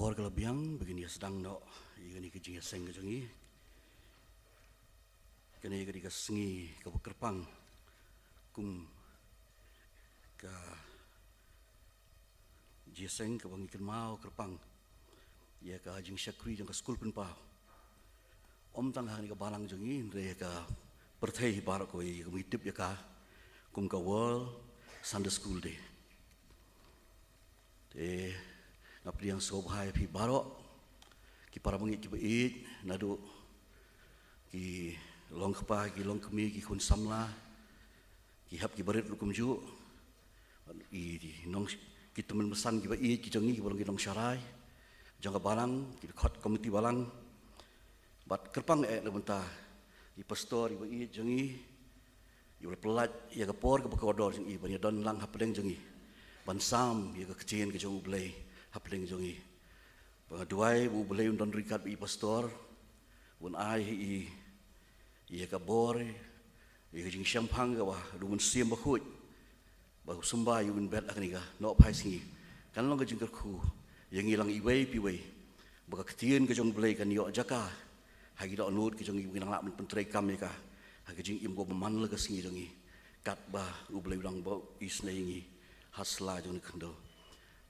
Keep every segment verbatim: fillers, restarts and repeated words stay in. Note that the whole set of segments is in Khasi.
Por ka la biang ba ngin ïa sdang noh ïa kane ka jingïaseng ka jong ngi. Kane ka dei ka sngi kaba kyrpang kum ka jingïaseng kaba ngi kynmaw kyrpang ïa ka jingshakri jong ka skul pynpaw. Ym tang ha kane ka balang jong ngi, hynrei ha ka pyrthei baroh kawei, kum ngi tip ïa ka kum ka World Sunday School Day. Te nga pdiang sngewbha ïa phi baroh ki para bangeit kiba ïeit, naduh ki long kpa, ki long kmie, ki khun samla, ki hep ki barit ruh kumjuh, i nong, ki tymmen basan kiba ïeit ki jong ngi kiba long ki nongsharai jong ka balang, ki dkhot komiti balang. Bad kyrpang eh na ka bynta i pastor iba ïeit jong ngi, iba la pyllait ïa ka por kaba kordor jong i ban ïadon lang hapdeng jong ngi ban sam ïa ka ktien ka jong U Blei hapdeng jong ngi. Ba nga duwai ba U Blei un don ryngkat bad i pastor, un ai ha i ïa ka bor, ïa ka jingshemphang kaba u Mynsiem Bakhuid, ba u symbai ïa u Win Bed ha kane ka nohphai sngi. Kan long ka jingkyrkhu ïa ngi lang iwei pa iwei, ba ka ktien ka jong U Blei kan ïoh jaka ha ki dohnud ki jong ngi, ba ngin nang lah ban pyntreikam ïa ka ha ka jingim kaba man la ka sngi jong ngi, katba U Blei u dang bud isynei ïa ngi ha sla jong kane ka khyndew.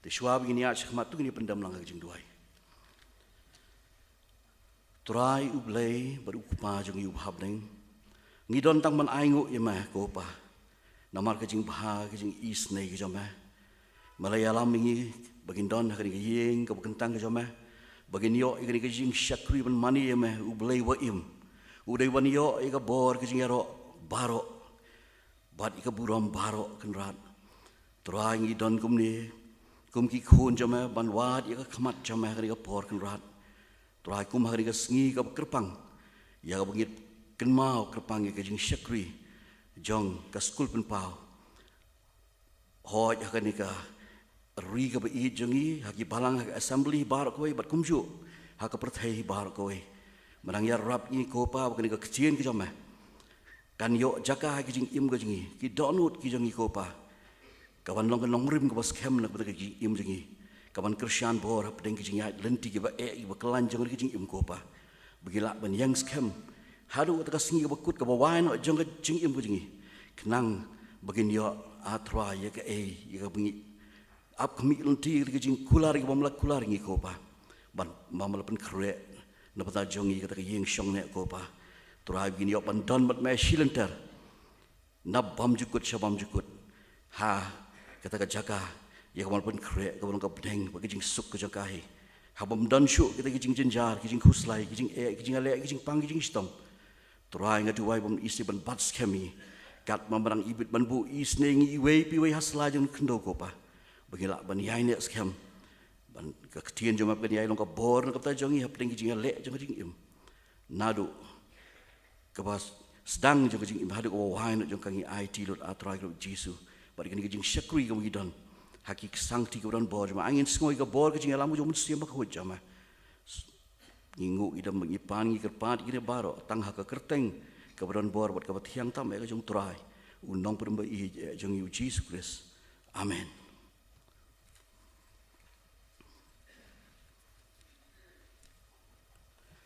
Te shuwa ba ngin ïaid shakhmat, to ngin ïa pyndem lang ha ka jingduwai. Trai U Blei bad U Kpa jong ngi uba ha bneng, ngi don tang ban ainguh ïa me ko Pa, namar ka jingbha, ka jingisynei ka jong me. Me la ïalam ïa ngi ba ngin don ha kane ka ïing kaba kyntang ka jong me, ba ngin ïoh ïa kane ka jingshakri ban mane ïa me, U Blei uba im, u dei ban ïoh ïa ka bor, ka jingïaroh baroh bad ïa ka burom baroh, Kynrad. Trai, ngi don kumne kum ki khun jong me ban wad ïa ka khmat jong me ha kane ka por, Kynrad. Trai, kum ha kane ka sngi kaba kyrpang, ïa kaba ngi kynmaw kyrpang ïa ka jingshakri jong ka skul pynpaw, hooid ha kane ka ri kaba ïeit jong ngi, ha ki balang, ha ka assembly baroh kawei, bad kumjuh ha ka pyrthei baroh kawei, me nang ïarap ïa ngi ko Pa, ba kane ka ktien ka jong me kan ïoh jaka ha ki jingim ka jong ngi, ki dohnud ki jong ngi ko Pa, ka ban long ka nongrim kaba skhem na ka bynta ka jingim jong ngi, ka ban kyrshan bor hapdeng ki jingïaid lynti kiba eh, kiba khlaiñ jong ka jingim ko Pa, ba ngin lah ban ïeng skhem haduh kata ka sngi kaba kut, kaba wai noh jong ka jingim ka jong ngi, khnang ba ngin ïoh, ah Trai, ïa kaei, ïa kaba ngi ap khmih lynti, ka jingkular kaba me la kular ïa ngi ko Pa, ban, ba me la pynkhreh na bynta jong ngi kata ka ïing shongneh ko Pa. Trai, ba ngin ïoh ban don bad me shi lynter, na bymjukut sha bymjukut, ha kata ka jaka ïa kaba me la pynkhreh, kaba long ka bneng bad ka jingsuk ka jong ka hi, ha bym don shuh kita ki jingjynjar, ki jingkhuslai, ki jingeh, ki jingïaleh, ki jingpang, ki jingshitom. Trai, nga duwai ba men isynei ban bat skhem ïa ngi, katba me nang ibit ban buh isynei ïa ngi iwei pa iwei ha sla jong ka khyndew ko Pa, ba ngin lah ban ïaineh skhem, ban ka ktien jong me kan ïai long ka bor na ka bynta jong ngi hapdeng ki jingïaleh jong ka jingim, naduh kaba sdang jong ka jingim haduh kaba wai noh jong ka, ngi aiti lut, ah Trai, ka ruh Jisu, bad kane ka jingshakri kaba ngi don ha ki ksangti kaba don bor jong me. Ai ngin sngew ïa ka bor ka jingïalam ka jong U Mynsiem Bakhuid jong me. Ngi nguh, ngi dem, ngi pan, ngi kyrpad ïa kine baroh tang ha ka kyrteng kaba don bor bad kaba thiang tam eh ka jong U Trai, U Nongpynim ba ïeit eh jong ngi, U Jisu Khrist. Amen.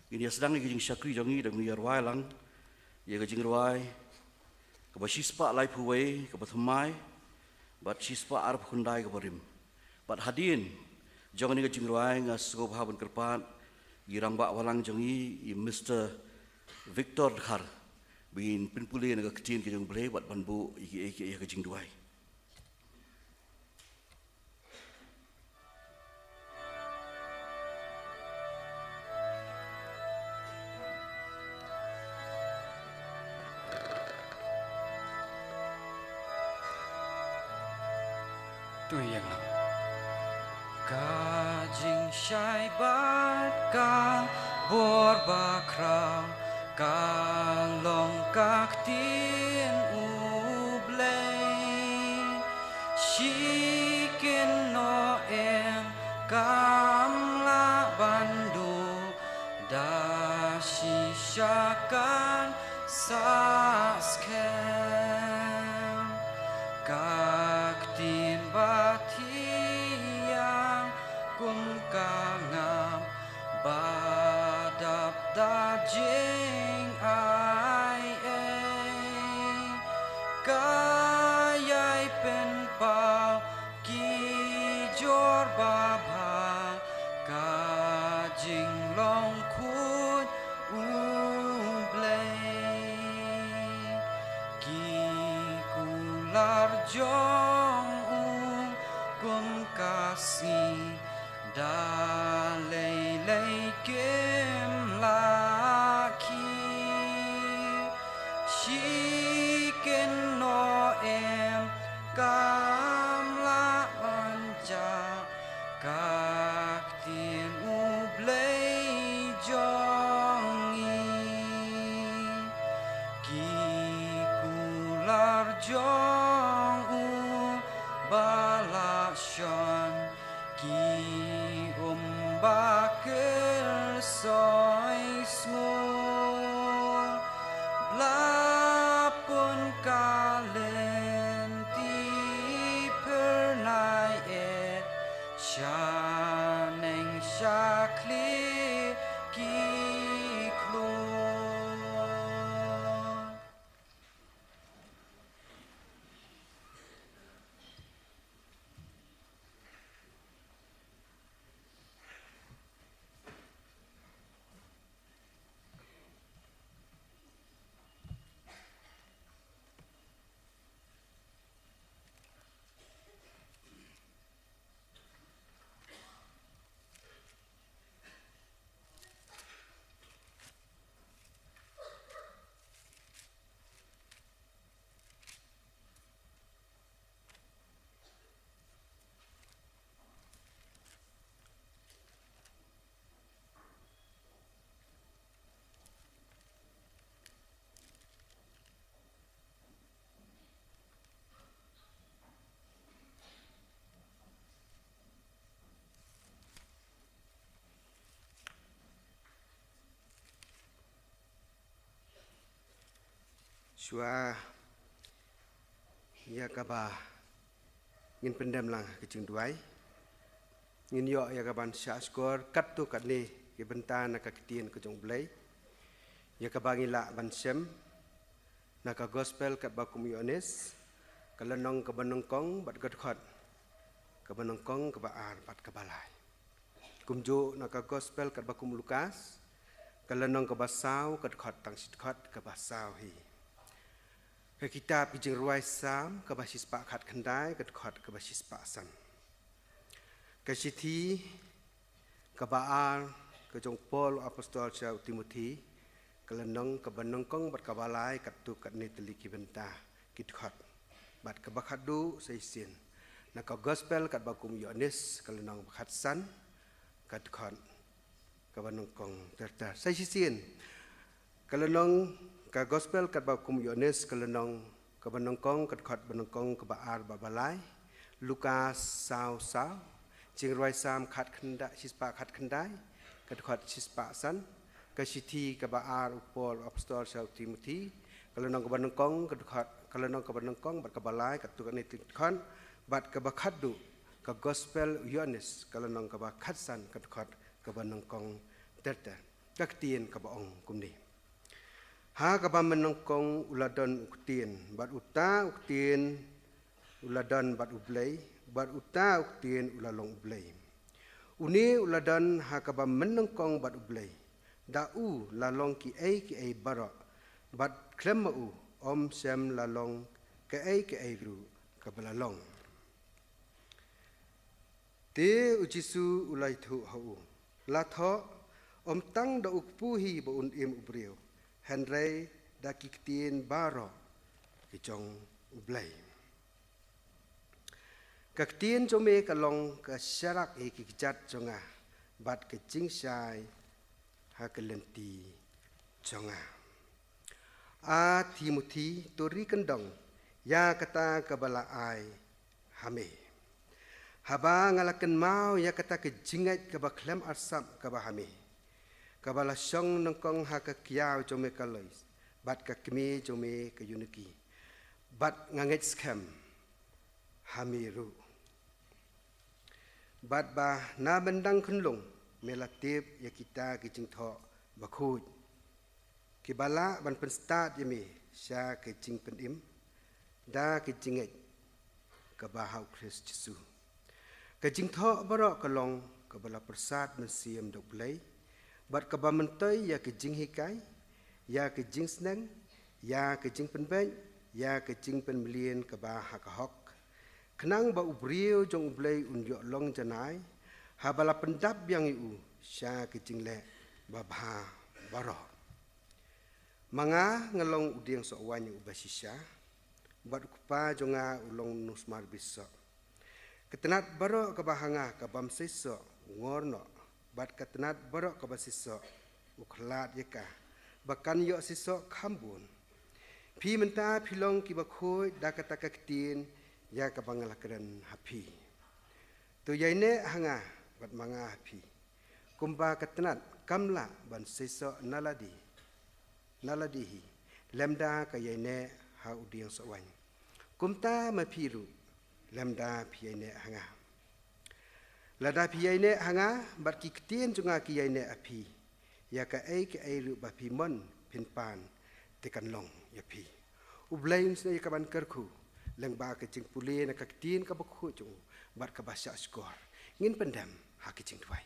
Ngin ïa sdang ïa ka jingshakri jong ngi da kaba ngin ïa rwai lang ïa ka jingrwai kaba shispah laiphew wei, kaba thymmai, bad shispah arphew khyndai, kaba rim. Bad hadien jong kane ka jingrwai, nga sngewbha ban kyrpad ïa i rangbah balang jong ngi, i Mister Victor Dkhar, ba in pynpule na ka ktien ka jong U Blei bad ban buh ïa ki, ïa ki, ïa ka jingduwai. To ïeng lang. Ka jingshai bad ka bor bakhraw ka long ka ktien U Blei. Shi kynnoh em kam lah ban duh, da shisha kan sah skhem. Ka ktien bathiang kum ka nga Ka ïai pynpaw ki jor babha, ka jinglong khuid U Blei. Ki kular jong u kum ka sngi, da lei lei kim lah khih. Shi kynnoh em kam lah ban jah, ka ktien U Blei jong ngi. Ki kular jong u ba la shon, ki um ba kyrsoi sngur. Bla pun ka lynti phyrnai eh, shaneng shakhlieh ki khlur. Shuwa ïa kaba ngin pyndem lang ka jingduwai, ngin ïoh ïa kaban shah shkor katto katne ki bynta na ka ktien ka jong U Blei, ïa kaba ngi lah ban shem na ka Gospel katba kum u Ïoannis, ka lynnong kaba nyngkong bad ka dkhot kaba nyngkong, kaba ar bad kaba lai. Kumjuh na ka Gospel katba kum u Lukas, ka lynnong kaba saw, ka dkhot tang shi dkhot, kaba saw hi. Ka kitab Ki Jingrwai Salm kaba shispah khatkhyndai, ka dkhot kaba shispah san. Ka shithi kaba ar ka jong u Paul u apostol sha u Timothi, ka lynnong kaba nyngkong bad kaba lai, katto katne tylli ki bynta, ki dkhot. Bad kaba khatduh sa shisien na ka Gospel katba kum u Ïoannis, ka lynnong ba khatsan, ka dkhot kaba nyngkong ter ter. Sa shisien ka lynnong, ka Gospel katba kum u Ïoannis, ka lynnong kaba nyngkong, ka dkhot ba nyngkong, kaba ar bad ba lai. Lukas saw saw, Jingrwai Salm khatkhyndai, shispah khatkhyndai, ka dkhot shispah san. Ka shithi kaba ar u Paul u apostol sha u Timothi, ka lynnong kaba nyngkong, ka dkhot, ka lynnong kaba nyngkong bad kaba lai, katto katne tylli ki dkhot. Bad kaba khatduh ka Gospel u Ïoannis, ka lynnong kaba khatsan, ka dkhot kaba nyngkong ter ter. Ka ktien kaba ong kumne: Ha kaba mynnyngkong u la don u Ktien, bad uta u Ktien u la don bad U Blei, bad uta u Ktien u la long U Blei. Une u la don ha kaba mynnyngkong bad U Blei. Da u la long kiei kiei baroh, bad khlem ma u ym shym la long kaei kaei ruh kaba la long. Te u Jisu u la ïathuh ha u, la thoh, ym tang da u kpu hi ba un im u briew, hynrei da ki ktien baroh ki jong U Blei. Ka ktien jong me ka long ka sharak ïa ki kjat jong nga, bad ka jingshai ha ka lynti jong nga. A Timothi, to ri kyndong ïa kata kaba la ai ha me. Haba nga la kynmaw ïa kata ka jingngeit kaba khlem arsap kaba ha me, kaba la shong nyngkong ha ka kiaw jong me ka Lois, bad ka kmie jong me ka Eunike, bad nga ngeit skhem ha me ruh, bad ba na bynta khunlung me la tip ïa kita ki jingthoh bakhuid, kiba lah ban pynstad ïa me sha ka jingpynim, da ka jingngeit kaba ha u Khrist Jisu. Ka jingthoh baroh ka long kaba la pyrsad mynsiem da u Blei, bad kaba myntoi ïa ka jinghikai, ïa ka jingsneng, ïa ka jingpynbeit, ïa ka jingpynmlien kaba ha ka hok, khnang ba u briew jong u Blei un ïoh long janai, haba la pyndap biang ïa u sha ka jingleh babha baroh. Ma nga nga long u dieng soh waiñ uba shisha, bad u kpa jong nga u long u nusmar bisoh. Ka tnat baroh kaba ha nga ka bym seisoh u ngor noh, bad ka tnat baroh kaba seisoh u khlad ïa ka, ba kan ïoh seisoh kham bun. Phi mynta phi long kiba khuid da kata ka ktien ïa kaba nga la kren ha phi. To ïaineh ha nga, bad ma nga ha phi. Kumba ka tnat kam lah ban seisoh na lade, na lade hi, lymda ka ïaineh ha u dieng soh waiñ, kumta ma phi ruh lymda phi ïaineh ha nga. Lada phi ïaineh ha nga, bad ki ktien jong nga ki ïaineh ha phi, ïa kaei kaei ruh ba phi mon phin pan, te kan long ïa phi. U Blei un sngewbha ïa ka ban kyrkhu lyngba ka jingpule na ka ktien kaba khuid jong u bad kaba shahshkor. Ngin pyndem ha ka jingduwai.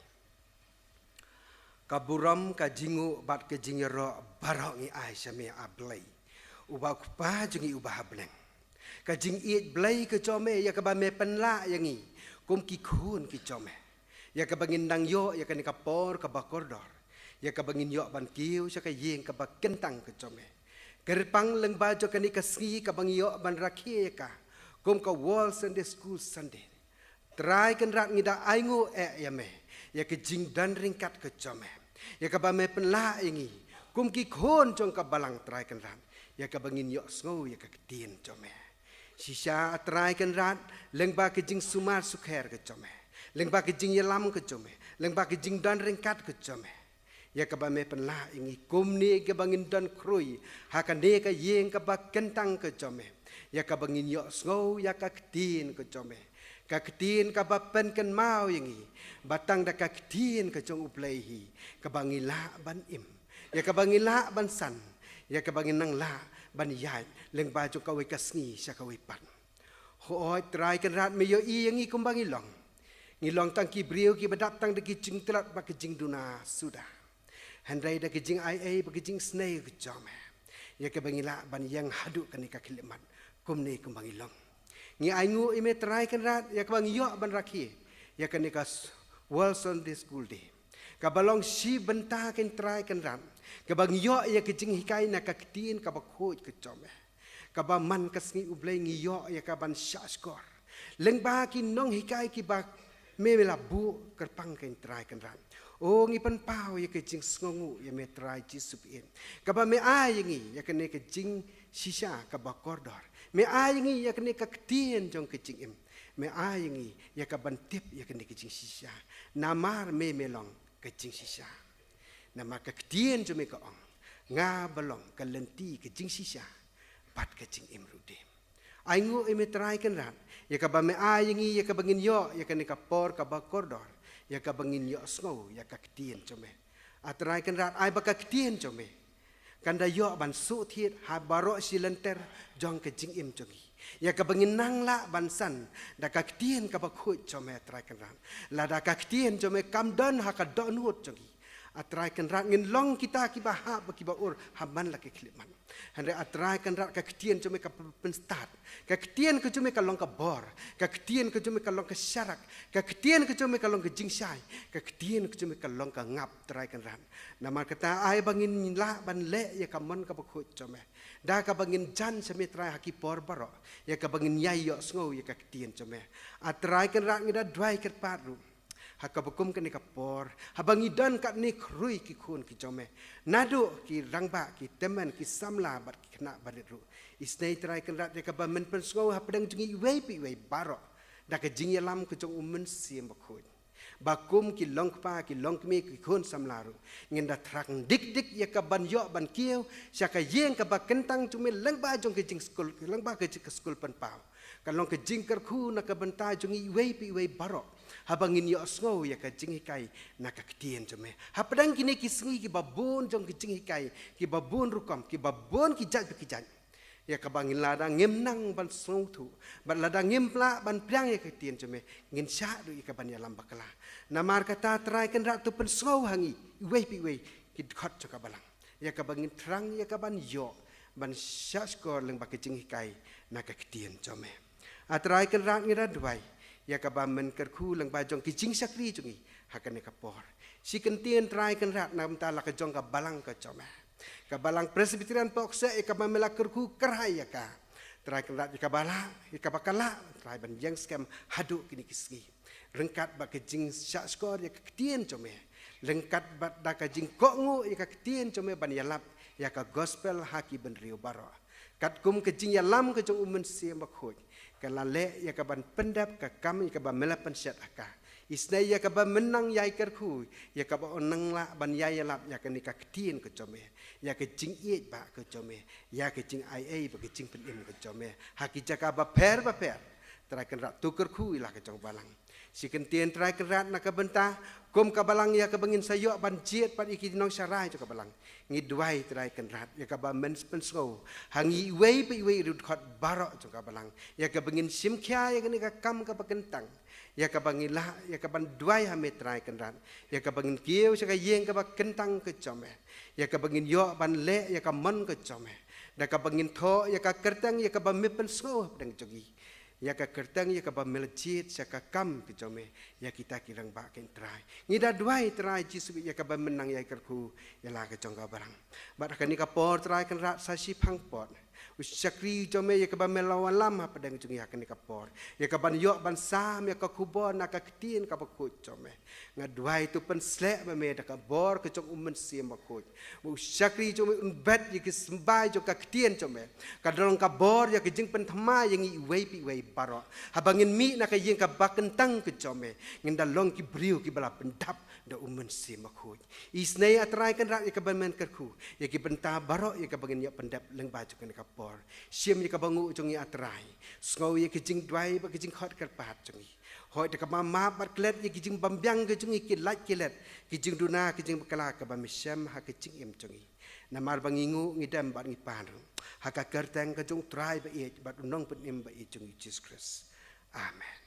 Ka burom, ka jingnguh bad ka jingïaroh baroh ngi ai sha me, A Blei, uba u Kpa jong ngi uba ha bneng. Ka jingïeit Blei ka jong me ïa kaba me pynlah ïa ngi kum ki khun ki jong me, ïa kaba ngin nang ïoh ïa kane ka por kaba kordor, ïa kaba ngin ïoh ban kiew sha ka ïing kaba kyntang ka jong me. Kyrpang lyngba jong kane ka sngi kaba ngi ïoh ban rakhe ïa ka kum ka World Sunday School Sunday. Trai Kynrad, ngi da ainguh eh ïa me ïa ka jingdon ryngkat ka jong me, ïa kaba me pynlah ïa ngi kum ki khun jong ka balang, Trai Kynrad, ïa kaba ngin ïohsngew ïa ka ktien jong me. Shisha, A Trai Kynrad, lyngba ka jingsumar sukher ka jong me, lyngba ka jingïalam ka jong me, lyngba ka jingdon ryngkat ka jong me, ïa kaba me pynlah ïa ngi kumne kaba ngin don khrui ha kane ka ïing kaba kyntang ka jong me, ïa kaba ngin ïohsngew ïa ka ktien ka jong me, ka ktien kaba pynkynmaw ïa ngi ba tang da ka ktien ka jong U Blei hi kaba ngi lah ban im, ïa kaba ngi lah ban san, ïa kaba ngin nang lah ban ïaid lyngba jong kawei ka sngi sha kawei pat. Hooid, Trai Kynrad, me ïohi ïa ngi kumba ngi long. Ngi long tang ki briew kiba dap tang da ki jingtlot bad ki jingduna suda. Hynrei da ki jingaiei bad ki jingsnei ka jong me, ïa kaba ngi lah ban ïeng haduh kane ka khyllipmat kumne kumba ngi long. Ngi ainguh ïa me, Trai Kynrad, ïa kaba ngi ïoh ban rakhe ïa kane ka s-, World Sunday School Day, kaba long shi bynta, keiñ Trai Kynrad, kaba ngi ïoh ïa ka jinghikai na ka ktien kaba khuid ka jong me, kaba man ka sngi U Blei ngi ïoh ïa ka ban shahshkor lyngba ki nonghikai kiba me, me la buh. Kyrpang, keiñ Trai Kynrad, o, ngi pynpaw ïa ka jingsngewnguh ïa me, Trai Jisu Phi-ïeit, kaba me ai ïa ngi ïa kane ka jingshisha kaba kordor. Me ai ïa ngi ïa kane ka ktien jong ka jingim. Me ai ïa ngi ïa ka ban tip ïa kane ka jingshisha. Namar me, me long ka jingshisha. Namar ka ktien jong me ka ong, nga ba long ka lynti, ka jingshisha bad ka jingim ruh de. Ainguh ïa me, Trai Kynrad, ïa kaba me ai ïa ngi ïa kaba ngin ïoh ïa kane ka por kaba kordor, ïa kaba ngin ïohsngew ïa ka ktien jong me. A Trai Kynrad, ai ba ka ktien jong me kan da ïoh ban suk thied ha baroh shi lynter jong ka jingim jong ngi, ïa kaba ngin nang lah ban san da ka ktien kaba khuid jong me, Trai Kynrad. Lada ka ktien jong me kam don ha ka dohnud jong ngi, A Trai Kynrad, ngin long kita kiba hap bad kiba ur ha man la ka khyllipmat. Hynrei A Trai Kynrad, ka ktien jong me ka pynstad, ka ktien ka jong me ka long ka bor, ka ktien ka jong me ka long ka sharak, ka ktien ka jong me ka long ka jingshai, ka ktien ka jong me ka long ka ngap, Trai Kynrad. Namar kata, ai ba ngin lah ban leh ïa ka mon kaba khuid jong me, da kaba ngin jan sha me, Trai, ha ki por baroh, ïa kaba ngin ïai ïohsngew ïa ka ktien jong me. A Trai Kynrad, ngi da duwai kyrpad ruh ha kaba kum kane ka por, haba ngi don katne khrui ki khun ki jong me, naduh ki rangbah, ki tymmen, ki samla bad ki khynnah barit ruh. Isynei, Trai Kynrad, ïa kaba men pynsngew hapdeng jong ngi iwei pa iwei baroh da ka jingïalam ka jong U Mynsiem Bakhuid. Ba kum ki longkpa, ki longkmie, ki khun samla ruh, ngin da thrang dik dik ïa ka ban ïoh ban kiew sha ka ïing kaba kyntang jong me, lyngba jong ka jingskul, lyngba ka jing, ka skul pynpaw. Kan long ka jingkyrkhu na ka bynta jong ngi iwei pa iwei baroh, haba ngin ïohsngew ïa ka jinghikai na ka ktien jong me hapdeng kine ki sngi kiba bun jong ka jinghikai, kiba bun rukom, kiba bun ki jait bad ki jait. Ïa kaba ngin lada ngim nang ban sngewthuh, bad lada ngim lah ban pdiang ïa ka ktien jong me, ngin shah ruh ïa kaban ïalam bakla. Namar kata Trai Kynrad to pynsngew ha ngi iwei pa iwei ki dkhot jong ka balang, ïa kaba ngin thrang ïa kaban ïoh ban shahshkor lyngba ka jinghikai na ka ktien jong me. A Trai Kynrad, ngi da duwai ïa kaba men kyrkhu lyngba jong ki jingshakri jong ngi ha kane ka por. Shi kyntien Trai Kynrad na ka bynta la ka jong ka balang ka jong me, ka balang Presbyterian Phokseh, ïa kaba me la kyrkhu kyrhai ïa ka. Trai Kynrad, ïa kaba lah, ïa kaba ka lah Trai ban ïeng skhem haduh kine ki sngi, ryngkat bad ka jingshahshkor ïa ka ktien jong me, ryngkat bad da ka jingkohnguh ïa ka ktien jong me ban ïalap ïa ka gospel ha ki bynriew baroh. Katkum ka jingïalam ka jong U Mynsiem Bakhuid, ka la leh ïa kaban pyndep ka kam ïa kaba me la pynshet ha ka. Isynei ïa kaba men nang ïai kyrkhu, ïa kaba yn nang lah ban ïai ïalap ïa kane ka ktien ka jong me, ïa ka jingïeit ba ka jong me, ïa ka jingaiei bad ka jingpynim ka jong me ha ki jaka bapher bapher. Trai Kynrad, to kyrkhu ïa la ka jong balang. Shi kyntien Trai Kynrad na ka bynta kum ka balang, ïa kaba ngin sa ïoh ban jied bad ïa ki nongsharai jong ka balang. Ngi duwai Trai Kynrad ïa kaba men pynsngew ha ngi iwei pa iwei ruh dkhot baroh jong ka balang, ïa kaba ngin shim khia ïa kane ka kam kaba kyntang, ïa kaba ngin lah ïa kaban duwai ha me Trai Kynrad, ïa kaba ngin kiew sha ka ïing kaba kyntang ka jong me, ïa kaba ngin ïoh ban leh ïa ka mon ka jong me, da kaba ngin thoh ïa ka kyrteng ïa kaba me pynsngew hapdeng jong ngi, ïa ka kyrteng ïa kaba me la jied sha ka kam ka jong me, ïa kita ki rangbah kein Trai. Ngi da duwai Trai Jisu ïa kaba men nang ïai kyrkhu ïa la ka jong ka balang. Bad ha kane ka por Trai Kynrad, sa shiphang pat u shakri jong me ïa kaba me la wallam hapdeng jong ngi ha kane ka por, ïa kaban ïoh ban sam ïa ka khubor na ka ktien kaba khuid jong me. Nga duwai to pynsleh ma me da ka bor ka jong U Mynsiem Bakhuid, ba u shakri jong me un bet ïa ki symbai jong ka ktien jong me, ka da long ka bor ïa ka jingpynthymmai ïa ngi iwei pa iwei baroh. Haba ngin mih na ka ïing kaba kyntang ka jong me, ngin da long ki briew kiba la pyndap da U Mynsiem Bakhuid. Isynei A Trai Kynrad ïa kaba men kyrkhu ïa ki bynta baroh ïa kaba ngin ïoh pyndep lyngba jong kane ka por. Shim ïa kaba nguh jong ngi A Trai, sngew ïa ka jingduwai bad ka jingkhot kyrpad jong ngi. Hooid, da kaba map bad klet ïa ki jingbymbiang ka jong ngi, ki lait ki let, ki jingduna, ki jingbakla kaba me shem ha ka jingim jong ngi. Namar ba ngi nguh, ngi dem bad ngi pan ruh ha ka kyrteng ka jong U Trai ba ïeit bad U Nongpynim ba ïeit jong ngi Jisu Khrist. Amen.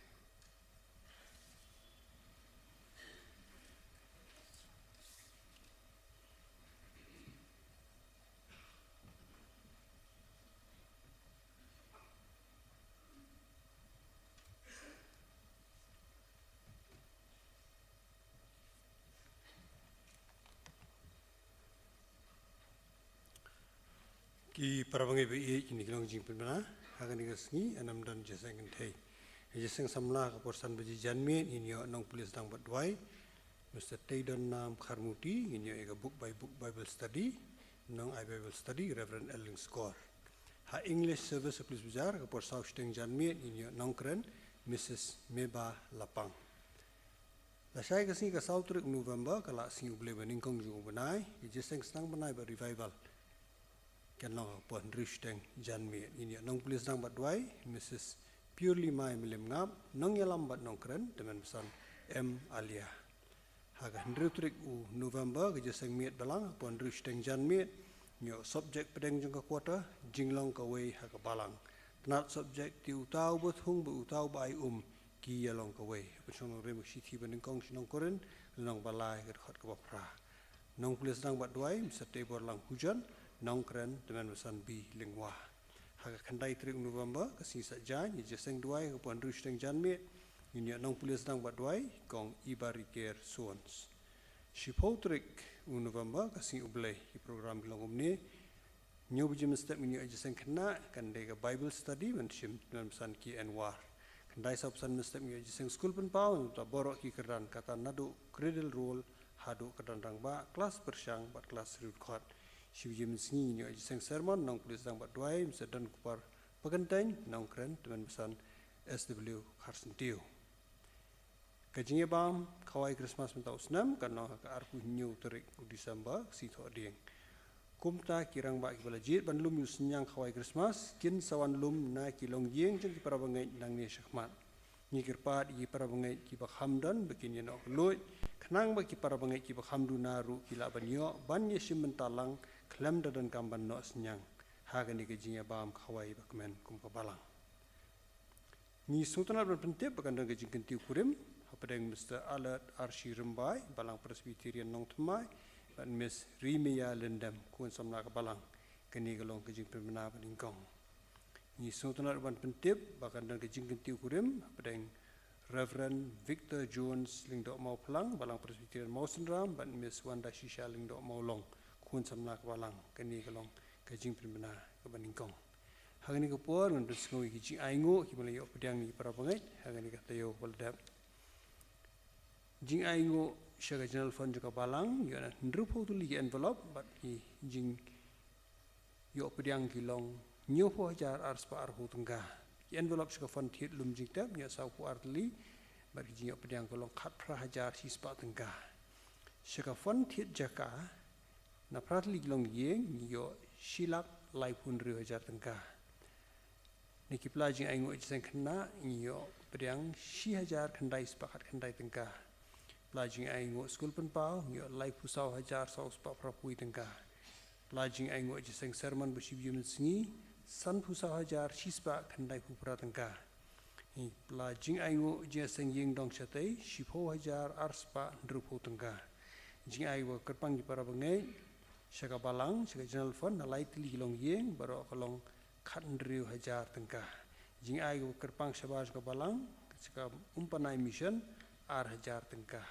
Ki para bangeit ba ïeit, kine ki long jingpynbna ha kane ka sngi, ynnym don jingïaseng kynthei. Jingïaseng samla ka por san baje janmiet, ngin ïoh nongpule sdang bad duwai Mister Teidon Nam Kharmuti, ngin ïoh ïa ka book by book Bible study, nong ai Bible study Reverend Erling Skor. Ha English service ha Police Bazar ka por saw shiteng janmiet, ngin ïoh nongkren Missus Meba Lapang. Lashai ka sngi ka saw tarik November, ka la sngi U Blei ba nyngkong jong u bnai, ka jingïaseng sdang bnai bad revival kan long ha ka por hynriew shiteng janmiet. Ngin ïoh nongpule sdang bad duwai Missus Purely Mai Mylliemngap, nongïalam bad nongkren Tymmen Basan M Alia. Ha ka hynriew tarik u November ka jingïaseng miet balang ha ka por hynriew shiteng janmiet. Ngin ïoh subject pdeng jong ka quarter, jinglong kawei ha ka balang. Tnat subject, te uta uba thung bad uta uba ai um ki ïalong kawei. Pynshong nongrim ka shithi ba nyngkong sha nong Korinth, lynnong ba lai ka dkhot kaba phra. Nongpule sdang bad duwai Mister Teiborlang Hujon, nongkren Tymmen Basan B Lyngwa. Ha ka khyndai tarik November, ka sngi Saitjaiñ, ïa jingïaseng duwai ha ka por hynriew shiteng janmiet, ngin ïoh nongpule sdang bad duwai Kong Ibariker Swans. Shiphew tarik u November, ka sngi U Blei, ki program ki long kumne: hynñiew baje mynstep ngin ïoh jingïaseng khynnah, kan dei ka Bible study ban shim Tymmen Basan K N War. Khyndai saw phew san mynstep ngin ïoh jingïaseng skul pynpaw na ka bynta baroh ki kyrdan, kata naduh Cradle Roll haduh kyrdan rangbah, klas pyrshang bad klas riewdkhot. Shi baje mynsngi ngin ïoh jingïaseng sermon, nongpule sdang bad duwai Mister Donkupar Pakyntein, nongkren Tymmen Basan S W Kharsyntiew. Ka jingïabam khawai Christmas mynta u snem kan long ha ka arphew hynñiew tarik u December, ka sngi Thohdieng. Kumta ki rangbah kiba la jied ban lum ïa u synñiang khawai Christmas kin sa wan lum na ki longïing jong ki para bangeit nangne shakhmat. Ngi kyrpad ïa ki para bangeit kiba kham don ba kin ïa noh kylluid, khnang ba ki para bangeit kiba kham duna ruh ki lah ban ïoh ban ïashim bynta lang khlem da donkam ban noh synñiang. ha kane ka jingïabam khawai bakmen kum ka balang. Ngi sngewtynnat ban pyntip ba kan don ka jingkyntiew kurim hapdeng Mister Alert Arshi Rymbai, Balang Presbyterian Nongthymmai, bad Miss Rimeya Lyndem, khun samla ka balang. Kane ka long ka jingpynbna banyngkong. Ngi sngewtynnat ban pyntip ba kan don ka jingkyntiew kurim hapdeng Reverend Victor Jones Lyngdoh Mawphlang, Balang Presbyterian Mawsynram, bad Miss Wanda Shisha Lyngdoh Mawlong, khun samla ka balang. Kane ka long ka jingpynbna kaba nyngkong. Ha kane ka por ngan pynsngew ïa ki jingainguh kiba la ïoh pdiang na ki para bangeit ha kane ka taïew ba la dep. Jingainguh sha ka General Fund jong ka balang ïoh na hynriewphew tylli ki envelope bad ki jingïoh pdiang ki long hynñiewphew hajar arspah arphew tyngka. Ki envelope sha ka fund thied lum jingtep ngi ïoh sawphew ar tylli bad ki jingïoh pdiang ki long khatphra hajar shispah tyngka. Sha ka fund thied jaka na phra tylli ki longïing ngi ïoh shi lak laiphew hynriew hajar tyngka. Na ki pla jingainguh jingïaseng khynnah ngi ïoh pdiang shi hajar khyndai spah khatkhyndai tyngka. Pla jingainguh skul pynpaw ngi ïoh laiphew saw hajar saw spah phraphew tyngka. Pla jingainguh jingïaseng sermon ba shibun mynsngi sanphew saw hajar shispah khyndaiphew phra tyngka. Ngi pla jingainguh jingïaseng ïing dong shatei shiphew hajar arspah hynriewphew tyngka. Jingai ba kyrpang ki para bangeit sha ka balang sha ka General Fund na lai tylli ki longïing baroh ka long khathynriew hajar tyngka. Jingai ba kyrpang shabar sha ka balang sha ka Umpanai Mission ar hajar tyngka.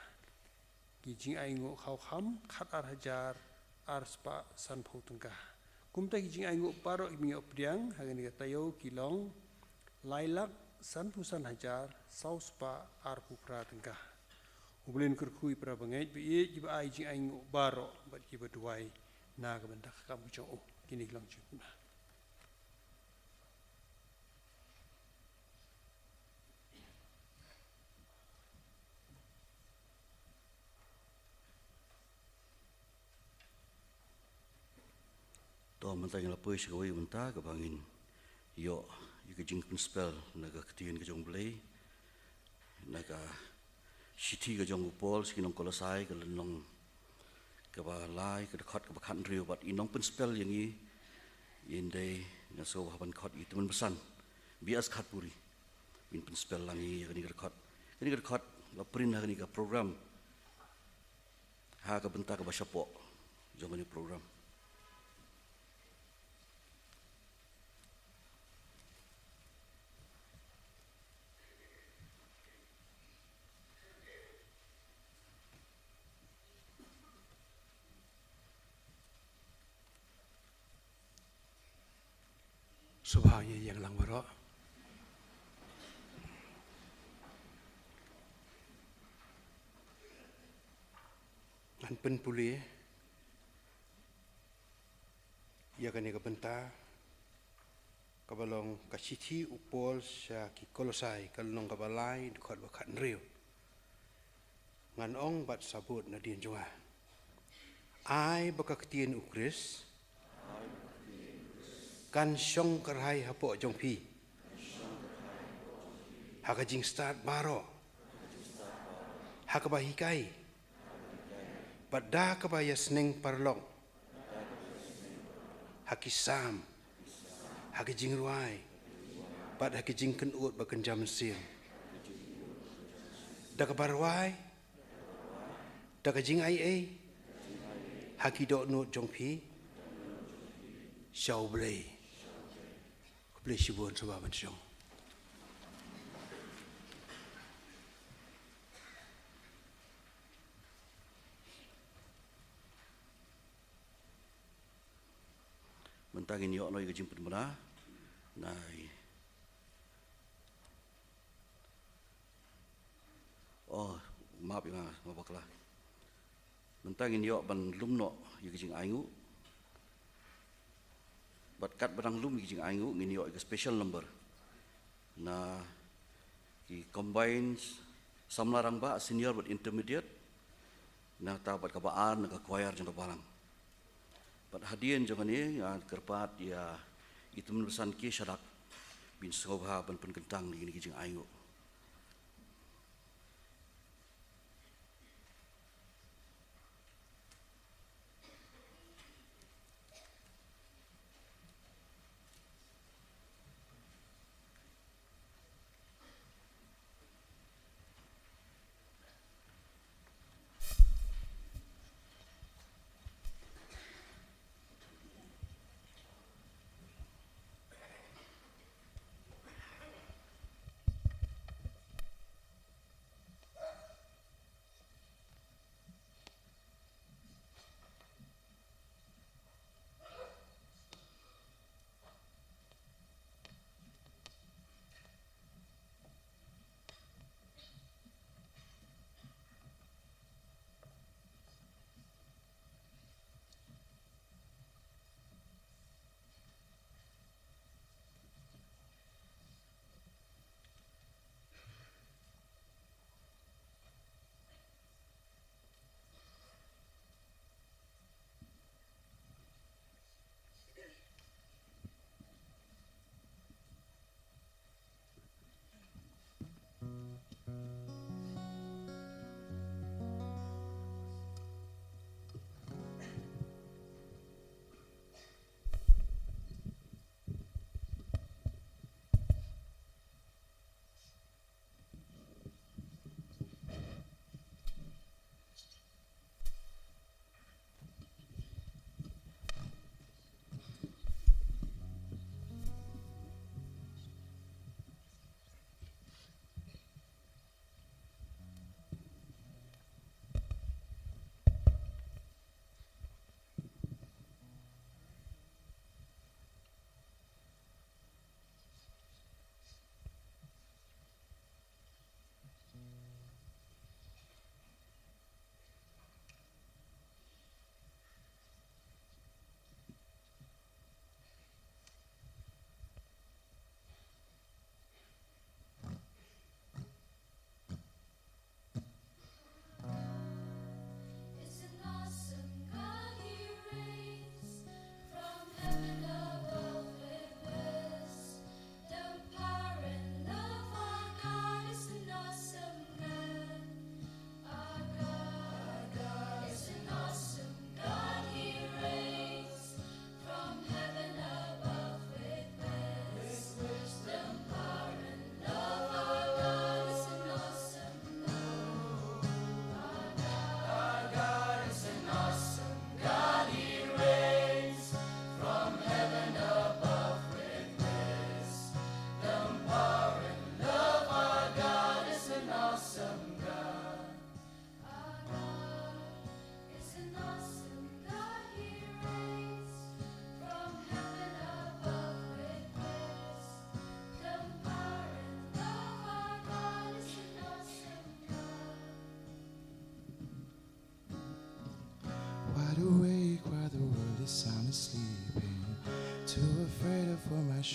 Ki jingainguh khawkham khatar hajar arspah sanphew tyngka. Kumta ki jingainguh baroh kiba ngi ïoh pdiang ha kane ka taïew ki long lai lak sanphew san hajar saw spah arphew phra tyngka. U Blei un kyrkhu ïa ki para bangeit ba ïeit kiba ai jingainguh baroh bad kiba duwai na ka bynta ka kam ka jong u. Kine ki long jingkyrkhu. To mynta ngin la poi sha kawei mynta kaba ngin ïoh ïa ka jingpynspel na ka ktien ka jong U Blei, na ka shithi ka jong u Paul sha ki nong Kolosai ka lynnong kaba lai ka dkhot kaba khathynriew bad i nongpynspel ïa ngi in dei nga sngewbha ban khot i Tymmen Basan B S Khatpuri. Bin pynspel lang ïa kane ka dkhot. Kane ka dkhot la print ha kane ka program. Ha ka bynta kaba shapoh jong kane program. Sngewbha ïa ïeng lang baroh. Ngan pynpule ïa kane ka bynta kaba long ka shithi u Paul sha ki Kolosai ka lynnong kaba lai dkhot ba khathynriew. Ngan ong bad sabut nadien jong nga. Ai ba ka ktien u Khrist kan shong kyrhai hapoh jong phi ha ka jingstad baroh, ha kaba hikai bad da kaba ïasneng paralok, ha ki Salm, ha ki jingrwai bad ha ki jingkynnoh ba kynja mynsiem. Da kaba rwai, da ka jingaiei, ha ki dohnud jong phi sha U Blei. Khublei shibun, sngewbha ban shong. Mynta ngin ïoh noh ïa ka jingpynbna na i, oh, map ïa nga, nga bakla. Mynta ngin ïoh ban lum noh ïa ka jingainguh. Bad katba dang lum ïa ka jingainguh ngin ïoh ïa ka special number na ki combined samla rangbah senior bad intermediate, nangta bad kaba ar na ka choir jong ka balang. Bad hadien jong kane nga kyrpad ïa i Tymmen Basan K. Shadak bin sngewbha ban pynkyntang ïa kine ki jingainguh.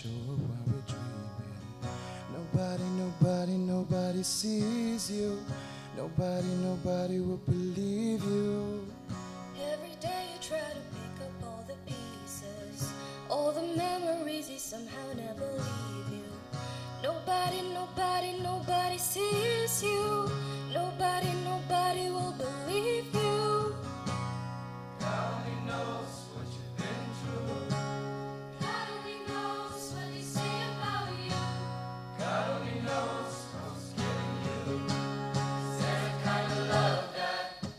Sure, while we're dreaming. Nobody, nobody, nobody sees you. Nobody, nobody will believe you. Every day you try to pick up all the pieces, all the memories you somehow never leave you. Nobody, nobody, nobody sees you. Nobody, nobody will believe you. God only knows what you've been through. God only knows what they say about you. God only knows what's killing you. Is there a kind of love that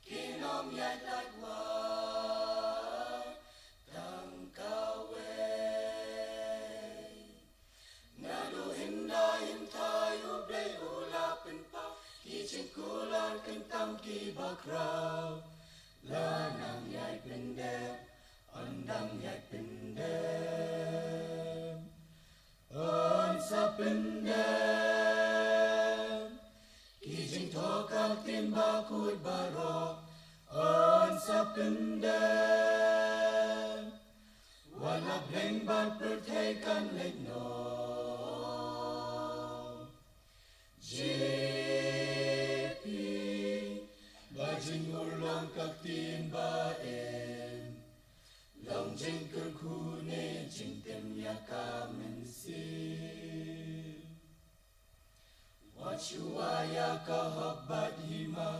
Ki nongïaid lait wat tang kawei. Naduh hynda hynthai U Blei u la pynpaw ki jingkular kyntang kiba khraw. La nang ïaid pyndep, yn dang ïaid pyndep. Yn sa pyndep ki jingthoh ka ktien bakhuid baroh. Yn sa pyndep, wat la bneng bad pyrthei kan leit noh. Jied phi ba jingurlong ka ktien ba im, long jingkyrkhu ne jingtim ïa ka mynsiem. Wat shuwa ïa ka hok bad hima,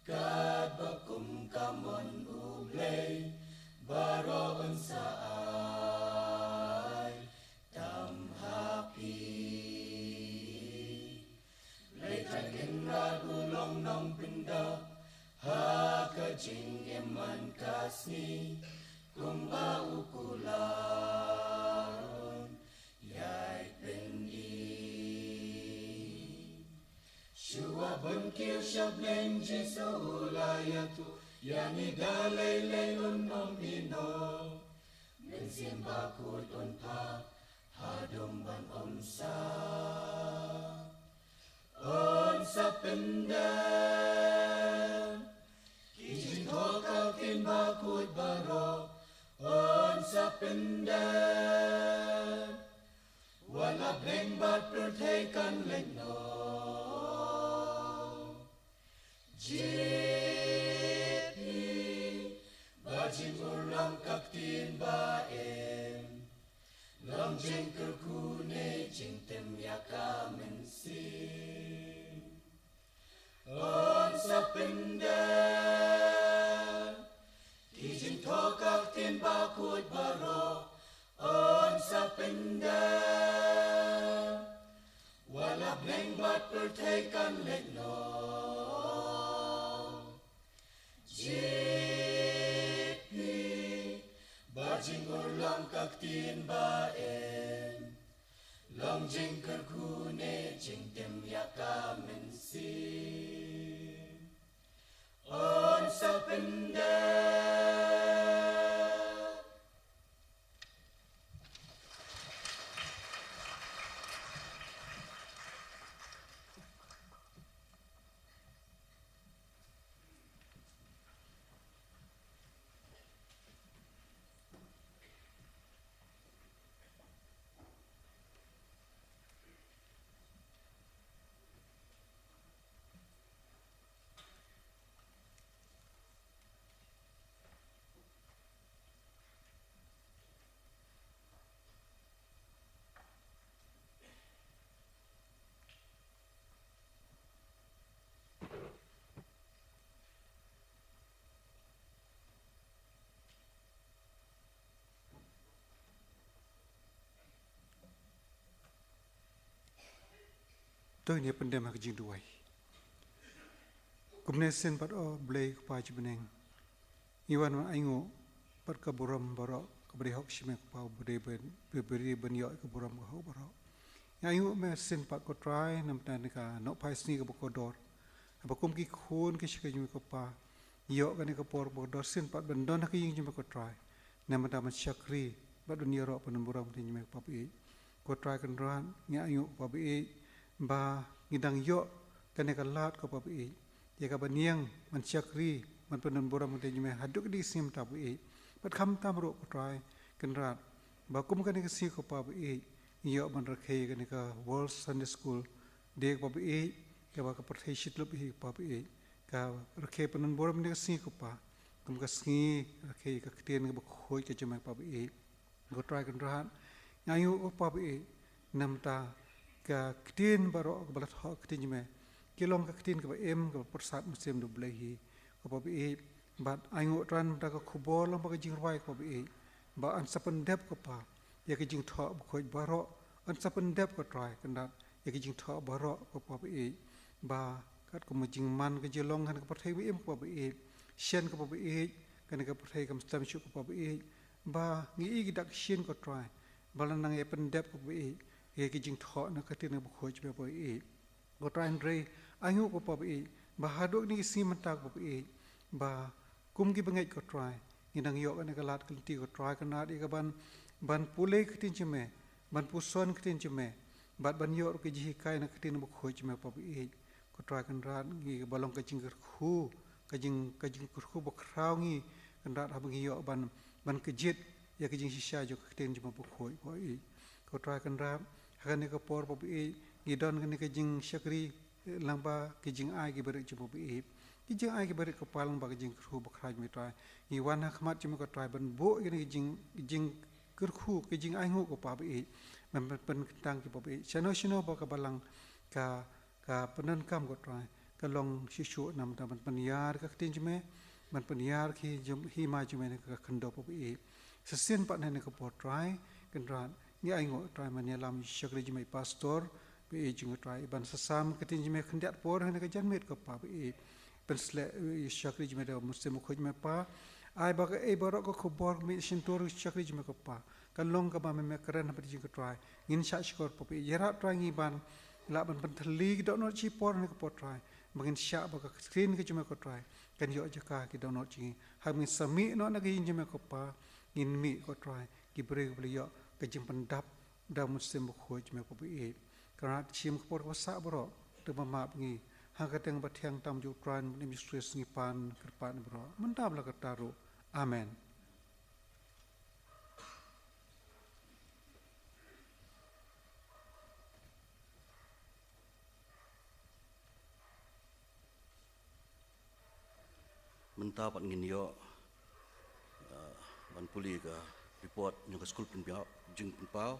katba kum ka mon U Blei, baroh yn sa ai tam ha phi. Blei Trai Kynrad u long nongpyndap ha ka jingim man ka sngi, kumba u kular, ïaid pyni. Shuwa bun kiew sha bneng Jisu u la ïathuh, ïa ngi da lei lei un ym ïehnoh. Mynsiem Bakhuid un phah ha dum ban ym sah. Yn sa pyndep ki jingthoh ka ktien bakhuid baroh. Yn sa pyndep, wat la bneng bad pyrthei kan leit noh. Jied phi ba jingurlong ka ktien ba im, long jingkyrkhu ne jingtim ïa ka mynsiem. Yn sa pyndep ki jingthoh ka ktien bakhuid baroh. Yn sa pyndep, wat la bneng bad pyrthei kan leit noh. Jied phi ba jingurlong ka ktien ba im, long jingkyrkhu ne jingtim ïa ka mynsiem. Yn sa pyndep. To ngin ïa pyndem ha ka jingduwai. Kumne shisien pat, O Blei Kpa jong U Blei, ngi wan ban ainguh bad ka burom baroh kaba dei hok sha Me Kpa, ba dei ban, ba dei ban ïoh ïa ka burom ka hok baroh. Ngi ainguh Me shisien pat, Ko Trai, namar kane ka nohphai sngi kaba kordor, haba kum ki khun ki shakri jong Me Kpa, ngi ïoh kane ka por kaba kordor shisien pat ban don ha ka ïing jong Me, Ko Trai, namar ban shakri bad ban ïaroh pynburom ïa Me, Kpa ba ïeit. Ko Trai Kynrad, ngi ainguh, Kpa ba ïeit, ba ngi dang ïoh kane ka lad, Kpa ba ïeit, ïa kaba ngi ïeng ban shakri, ban pynburom ïa Me haduh kane ka sngi mynta, Kpa ba ïeit. Bad khamtam ruh, Ko Trai Kynrad, ba kum kane ka sngi, Kpa ba ïeit, ngi ïoh ban rakhe ïa kane ka World Sunday School Day, Kpa ba ïeit, kaba ka pyrthei shi tyllup hi, Kpa ba ïeit, ka rakhe pynburom ïa kane ka sngi, Kpa, kum ka sngi rakhe ïa ka ktien kaba khuid ka jong Me, Kpa ba ïeit. Ko Trai Kynrad, ngi ainguh, Kpa ba ïeit, namar ka ktien baroh kaba la thoh ha ka ktien jong Me, ki long ka ktien kaba im, kaba pyrsad mynsiem da U Blei hi, Kpa ba ïeit. Bad ainguh, Trai, namar ka khubor lyngba ka jingrwai, Kpa ba ïeit, ba yn sa pyndep, Kpa, ïa ki jingthoh bakhuid baroh, yn sa pyndep, Ko Trai Kynrad, ïa ki jingthoh baroh, Kpa ba ïeit, ba Kat kum ka jingman ka jinglong ha kane ka pyrthei ba im ko Pa ba ïeit, shen ko Pa ba ïeit, kane ka pyrthei kam stem shuh ko Pa ba ïeit, ba ngi i ki dak shen ko Trai, ba la nang ïa pyndep ko Pa ba ïeit ïa ki jingthoh na ka ktien kaba khuid jong me Pa ba ïeit. Ko Trai, hynrei ainguh ko Pa ba ïeit ba haduh kine ki sngi mynta ko Pa ba ïeit, ba kum ki bangeit ko Trai, ngi dang ïoh kane ka lad ka lynti ko Trai Kynrad ïa ka ban, ban pule ka ktien jong me, ban puson ka ktien jong me, bad ban ïoh ruh ka jinghikai na ka ktien kaba khuid jong me Pa ba ïeit. Ko Trai Kynrad, ngi ba long ka jingkyrkhu, ka jing, ka jingkyrkhu ba khraw ngi Kynrad, haba ngi ïoh ban, ban kjit ïa ka jingshisha jong ka ktien jong me bakhuid ko Pa ba ïeit. Ko Trai Kynrad, ha kane ka por Pa ba ïeit, ngi don kane ka jingshakri, eh, lyngba ki jingai ki barit jong me Pa ba ïeit. Ki jingai ki barit ko Pa lyngba ka jingkyrkhu ba khraw jong me Trai. Ngi wan ha khmat jong me ko Trai ban buh ïa kane ka jing, jingkyrkhu, ka jingainguh ko Pa ba ïeit, ban, ban pynkyntang ki Pa ba ïeit. Shano shano ba ka balang ka, ka pyndonkam ko Trai, ka long shisha namar ban pynïar ka ktien jong me, ban pynïar ki jong, hima jong me na ka khyndew Pa ba ïeit. Sa shisien pat ha kane ka por Trai Kynrad, ngi ainguh Trai ban ïalam ïa i shakri jong me i pastor, Pa ba ïeit jong ngi Trai, ban sa sam ka ktien jong me khyndiat por ha kane ka janmiet ko Pa ba ïeit. Pynsleh ïa i shakri jong me da u Mynsiem Bakhuid jong me Pa. Ai ba kaei baroh ka khubor me shyntur ïa i shakri jong me ko Pa, kan long kaba me, me kren ha pyrthei jong ko Trai. Ngin shah shkor Pa ba ïeit. Ïarap Trai ngi ban lah ban pynthylli ki dohnud shi por ha kane ka por Trai, ba ngin shah ba ka ktien ka jong me ko Trai kan ïoh jaka ha ki dohnud jong ngi. Haba ngin sa mih noh na ka ïing jong me ko Pa, ngin mih ko Trai ki briew kiba la ïoh ka jingpyndap da u Mynsiem Bakhuid jong me Pa ba ïeit. Kynrad, shim ka por kaba sah baroh, to ba map ngi ha ka kyrteng ba thiang tam jong u Trai Nongpynim Jisu Khrist ngi pan kyrpad baroh, mynta bad la katta ruh. Amen. Mynta pat ngin ïoh, uh, ban pule ka report jong ka skul pynpaw, jingpynpaw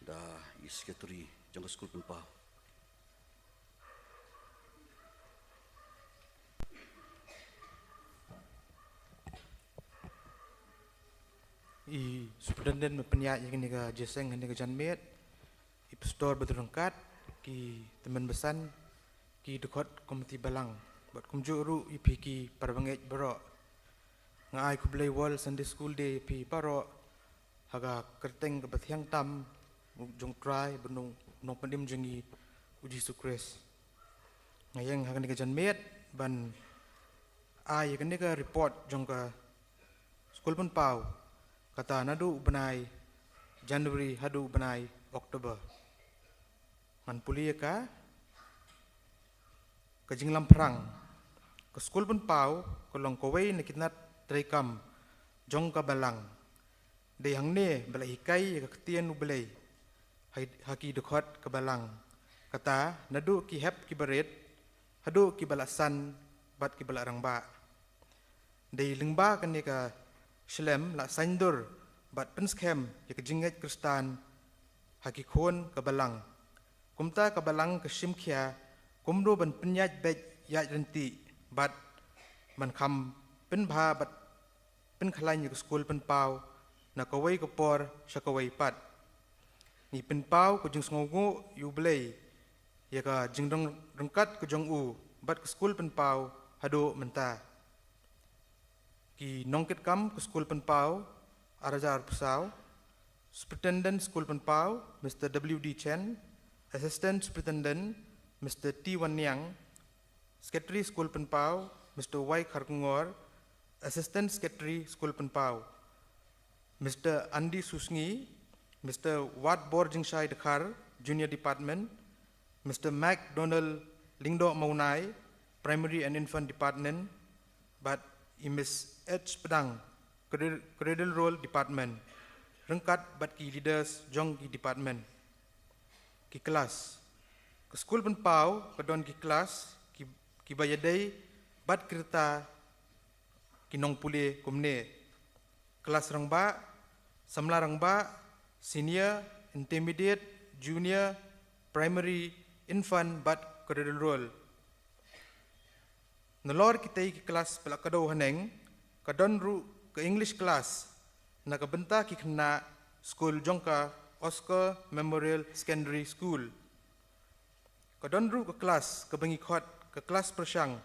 da i secretary jong ka skul pynpaw. I superintendent me pynïaid ïa kane ka jingïaseng ha kane ka janmiet, i pastor ba don ryngkat, ki tymmen basan, ki dkhot komiti balang, bad kumjuh ruh ïa phi ki para bangeit baroh. Nga ai khublei World Sunday School Day ïa phi baroh ha ka kyrteng kaba thiang tam jong u Trai bad u Nongpynim jong ngi u Jisu Khrist. Nga ïeng ha kane ka janmiet ban ai ïa kane ka report jong ka skul pynpaw, kata naduh u bnai January haduh u bnai October. Ngan pule ïa ka, ka jinglamphrang. Ka skul pynpaw ka long kawei na ki tnat treikam jong ka balang. Dei hangne ba la hikai ïa ka ktien U Blei ha, ha ki dkhot ka balang, kata naduh ki hep ki barit haduh ki ba la san bad ki ba la rangbah. Dei lyngba kane ka shlem la saiñdur bad pynskhem ïa ka jingngeit Khristan ha ki khun ka balang. Kumta ka balang ka shim khia kumno ban pynïaid beit ïaid ryntih bad ban kham pynbha bad pynkhlaiñ ïa ka skul pynpaw na kawei ka por sha kawei pat. Ngi pynpaw ka jingsngewnguh ïa U Blei ïa ka jingrong ryngkat ka jong u bad ka skul pynpaw haduh mynta. Ki nongkitkam ka skul pynpaw ar hajar arphew saw: Superintendent Skul Pynpaw, Mister W D Chen; Assistant Superintendent, Mister T Wanniang; Secretary Skul Pynpaw, Mister Y Kharkongor; Assistant Secretary Skul Pynpaw, Mister Andy Susngi; Mister Watbor Jingshai Dkhar, Junior Department; Mister McDonald Lyngdoh Mawnai, Primary and Infant Department; bad i Miss H Pdang, Cradle, Cradle Roll Department, ryngkat bad ki leaders jong ki department. Ki klas. Ka skul pynpaw ka don ki klas ki, kiba ïadei bad ki rta ki nongpule kumne: klas rangbah, samla rangbah, senior, intermediate, junior, primary, infant bad cradle roll. Nalor kitei ki klas ba la kdew haneng, ka don ruh ka English class na ka bynta ki khynnah skul jong ka Oscar Memorial Secondary School. Ka don ruh ka klas kaba ngi khot Ka klas pyrshang.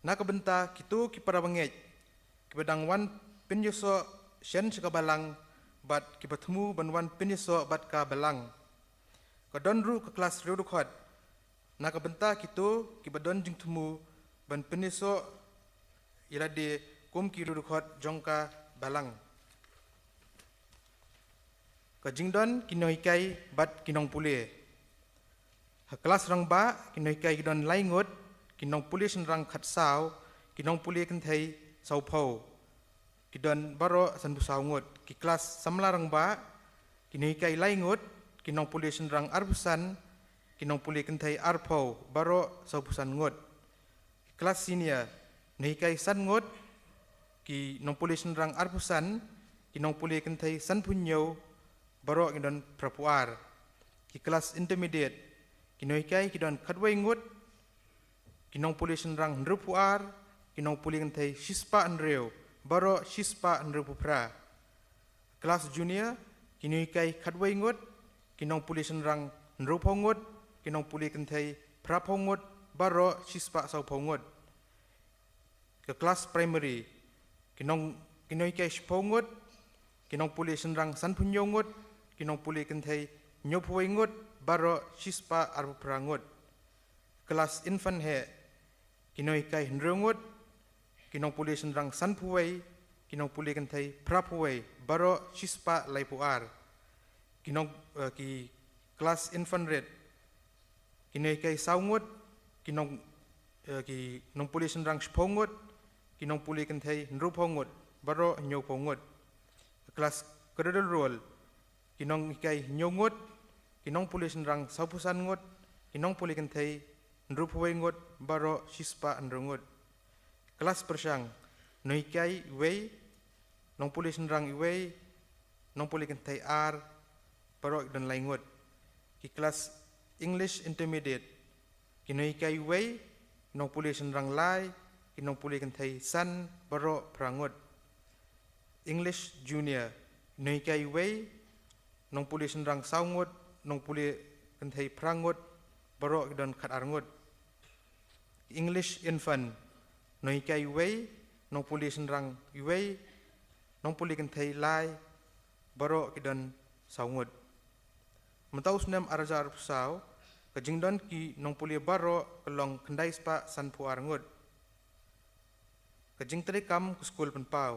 Na ka bynta kito ki para bangeit kiba dang wan pynïasoh shen sha ka balang bad kiba thmu ban wan pynïasoh bad ka balang. Ka don ruh ka klas riewdkhot. Na ka bynta kito kiba don jingthmu ban pynïasoh ïalade kum ki riewdkhot jong ka balang. Ka jingdon ki nonghikai bad ki nongpule. Ha klas rangbah ki nonghikai ki don lai ngut, ki nongpule shynrang khatsaw, ki nongpule kynthei sawphew. Ki don baroh sanphew saw ngut. Ki klas samla rangbah ki nonghikai lai ngut, ki nongpule shynrang arphew san, ki nongpule kynthei arphew, baroh sawphew san ngut. Klas senior, nonghikai san ngut, ki nongpule shynrang arphew san, ki nongpule kynthei sanphew hynñiew, baroh ki don phraphew ar. Ki klas intermediate, ki nonghikai ki don khatwei ngut, ki nongpule shynrang hynriewphew ar, ki nongpule kynthei shispah hynriew, baroh shispah hynriewphew phra. Klas junior, ki nonghikai khatwei ngut, ki nongpule shynrang hynriewphew ngut, ki nongpule kynthei phraphew ngut, baroh shispah sawphew ngut. Ka klas primary, ki nong, ki nonghikai shiphew ngut, ki nongpule shynrang sanphew hynñiew ngut, ki nongpule kynthei hynñiewphew wei ngut, baroh shispah arphew phra ngut. Klas infant heh, ki nonghikai hynriew ngut, ki nongpule shynrang sanphew wei, ki nongpule kynthei phraphew wei, baroh shispah laiphew ar. Ki nong, eh, ki klas infant rit, ki nonghikai saw ngut, ki nong, eh, ki nongpule shynrang shiphew ngut, ki nongpule kynthei hynriewphew ngut, baroh hynñiewphew ngut. Klas cradle roll, ki nonghikai hynñiew ngut, ki nongpule shynrang sawphew san ngut, ki nongpule kynthei hynriewphew wei ngut, baroh shispah hynriew ngut. Klas pyrshang, nonghikai iwei, nongpule shynrang iwei, nongpule kynthei ar, baroh ki don lai ngut. Ki klas English intermediate, ki nonghikai iwei, nongpule shynrang lai, ki nongpule kynthei san, baroh phra ngut. English junior, nonghikai iwei, nongpule shynrang saw ngut, nongpule kynthei phra ngut, baroh ki don khatar ngut. English infant, nonghikai iwei, nongpule shynrang iwei, nongpule kynthei lai, baroh ki don saw ngut. Mynta u snem arhajar arphew saw, ka jingdon ki nongpule baroh ka long khyndai spah sanphew ar ngut. Ka jingtrei kam ka skul pynpaw.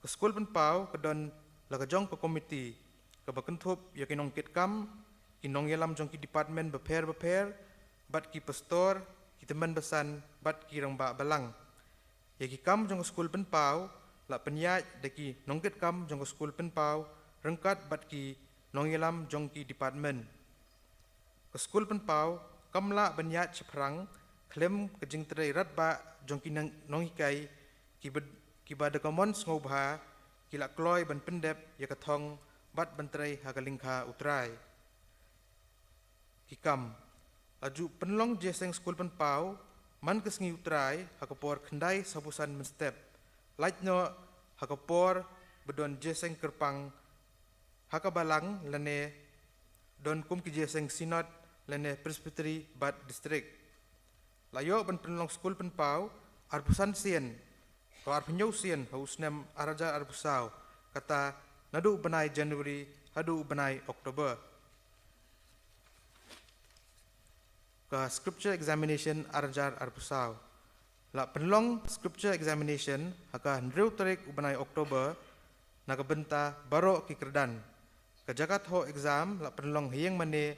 Ka skul pynpaw ka don la ka jong ka komiti kaba kynthup ïa ki nongkitkam, ki nongïalam jong ki department bapher bapher, bad ki pastor, ki tymmen basan, bad ki rangbah balang. Ïa ki kam jong ka skul pynpaw la pynïaid da ki nongkitkam jong ka skul pynpaw ryngkat bad ki nongïalam jong ki department. Ka skul pynpaw kam lah ban ïaid shaphrang khlem ka jingtrei radbah jong ki nong, nonghikai kiba, kiba da ka mon sngewbha ki la kloi ban pyndep ïa ka thong bad ban trei ha ka lyngkha U Trai. Ki kam. La ju pynlong jingïaseng skul pynpaw man ka sngi U Trai ha ka por khyndai sawphew san mynstep. Lait noh ha ka por ba don jingïaseng kyrpang ha ka balang lane don kum ki jingïaseng synod lane presbytery bad district. La ïoh ban pynlong skul pynpaw arphew san sien, ka arphew hynñiew sien ha u snem arhajar arphew saw, kata naduh u bnai January haduh u bnai October. Ka scripture examination arhajar arphew saw. La pynlong scripture examination ha ka hynriew tarik u bnai October na ka bynta baroh ki kyrdan. Ka jaka thoh exam la pynlong ha ïing mane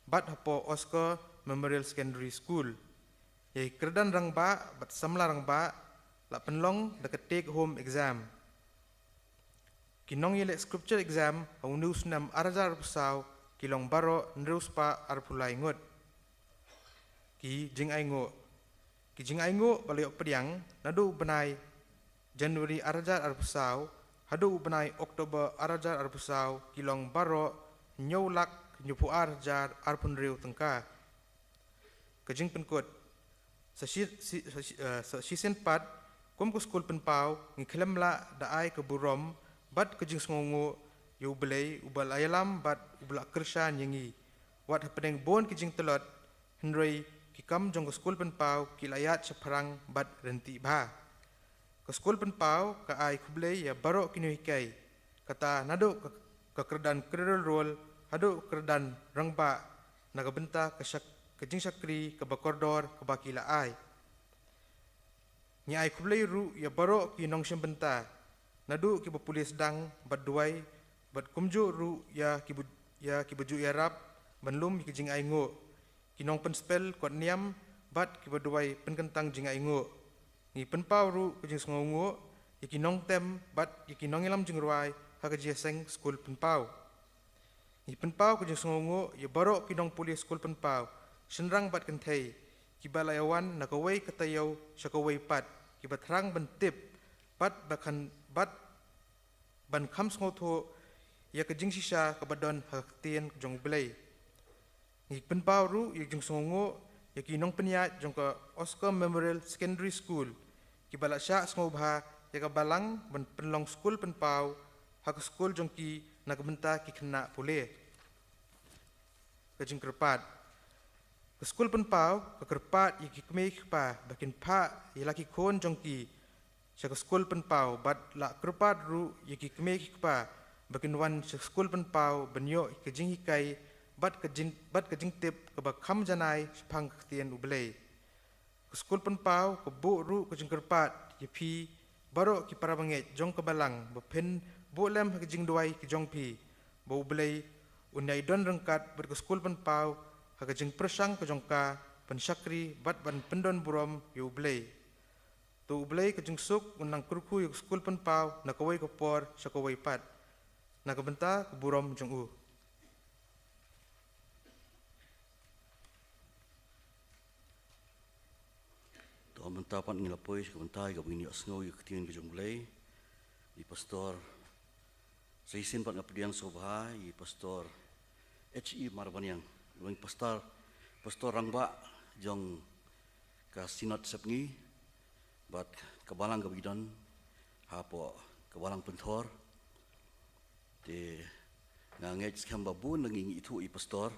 bad hapoh Oscar Memorial Secondary School. Ïa ki kyrdan rangbah bad samla rangbah la pynlong da ka take home exam. Ki nongïaleh scripture exam ha une u snem arhajar arphew saw ki long baroh hynriew spah arphew lai ngut. Ki jingainguh. Ki jingainguh ba la ïoh pdiang naduh u bnai January arhajar arphew saw haduh u bnai October arhajar arphew saw ki long baroh hynñiew lak hynñiewphew ar hajar arphew hynriew tyngka. Ka jingpynkut. Sa shi, shi, sa shi, eh, sa shisien pat, kum ka skul pynpaw, ngi khlem lah da ai ka burom bad ka jingsngewnguh ïa U Blei uba la ïalam bad uba la kyrshan ïa ngi. Wat hapdeng bun ki jingtlot, hynrei Ki kam jong ka skul pynpaw ki la ïaid shaphrang bad ryntih bha. Ka skul pynpaw ka ai khublei ïa baroh ki nonghikai, kata naduh ka, ka kyrdan cradle roll haduh ka kyrdan rangbah na ka bynta ka shak-, ka jingshakri kaba kordor kaba ki la ai. Ngi ai khublei ruh ïa baroh ki nongshim bynta, naduh kiba pule sdang bad duwai, bad kumjuh ruh ïa kiba, ïa kiba ju ïarap ban lum ïa ki jingainguh, ki nongpynspel kot niam bad kiba duwai pynkyntang jingainguh. Ngi pynpaw ruh ka jingsngewnguh ïa ki nongtem bad ïa ki nongïalam jingrwai ha ka jingïaseng skul pynpaw. Ngi pynpaw ka jingsngewnguh ïa baroh ki nongpule skul pynpaw, shynrang bad kynthei, kiba la ïawan na kawei ka taïew sha kawei pat, kiba thrang ban tip bad ba khan, bad ban kham sngewthuh ïa ka jingshisha kaba don ha ka ktien jong U Blei. Ngi pynpaw ruh ïa ka jingsngewnguh ïa ki nongpynïaid jong ka Oscar Memorial Secondary School, kiba la shah sngewbha ïa ka balang ban pynlong skul pynpaw ha ka skul jong ki na ka bynta ki khynnah pule. Ka jingkyrpad. Ka skul pynpaw ka kyrpad ïa ki kmie ki kpa ba kin phah ïa la ki khun jong ki sha ka skul pynpaw, bad la kyrpad ruh ïa ki kmie ki kpa ba kin wan sha ka skul pynpaw ban ïoh ka jinghikai bad ka jing, bad ka jingtip kaba kham janai shaphang ka ktien U Blei. Ka skul pynpaw ka buh ruh ka jingkyrpad ïa phi baroh ki para bangeit jong ka balang ba phin buh lem ha ka jingduwai ka jong phi, ba U Blei un ïai don ryngkat bad ka skul pynpaw ha ka jingpyrshang ka jong ka ban shakri bad ban pyndon burom ïa U Blei. To U Blei ka jingsuk un nang kyrkhu ïa ka skul pynpaw na kawei ka por sha kawei pat, na ka bynta ka burom jong U. To mynta pat ngi la poi sha ka bynta ïa kaba ngin ïohsngew ïa ka ktien ka jong U Blei. I Pastor, sa shisien pat nga pdiang sngewbha ïa i Pastor H E Marbaniang, uwei u pastor, pastor rangbah jong ka Synod Sepngi bad ka balang kaba ki don hapoh ka balang Pynthor. Te nga ngeit skhem ba bun na ngi ngi ithuh ïa i Pastor.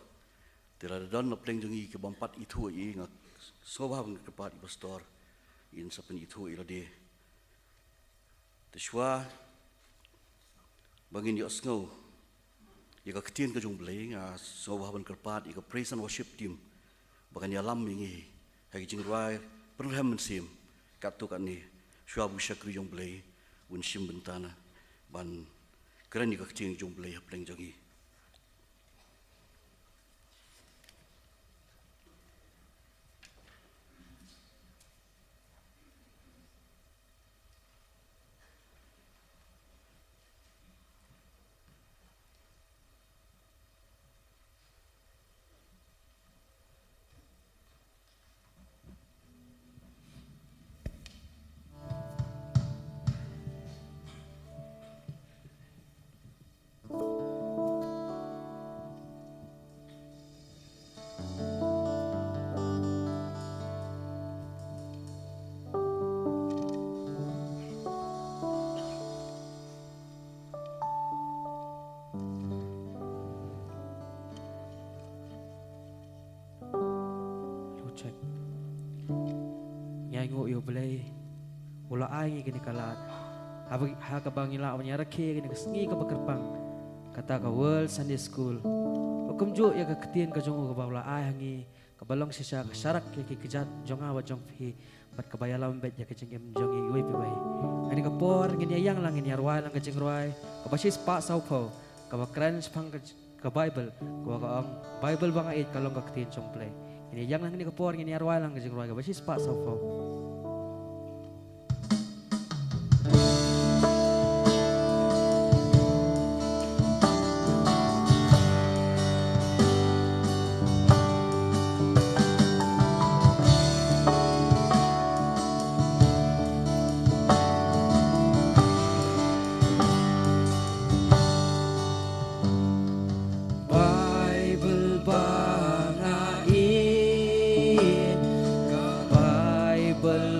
Te lada don na pdeng jong ngi ki bym pat ithuh ïa i, nga sngewbha ban kyrpad ïa i Pastor, in sa pynithuh ïa lade. Te shuwa ba ngin ïohsngew ïa ka ktien ka jong U Blei, nga sngewbha ban kyrpad ïa ka praise and worship team ba kan ïalam ïa ngi ha ki jingrwai pynrhem mynsiem katto katne, shuwa ba u shakri jong U Blei un shim bynta na ban kren ïa ka ktien jong U Blei ha pdeng jong ngi. Hello, check. Ngi ainguh ïa U Blei u la ai ngi kane ka lad, haba, ha kaba ngi lah ban ïarakhe ïa kane ka sngi kaba kyrpang, kata ka World Sunday School. Ba kumjuh ïa ka ktien ka jong u kaba u la ai ha ngi, kaba long shisha ka sharak ïa ki kjat jong nga bad jong phi, bad kaba ïalam beit ïa ka jingim jong ngi iwei pa iwei. Ha kane ka por ngin ïa ïeng lang, ngin ïa rwai lang ka jingrwai kaba shispah sawphew, kaba kren shaphang ka, ka Baibl, kaba ka ong, Baibl ba nga ïeit ka long ka ktien jong U Blei. Ngin ïa ïeng lang ha kane ka por, ngin ïa rwai lang ka jingrwai kaba shispah sawphew. Baibl ba nga ïeit, ka Baibl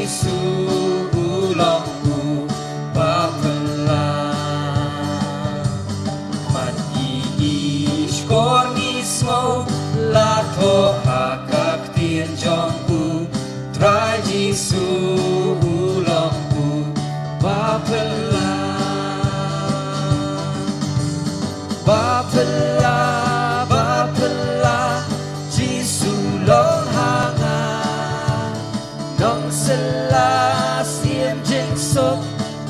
Jisu u long u ba phylla. Mat i i shkor ngi sngewlah thoh ha ka ktien jong u. Trai Jisu u long u ba phylla. Ba phylla, ba phylla, Jisu long ha nga. Nongsynshar siem jingsuk,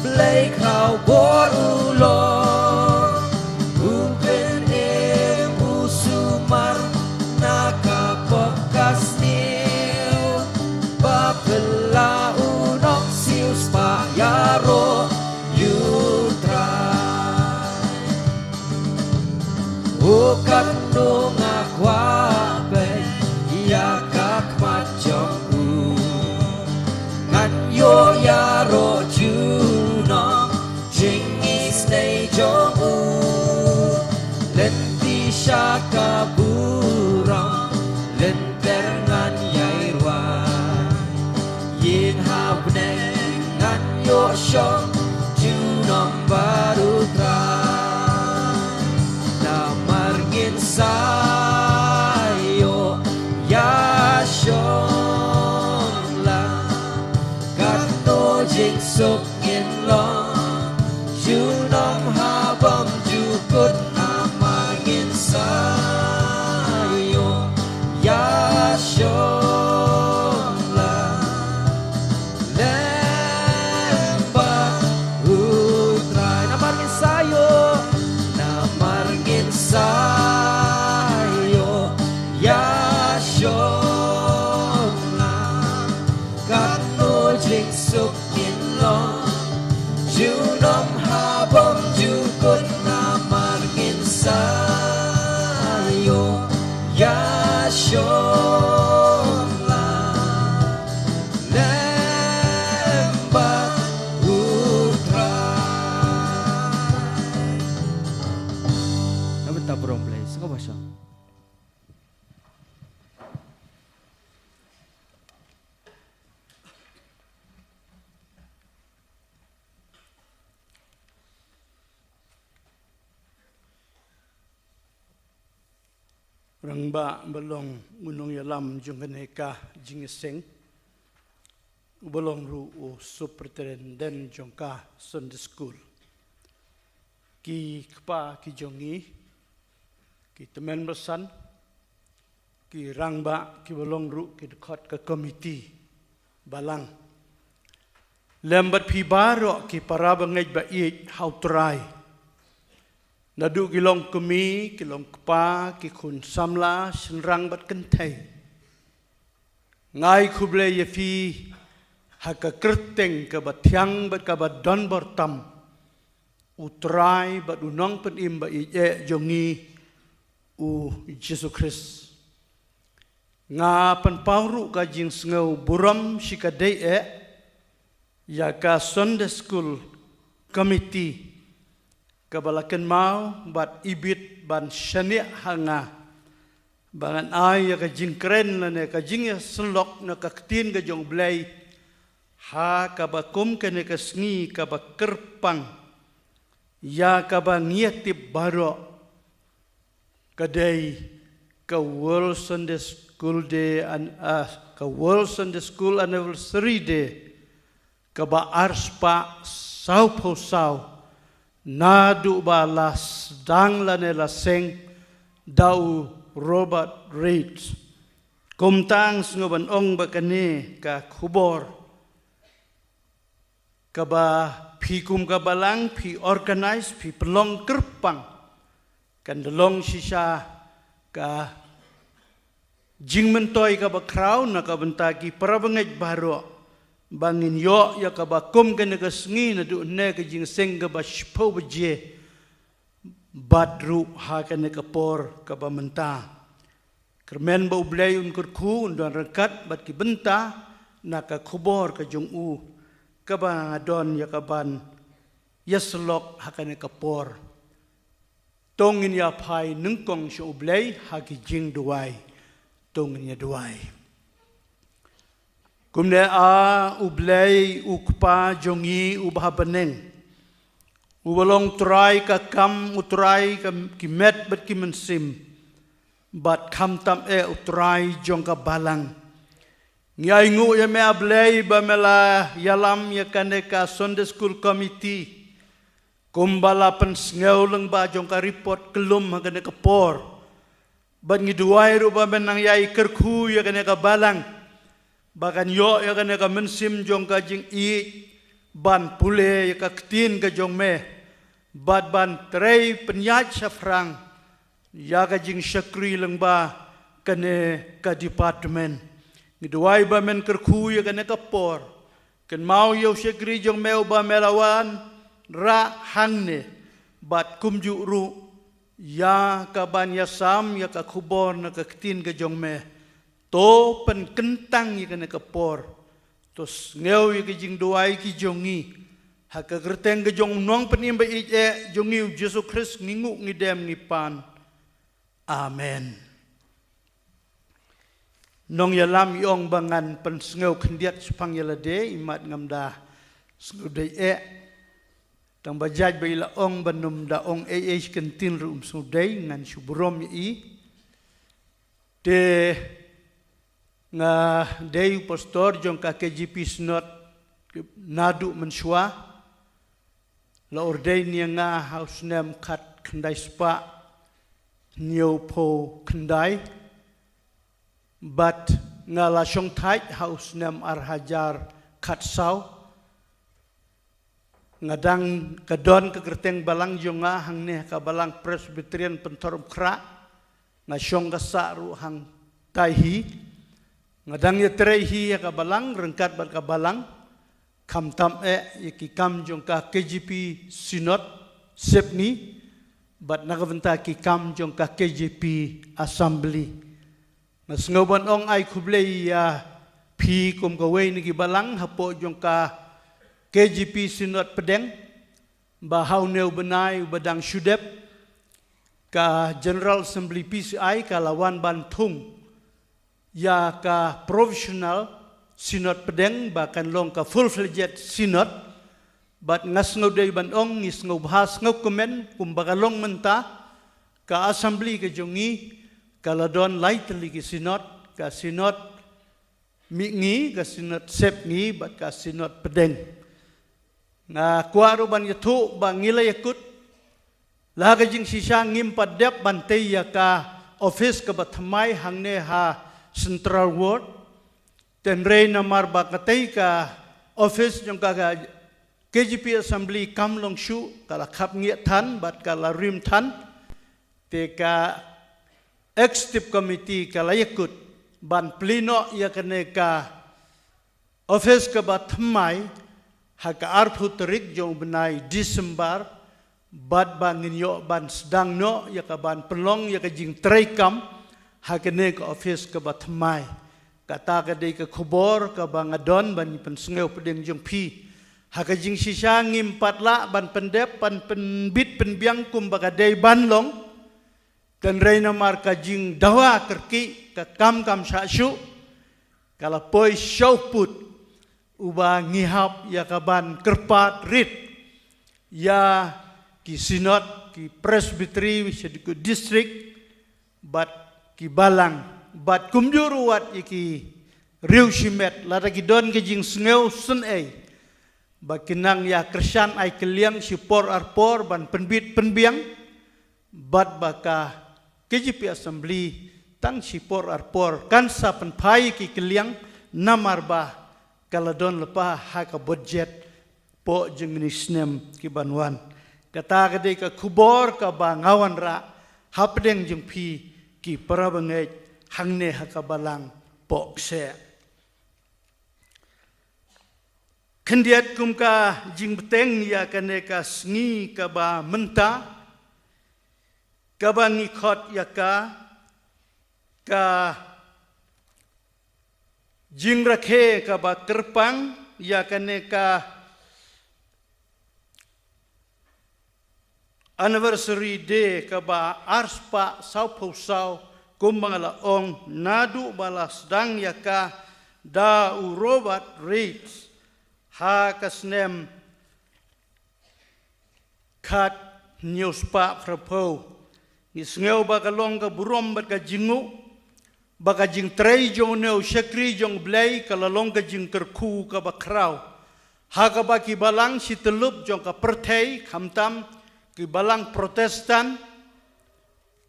Blei khraw bor u long. U pynim u sumar na ka pop ka sniew. Ba phylla u nongsiewspah ïaroh ïa u Trai. O katno nga kwah ban ïa ka khmat jong u. Ngan ïoh ïaroh junom jingisynei jong u. Lynti sha ka burom, lynter ngan ïai rwai. Ïing ha bneng ngan ïoh shong junom bad u Trai. Namar ngin sa ïoh ïashong lang. Katno jingsuk ngin long. Junom ha bymjukut namar ngin sa ïoh ïashong lang. Lem bad u Trai namar ngin sa ïoh, namar ngin sa ïoh ïashong lang. Katno jingsuk ngin long. Junom ha bymjukut namar ngin sa ïoh ïashong lang. Lem bad u Trai. Na bynta burom Blei, sngewbha shong. Rangbah ba long u nongïalam jong kane ka jingïaseng, uba long ruh u superintendent jong ka Sunday School, ki kpa ki jong ngi, ki tymmen basan, ki rangbah kiba long ruh ki dkhot ka komiti balang, lem bad phi baroh ki para bangeit ba ïeit ha u Trai. Naduh ki long kmie, ki long kpa, ki khun samla, shynrang bad kynthei. Nga ai khublei ïa phi ha ka kyrteng kaba thiang bad kaba donbor tam, u Trai bad u Nongpynim ba ïeit eh jong ngi, u Jisu Khrist. Nga pynpaw ruh ka jingsngew burom shi ka dei eh ïa ka Sunday School Committee, kaba la kynmaw bad ibit ban shaniah ha nga ba ngan ai ïa ka jingkren lane ka jingïasyllok na ka ktien ka jong u Blei ha kaba kum kane ka sngi kaba kyrpang ïa kaba ngi ïatip baroh, ka dei ka World Sunday School Day an, ah, ka World Sunday School Anniversary Day, kaba arspah sawphew saw naduh ba la sdang lane la seng da u Robert Reid. Kumta nga sngew ban ong ba kane ka khubor kaba phi kum ka balang phi organise, phi pynlong kyrpang, kan da long shisha ka jingmyntoi kaba khraw na ka bynta ki para bangeit baroh ba ngin ïoh ïa kaba kum kane ka sngi naduh ne ka jingïaseng kaba shiphew baje bad ruh ha kane ka por kaba mynta. Kyrmen ba u Blei un kyrkhu, un don ryngkat bad ki bynta na ka khubor ka jong u kaba nga don ïa kaban ïasyllok ha kane ka por. To ngin ïa phai nyngkong sha u Blei ha ki jingduwai. To ngin ïa duwai. Kumne a U Blei, U Kpa jong ngi uba ha bneng, uba long Trai ka kam, U Trai ka ki met bad ki mynsiem, bad khamtam eh U Trai jong ka balang. Ngi ainguh ïa me A Blei ba me la ïalam ïa kane ka Sunday School Committee, kumba la pynsngew lyngba jong ka report kyllum ha kane ka por. Bad ngi duwai ruh ba men nang ïai kyrkhu ïa kane ka balang, ba kan ïoh ïa kane ka mynsiem jong ka jingïeit ban pule ïa ka ktien ka jong me, bad ban trei pynïaid shaphrang ïa ka jingshakri lyngba kane ka department. Ngi duwai ba men kyrkhu ïa kane ka por. Kynmaw ïa u shakri jong me uba me la wanrah hangne, bad kumjuh ruh ïa ka ban ïasam ïa ka khubor na ka ktien ka jong me. To pynkyntang ïa kane ka por. To sngew ïa ka jingduwai ka jong ngi. Ha ka kyrteng ka jong U Nongpynim ba ïeit eh jong ngi U Jisu Khrist ngi nguh, ngi dem, ngi pan. Amen. Nongïalam i ong ba ngan pynsngew khyndiat shaphang ïa lade, imat ngam da sngewdei eh. Tang ba jait ba i la ong ba nym da ong ei ei, shi kyntien ruh um sngewdei, ngan shu burom ïa i. Te nga dei u pastor jong ka K J P Synod naduh mynshuwa. La ordain ïa nga ha u snem khatkhyndai spah hynñiewphew khyndai. Bad nga la shongthait ha u snem ar hajar khatsaw. Nga dang, ka don ka kyrteng balang jong nga hangne ha ka Balang Presbyterian Pynthorumkhrah. Nga shong ka sah ruh hangtai hi. Nga dang ïatrei hi ha ka balang, ryngkat bad ka balang. Khamtam eh ïa ki kam jong ka K J P Synod Sepngi, bad na ka bynta ki kam jong ka K J P Assembly. Nga sngew ban ong ai khublei ïa phi kum kawei na ki balang hapoh jong ka K J P Synod Pdeng, ba ha une u bnai uba dang shu dep, ka General Assembly P C I ka la wan ban thung ïa ka Provisional Synod Pdeng ba kan long ka full-fledged Synod. Bad nga sngewdei ban ong, ngi sngewbha sngewkmen kumba ka long mynta, ka Assembly ka jong ngi ka la don lai tylli ki Synod, ka Synod Mihngi, ka Synod Sepngi, bad ka Synod Pdeng. Nga kwah ruh ban ïathuh ba ngi la ïakut, la ka jingshisha ngim pat dep ban tei ïa ka office kaba thymmai hangne ha Central Ward. Hynrei namar ba katei ka office jong ka, ka K J P Assembly kam long shuh, ka la khapngiah than bad ka la rim than. Te ka Executive Committee ka la ïakut ban plie noh ïa kane ka office kaba thymmai ha ka arphew tarik jong u bnai December, bad ba ngin ïoh ban sdang noh ïa ka ban pynlong ïa ka jingtrei kam ha kane ka office kaba thymmai. Kata ka dei ka khubor kaba nga don ban pynsngew pdeng jong phi. Ha ka jingshisha ngim pat lah ban pyndep, ban pynbit pynbiang kumba ka dei ban long. Hynrei namar ka jingdawa kyrkieh, ka kam kam shah shuh, ka la poi sha u pud uba ngi hap ïa ka ban kyrpad rit ïa ki Synod, ki Presbytery sha ki district, bad ki balang, bad kumjuh ruh wat ïa ki riew shimet, lada ki don ka jingsngew sngewsynei, ba kin nang ïa kyrshan ai kylliang shipor arpor ban pynbit pynbiang, bad ba ka K J P Assembly tang shipor arpor kan sa pynphai ki kylliang, namar ba ka la don lypa ha ka budget poh jingmynsngew ki ban wan. Kata ka dei ka khubor kaba nga wanrah hapdeng jong phi ki para bangeit hangne ha ka balang poh kseh. Khyndiat kum ka jingbteng ïa kane ka sngi kaba mynta, kaba ngi khot ïa ka, ka jingrakhe kaba kyrpang ïa kane ka anniversary day kaba arspah sawphew saw, kumba nga la ong, naduh ba la sdang ïa ka da u Robert Reid ha ka snem khat hynñiew spah phraphew. Ngi sngew ba ka long ka burom bad ka jingnguh ba ka jingtrei jong une u shakri jong U Blei ka la long ka jingkyrkhu kaba khraw ha kaba ki balang shi tyllup jong ka pyrthei, khamtam ki balang Protestant,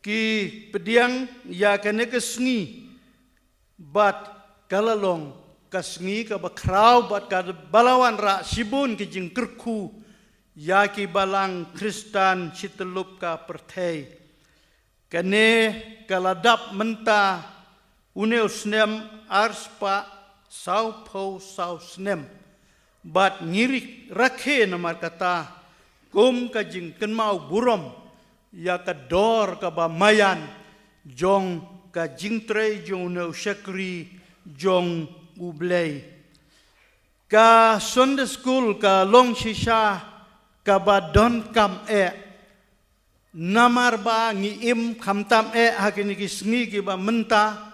ki pdiang ïa kane ka sngi bad ka la long ka sngi kaba khraw bad kaba la wanrah shibun ki jingkyrkhu ïa ki balang Khristan shi tyllup ka pyrthei. Kane ka la dap mynta une u snem ar spah sawphew saw snem. Bad ngi ri rakhe namar kata kum ka jingkynmaw burom ïa ka dor kaba maïan jong ka jingtrei jong une u shakri jong U Blei. Ka Sunday School ka long shisha kaba donkam eh. Namar ba ngi im khamtam eh ha kine ki sngi kiba mynta,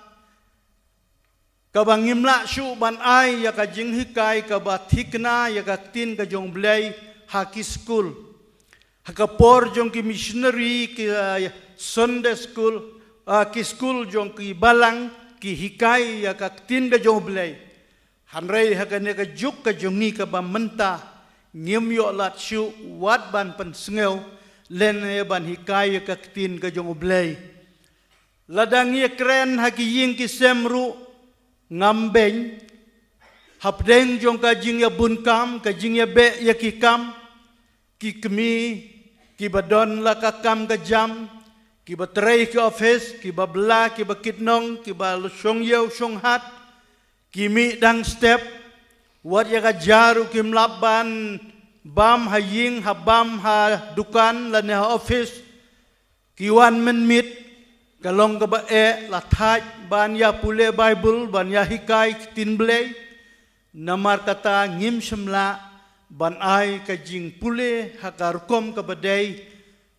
kaba ngim lah shuh ban ai ïa ka jinghikai kaba thikna ïa ka ktien ka jong U Blei ha ki skul. Ha ka por jong ki missionary, ki, uh, Sunday school, uh, ki skul jong ki balang, ki hikai ïa ka ktien ka jong U Blei. Hynrei ha kane ka juk ka jong ngi kaba mynta, ngim ïoh lad shuh wat ban pynsngew lane ban hikai ïa ka ktien ka jong U Blei. Lada ngi ïa kren ha ki ïing ki sem ruh, ngam beiñ, hapdeng jong ka jingïabun kam, ka jingïabeh ïa ki kam, ki kmie kiba don la ka kam ka jam, kiba trei ki office, kiba bla, kiba kitnong, kiba shong ïew shong hat, ki mih dang step, wat ïa ka ja ruh kim lah ban bam ha ïing, ha bam ha dukan lane ha office, ki wan mynmiet, ka long kaba eh, la thait ban ïa pule Bible, ban ïa hikai ktien Blei. Namar kata ngim shym lah ban ai ka jingpule ha ka rukom kaba dei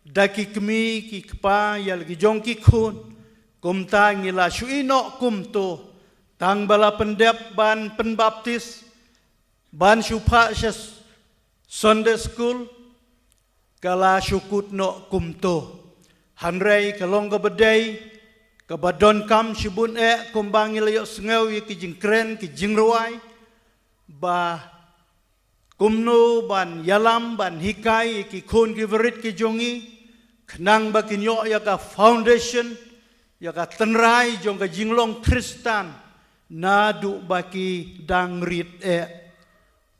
da ki kmie ki kpa ïa la ki jong ki khun. Kumta ngi la shu ïehnoh kumto, tang ba la pyndep ban pynbaptis, ban shu phah sha Sunday school, ka la shu kut noh kumto. Hynrei ka long kaba dei, kaba donkam shibun eh, kumba ngi la ïohsngew ïa ki jingkren, ki jingrwai, ba kumno ban ïalam, ban hikai ïa ki khun ki barit ki jong ngi, khnang ba kin ïoh ïa ka foundation, ïa ka tynrai jong ka jinglong Khristan, naduh ba ki dang rit eh.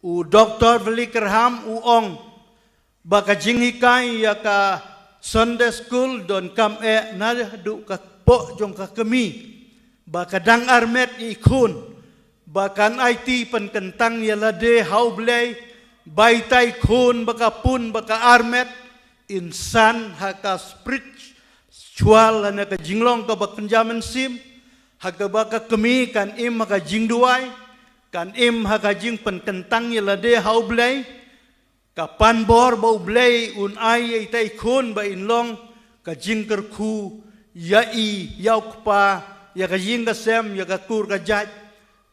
U Doktor Billy Graham u ong ba ka jinghikai ïa ka Sunday school donkam eh naduh ka kpoh jong ka kmie, ba ka dang armet i khun, ba kan aiti pynkyntang ïa lade ha U Blei, ba itai khun ba ka pun ba ka armet, in san ha ka spiritual lane ka jinglong kaba kynja mynsiem, ha kaba ka kmie kan im ha ka jingduwai, kan im ha ka jingpynkyntang ïa lade ha U Blei, ka pan bor ba U Blei un ai ïa itai khun ba in long ka jingkyrkhu ïa i, ïa u kpa, ïa ka ïing ka sem, ïa ka kur ka jait.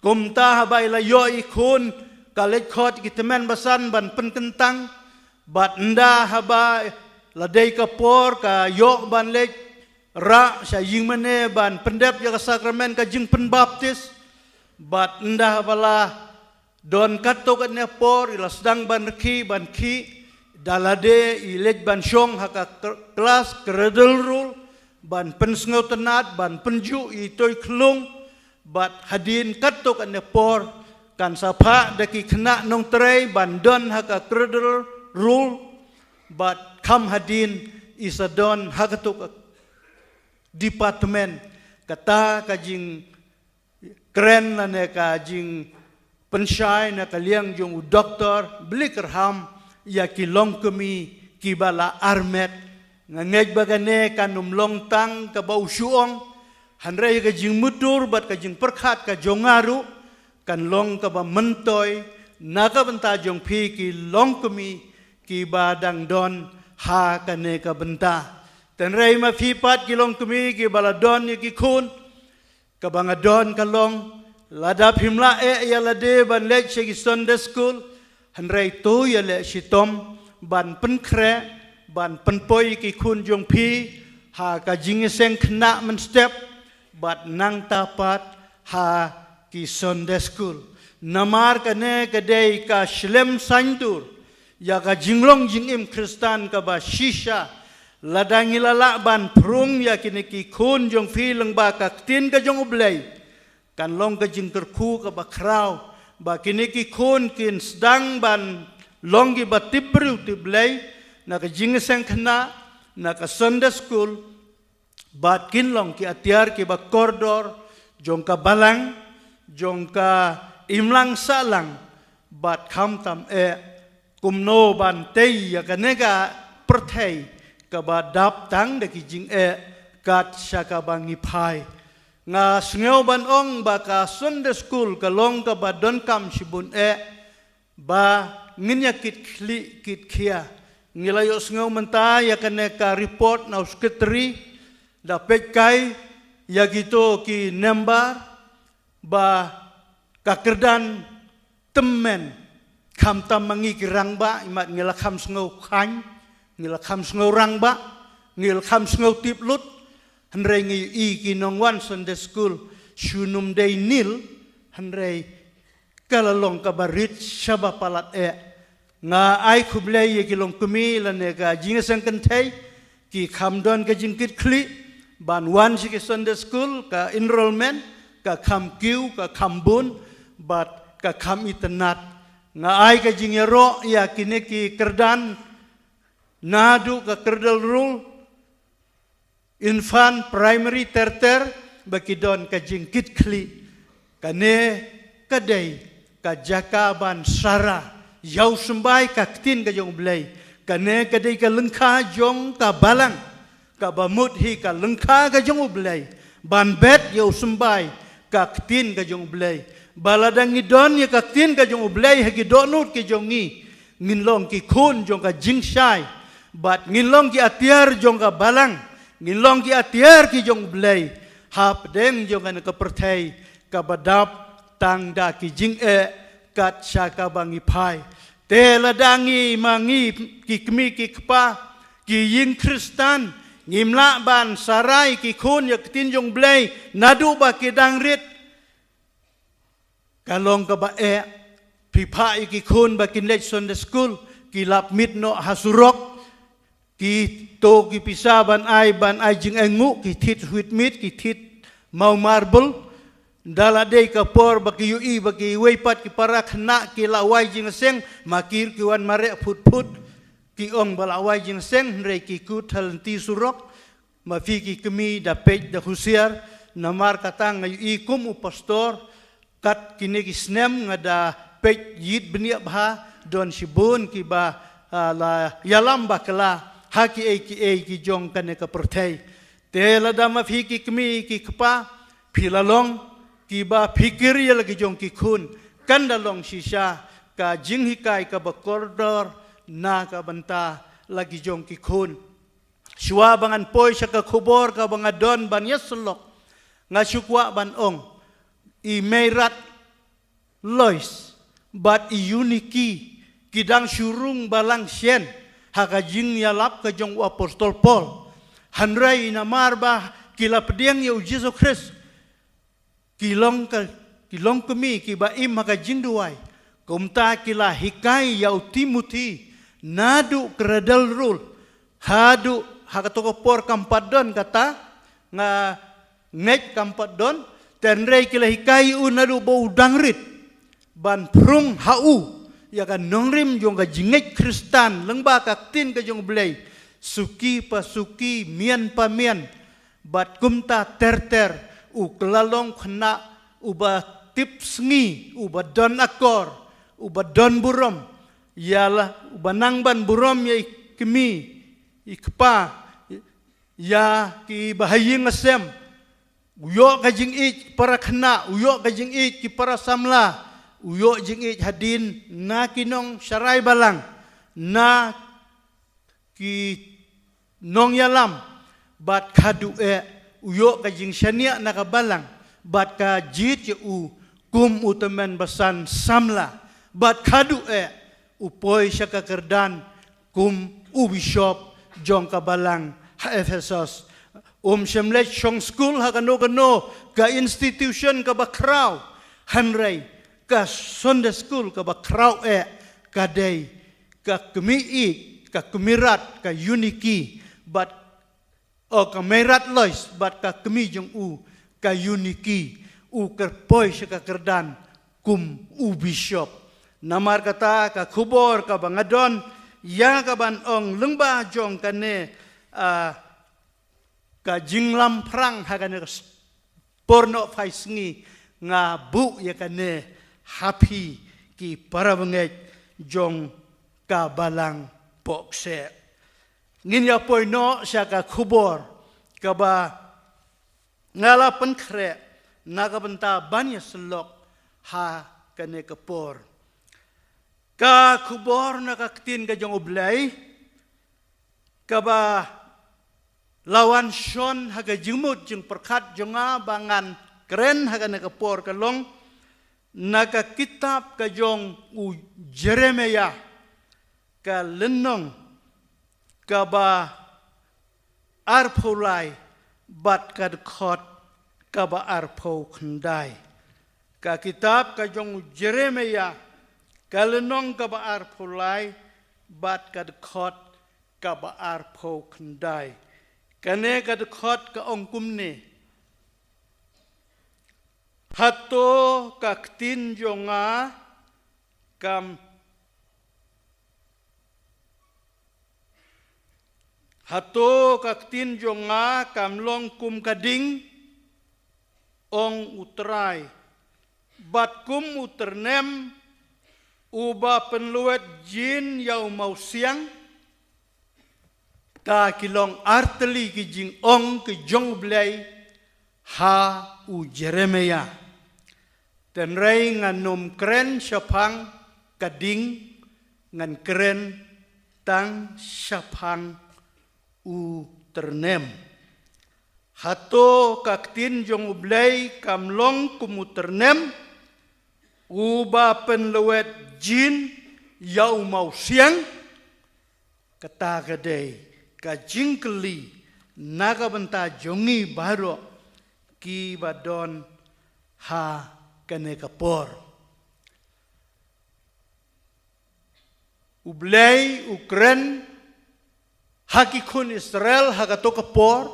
Kumta haba i la ïoh i khun, ka leit khot ki tymmen basan ban pynkyntang, bad ynda haba la dei ka por ka ïoh ban leit rah sha ïing mane ban pyndep ïa ka sakramen ka jingpynbaptis, bad ynda haba la don katto katne por i la sdang ban rkhie, ban khie, da lade i leit ban shong ha ka klas cradle roll, ban pynsngewtynnad, ban pynjuh i toy khlung, bad hadien katto katne por kan sa phah da ki khynnah nongtrei ban don ha ka cradle roll, bad kham hadien i sa don ha katto ka department. Kata ka jing kren lane ka jingpynshai na ka liang jong u Doktor Billy Graham ïa ki longkmie kiba la armet. Nga ngeit ba kane kan ym long tang kaba u shu ong, hynrei ka jingmutdur bad ka jingpyrkhat ka jong nga ruh kan long kaba myntoi na ka bynta jong phi ki longkmie kiba dang don ha kane ka bynta. Hynrei ma phi pat ki longkmie kiba la don ïa ki khun, kaba nga don ka long, Lada phim lah eh ïa lade ban leit sha ki Sunday school, hynrei to ïaleh shitom ban pynkhreh, ban pynpoi ïa ki khun jong phi ha ka jingïaseng khynnah mynstep, bad nangta pat ha ki Sunday school. Namar kane ka dei ka shlem saiñdur ïa ka jinglong jingim Khristan kaba shisha. Lada ngi la lah ban pyrshang ïa kine ki khun jong phi lyngba ka ktien ka jong U Blei, kan long ka jingkyrkhu kaba khraw ba kine ki khun kin sdang ban long kiba tip briew tip Blei na ka jingïaseng khynnah, na ka Sunday school, bad kin long ki atiar kiba kordor jong ka balang, jong ka imlang sahlang, bad khamtam eh kumno ban tei ïa kane ka pyrthei kaba dap tang da ki jingeh kat sha kaba ngi phai. Nga sngew ban ong ba ka Sunday school ka long kaba donkam shibun eh, ba ngin ïa kit khlieh kit khia. Ngi la ïohsngew mynta ïa kane ka report na u secretary, da peit kai ïa kito ki nembar, ba ka kyrdan tymmen, khamtam ma ngi ki rangbah, imat ngi la kham sngew khaiñ, ngi la kham sngew rangbah, ngi la kham sngew tip lut, hynrei ngi ïohi ki nongwan Sunday school shu nym dei nil, hynrei ka la long kaba rit shaba palat eh. Nga ai khublei ïa ki longkmie lane ka jingïaseng kynthei, ki kham don ka jingkit khlieh ban wan sha ki Sunday school, ka enrollment ka kham kiew, ka kham bun, bad ka kham itynnad. Nga ai ka jingïaroh ïa kine ki kyrdan, naduh ka cradle roll, infant, primary, ter ter, ba ki don ka jingkit khlieh. Kane ka dei ka jaka ban sara ïa u symbai ka ktien ka jong U Blei. Kane ka dei ka lyngkha jong ka balang, kaba mut hi ka lyngkha ka jong U Blei, ban bet ïa u symbai ka ktien ka jong U Blei. Ba lada ngi don ïa ka ktien ka jong U Blei ha ki dohnud ki jong ngi, ngin long ki khun jong ka jingshai, bad ngin long ki atiar jong ka balang, ngin long ki atiar ki jong U Blei hapdeng jong kane ka pyrthei kaba dap tang da ki jingeh kat sha kaba ngi phai. Te lada ngi ma ngi ki kmie ki kpa, ki ïing Khristan, ngim lah ban sarai ki khun ïa ka ktien jong U Blei naduh ba ki dang rit, ka long kaba eh. Phi phah ïa ki khun ba kin leit Sunday school, ki lap miet noh ha surok, ki to ki pisa ban ai, ban ai jingainguh, ki thied sweet meat, ki thied maw marble. Da la dei ka por ba ki ïohi ba kiwei pat ki para khynnah ki la wai jingïaseng, ma ki ruh ki wan mareh phut phut, ki ong ba la wai jingïaseng, hynrei ki kut ha lynti surok. Ma phi ki kmie, da peit, da husiar, namar kata nga ïohi kum u pastor, kat kine ki snem nga da peit ïit bniah bha, don shibun kiba, ah, la ïalam bakla ha kiei kiei ki jong kane ka pyrthei. Te lada ma phi ki kmie ki kpa, phi la long kiba phikir ïa la ki jong ki khun, kan da long shisha ka jinghikai kaba kordor na ka bynta la ki jong ki khun. Shuwa ba ngan poi sha ka khubor kaba nga don ban ïasyllok, nga shu kwah ban ong, i Mei Rat Lois bad i Euniki ki dang shu rung balang shen ha ka jingïalap ka jong u apostol Paul. Hynrei namar ba ki la pdiang ïa u Jisu Khrist, ki long ka, ki long kmie kiba im ha ka jingduwai. Kumta ki la hikai ïa u Timothi naduh cradle roll haduh ha kato ka por kam pat don kata, nga ngeit kam pat don, hynrei ki la hikai ïa u naduh ba u dang rit, ban pyrshang ha u ïa ka nongrim jong ka jingngeit Khristan lyngba ka ktien ka jong U Blei, suki pa suki, mian pa mian. Bad kumta ter ter, u kylla long khynnah uba tip sngi, uba don akor, uba don burom, ïa la, uba nang ban burom ïa i kmie, i kpa, ïa kiba ha ïing ha sem. U ïoh ka jingïeit para khynnah, u ïoh ka jingïeit ki para samla, u ïoh jingïeit hadien na ki nongsharai balang, na ki nongïalam, bad khatduh eh u ïoh ka jingshaniah na ka balang, bad ka jied ïa u kum u tymmen basan samla, bad khadduh eh u poi sha ka kyrdan kum u bishop jong ka balang ha Ephesus. Um shym leit shong skul ha kano kano ka institution kaba khraw, hynrei ka Sunday school kaba khraw eh ka dei ka kmie, ka kmie rat, ka Euniki, bad o ka Mei Rat Lois bad ka kmie jong u, ka Euniki, u kyrpoi sha ka kyrdan kum u bishop. Namar kata ka khubor kaba nga don ïa ka ban ong lyngba jong kane, ah, ka jinglam phrang ha kane ka s-, por nohphai sngi, nga buh ïa kane ha phi ki para bangeit jong ka balang Pohkseh. Ngin ïa poi noh sha ka khubor kaba nga la pynkhreh na ka bynta ban ïa syllok ha kane ka por. Ka khubor na ka ktien ka jong U Blei kaba la wan shon ha ka jingmut jingpyrkhat jong nga ba ngan kren ha kane ka por ka long na ka kitab ka jong u Jeremiah, ka lynnong kaba arphew lai bad ka dkhot kaba arphew khyndai. Ka kitab ka jong u Jeremiah, ka lynnong kaba arphew lai bad ka dkhot kaba arphew khyndai. Kane ka dkhot ka ong kumne: Hato ka ktien jong nga kam Hato ka ktien jong nga kam long kum ka ding, ong U Trai, bad kum u tyrnem uba pynlwet jin ïa u mawsiang? Ta ki long artylli ki jingong ki jong U Blei ha u Jeremiah. Tynrai ngan ym kren shaphang ka ding, ngan kren tang shaphang u tyrnem. Hato ka ktien jong U Blei kam long kum u tyrnem uba pynlwet jin ïa u mawsiang? Kata ka dei ka jingkylli na ka bynta jong ngi baroh kiba don ha kane ka por. U Blei u kren ha ki khun Israel ha kato ka por,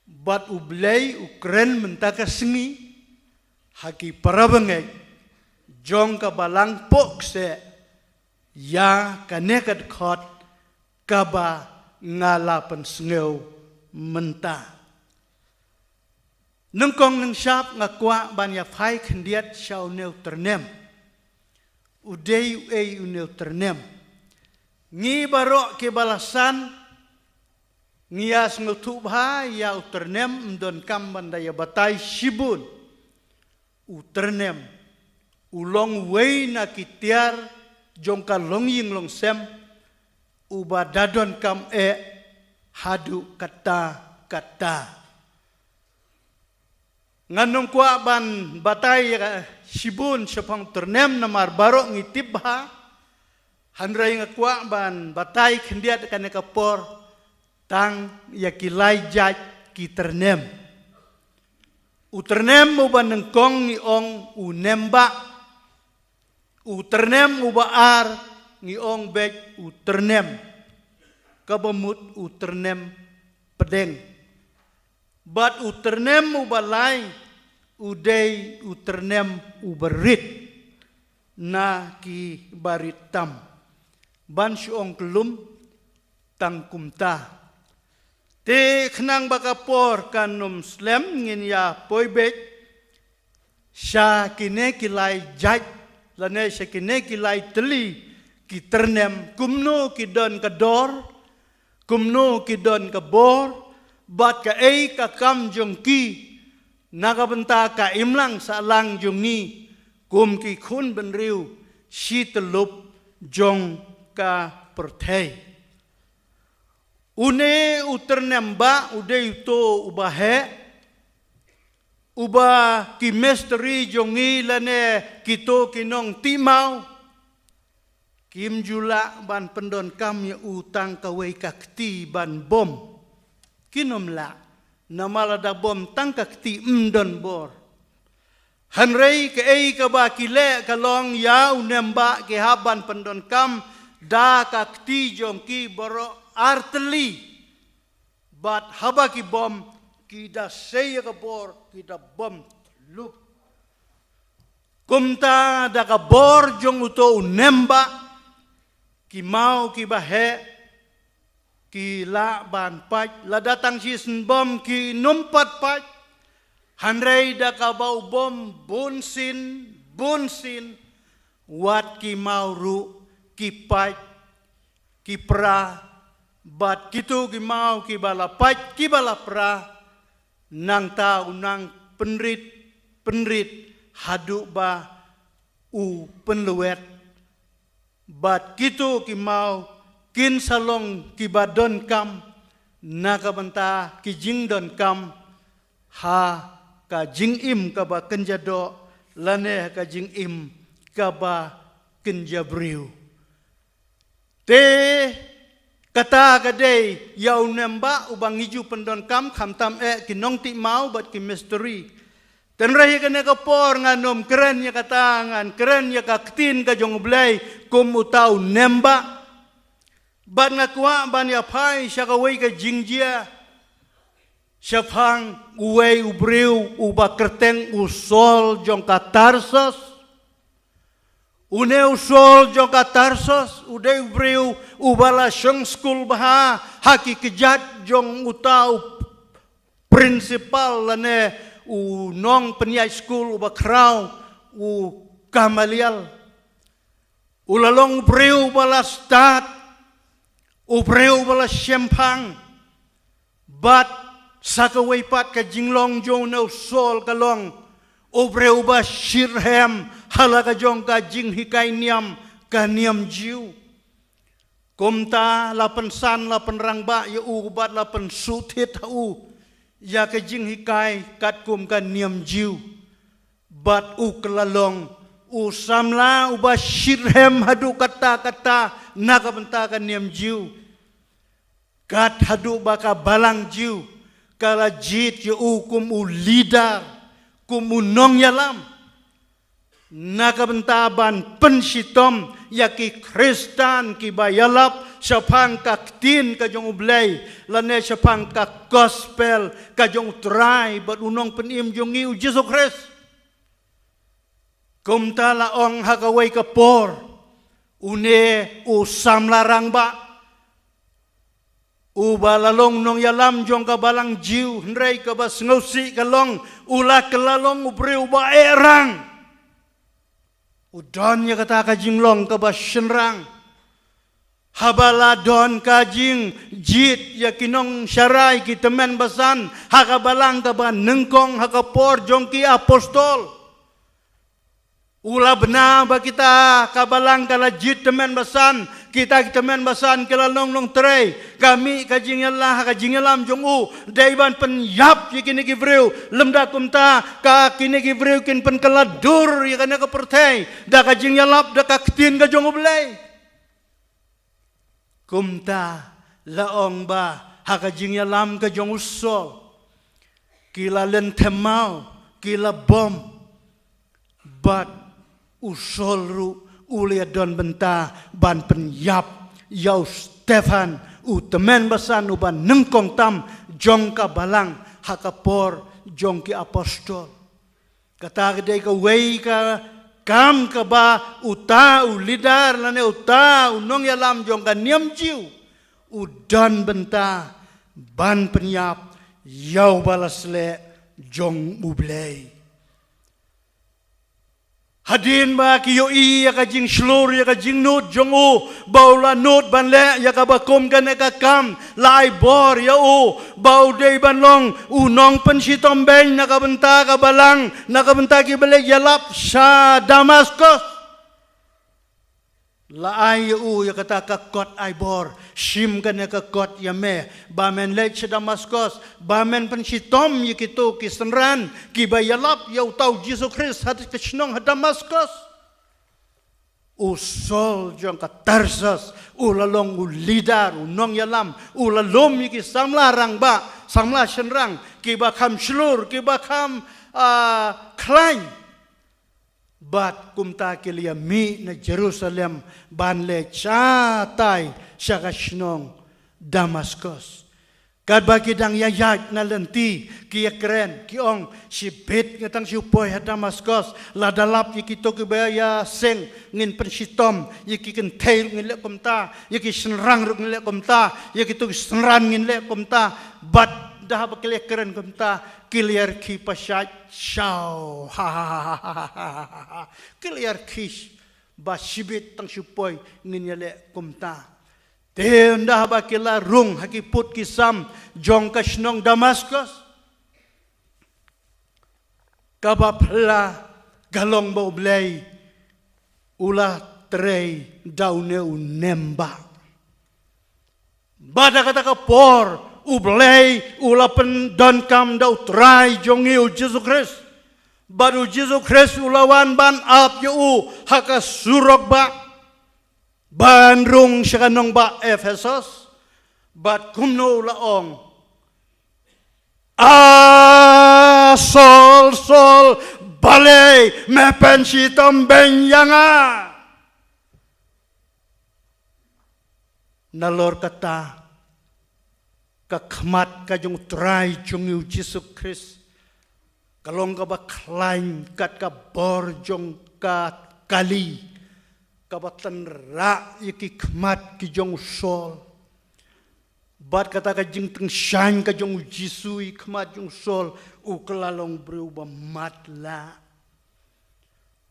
bad U Blei u kren mynta ka sngi ha ki para bangeit jong ka balang Pohkseh ïa kane ka dkhot kaba nga la pynsngew mynta. Nyngkong nyngshap nga kwah ban ïa phai khyndiat sha une u tyrnem. U dei uei une u tyrnem? Ngi baroh kiba la san ngi ïa sngewthuh bha ïa u tyrnem, ym don kam ban da ïa batai shibun. U tyrnem u long uwei na ki tiar jong ka longïing longsem uba da donkam eh haduh katta katta. Ngan ym kwah ban batai ïa ka shibun shaphang u tyrnem namar baroh ngi tip bha. Hynrei nga kwah ban batai khyndiat kane ka por tang ïa ki lai jait ki tyrnem. U tyrnem uba nyngkong ngi ong u nembah. U tyrnem uba ar ngi ong beit u tyrnem kaba mut u tyrnem pdeng. Bad u tyrnem uba lai u dei u tyrnem uba rit na ki barit tam. Ban shu ong kyllum tang kumta. Te khnang ba ka por kan ym slem, ngin ïa poi beit sha kine ki lai jait lane sha kine ki lai tylli ki tyrnem, kumno ki don ka dor, kumno ki don ka bor, bad kaei ka kam jong ki na ka bynta ka imlang sahlang jong ngi kum ki khun bynriew shi tyllup jong ka pyrthei. Une u tyrnem bah u dei uto uba heh, Uba ki mistri jong ngi lane kito ki nongtih maw kim ju lah ban pyndonkam ïa u tang kawei ka kti ban bom. Kin ym lah, namar lada bom tang ka kti ym don bor. Hynrei kaei kaba ki leh ka long ïa u nembah ki hap ban pyndonkam da ka kti jong ki baroh artylli. Bad haba ki bom ki da sei ïa ka bor ki da bom tlup. Kumta da ka bor jong uto u nembah ki maw kiba heh ki lah ban pait, lada tang shisien bom kin ym pat pait. Hynrei da kaba u bom bunsien bunsien wat ki maw ruh ki pait ki pra, bad kito ki maw kiba la pait kiba la pra, nangta u nang pynrit pynrit haduh ba u pynlwet. Bad kito ki maw kin sa long kiba donkam na ka bynta ki jingdonkam ha ka jingim kaba kynja doh lane ha ka jingim kaba kynja briew. Te kata ka dei ïa u nembah uba ngi ju pyndonkam, khamtam eh ki nongtih maw bad ki mistri. Tynrai ïa kane ka por ngan ym kren ïa kata, ngan kren ïa ka ktien ka jong U Blei kum uta u nembah. Bad nga kwah ban ïa phai sha kawei ka jingjia shaphang uwei u briew uba kyrteng u Saul jong ka Tarsus. Une u Saul jong ka Tarsus u dei u briew uba la shong skul bha ha ki kjat jong uta u principal lane u nongpynïaid skul uba khraw, u Gamaliel. U la long u briew uba la stad, u briew uba la shemphang. Bad sa kawei pat ka jinglong jong une u Saul ka long u briew uba shitrhem ha la ka jong ka jinghikai niam ka niam Jiw. Kumta la pynsan la pynrangbah ïa u bad la pynsuhthied ha u ïa ka jinghikai katkum ka niam Jiw. Bad u ka la long u samla uba shitrhem haduh katta katta na ka bynta ka niam Jiw. Kat haduh ba ka balang Jiw ka la jied ïa u kum u leader, kum u nongïalam na ka bynta ban pynshitom ïa ki Khristan kiba ïalap shaphang ka ktien ka jong U Blei lane shaphang ka gospel ka jong U Trai bad U Nongpynim jong ngi U Jisu Khrist. Kumta la ong ha kawei ka por, une u samla rangbah uba la long nongïalam jong ka balang Jiw, hynrei kaba sngewsih ka long u la kylla long u briew uba eh rang. U don ïa kata ka jinglong kaba shynrang. Haba la don ka jingjied ïa ki nongsharai ki tymmen basan ha ka balang kaba nyngkong ha ka por jong ki apostol. U la bna ba kita ka balang ka la jied tymmen basan, kita ki tymmen basan ki la long nongtrei, ka mih ka jingïalah, ka jingïalam jong u dei ban pynïap ïa kine ki briew, lymda kumta ka kine ki briew kin pynkylla dur ïa kane ka pyrthei da ka jingïalap da ka ktien ka jong U Blei. Kumta la ong ba ha ka jingïalam ka jong u Saul ki la lynthem maw, ki la bom. Bad u Saul ruh u la ïadon bynta ban pynïap ïa u Stephan, u tymmen basan uba nyngkong tam jong ka balang ha ka por jong ki apostol. Kata ka dei kawei ka kam kaba uta u leader lane uta u nongïalam jong ka niam Jiw u don bynta ban pynïap ïa uba la sleh jong U Blei. Hadien ba ki ïohi ïa ka jingshlur ïa ka jingnud jong u ba u la nud ban leh ïa kaba kum kane ka kam, la ai bor ïa u ba u dei ban long u nongpynshitom beiñ na ka bynta ka balang, na ka bynta kiba leit ïalap sha Damaskus. La ai ïa u ïa kata ka kot ai bor, shim kane ka kot ïa me, ba men leit sha Damaskos, ba men pynshitom ïa kito ki synran kiba ïalap ïa uta u Jisu Khrist ha ka shnong ha Damaskos. U Saul jong ka Tarsus, u la long u leader, u nongïalam, u la lum ïa ki samla rangbah, samla shynrang, kiba kham shlur, kiba kham, ah, khlaiñ. Bad kumta ki la ïa mih na Jerusalem ban leit shatai sha ka shnong Damaskos. Katba ki dang ïaid na lynti, ki ïakren, ki ong, shibit nga tang shu poi ha Damaskos, lada lap ïa kito kiba ïaseng ngin pynshitom, ïa ki kynthei ruh ngin leh kumta, ïa ki shynrang ruh ngin leh kumta, ïa kito ki synran ngin leh kumta, bad da haba ki la ïakren kumta, ki la ïarkhie pashai shaw. Ha ha ha ha ha ha ha. Ki la ïarkhie ba shibit tang shu poi ngin ïaleh kumta. Te ynda haba ki la rung ha ki pud ki sam jong ka shnong Damaskos, kaba phylla ka long ba U Blei u la trei da une u nembah. Bad ha kata ka por U Blei u la pyndonkam da U Trai jong ngi U Jisu Khrist. Bad U Jisu Khrist u la wan ban ap ïa u ha ka surok bah, ban rung sha ka nongbah Ephesos. Bad kumno u la ong, "A Saul, Saul, balei me pynshitom beiñ ïa nga?" Nalor kata, ka khmat ka jong U Trai jong ngi U Jisu Khrist ka long kaba khlaiñ kat ka bor jong ka kali, kaba tynrah ïa ki khmat ki jong u Saul. Bad kata ka jingtyngshaiñ ka jong U Jisu ïa ki khmat jong u Saul, u kylla long briew ba matlah.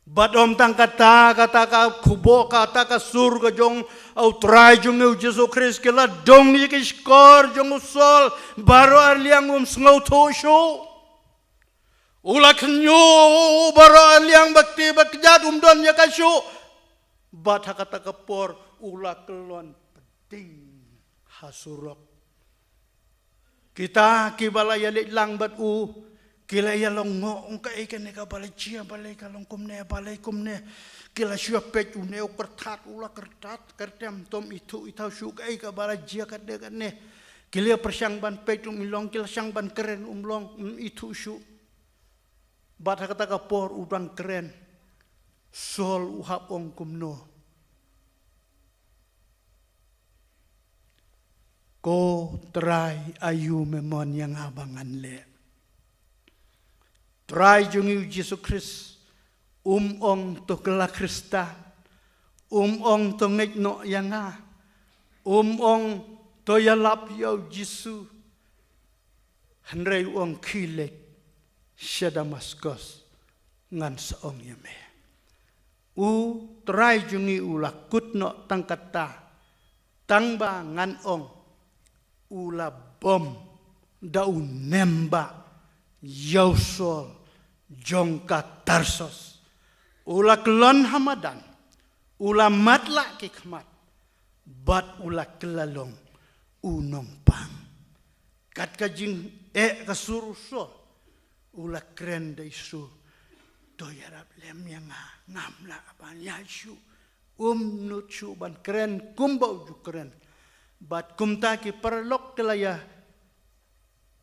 Bad ym tang kata, kata ka khubor, kata ka sur ka jong U Trai jong ngi U Jisu Khrist, ki la dung ïa ki shkor jong u Saul baroh arliang, um sngewthuh shuh. U la khñiuh baroh arliang, ba kti ba kjat um don ïa ka shuh. Bad ha kata ka por u la kyllon pdeng ha surok. Kita kiba la ïaleit lang bad u ki la ïa long ngoh, ong, "Kaei kane kaba la jia, balei ka long kumne, balei kumne?" Ki la shu ïa peit, une u kyrthat, u la kyrthat, kyrtem, tom ithuh ithaw shuh kaei kaba la jia katne katne. Ki la pyrshang ban peit, um long, ki la shang ban kren, um long, um ithuh shuh. Bad ha kata ka por u dang kren, Saul u hap ong kumno, "Ko Trai, aïu me mon ïa nga ba ngan leh?" Trai jong ngi U Jisu Khrist um ong to kylla Khristan, um ong to ngeit noh ïa nga, um ong to ïalap ïa U Jisu. Hynrei u ong, "Khie leit sha Damaskos, ngan sa ong ïa me." U Trai jong ngi u la kut noh tang kata, tang ba ngan ong, u la bom da u nembah ïa u Saul jong ka Tarsus. U la kyllon ha madan, u la matlah ki khmat, bad u la kylla long u nongpang. Kat ka jingeh ka sur u Saul, u la kren da i sur, "To ïarap lem ïa nga, ngam lah ban ïaid shuh." Um nud shuh ban kren kumba u ju kren. Bad kumta ki paralok ki la ïa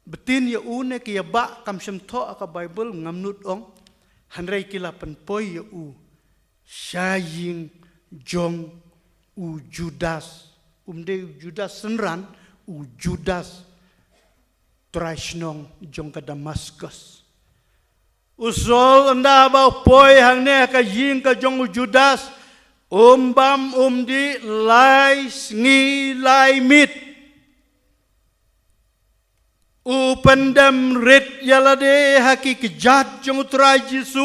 btin ïa u ne ki ïa bah, kam shym thoh ha ka Baibl, ngam nud ong, hynrei ki la pynpoi ïa u sha ïing jong u Judas, um dei u Judas synran, u Judas trai shnong jong ka Damaskos. U Saul ynda ba u poi hangne ha ka ïing ka jong u Judas, um bam um dih lai sngi lai miet. U pyndem rit ïa lade ha ki kjat jong u Trai Jisu.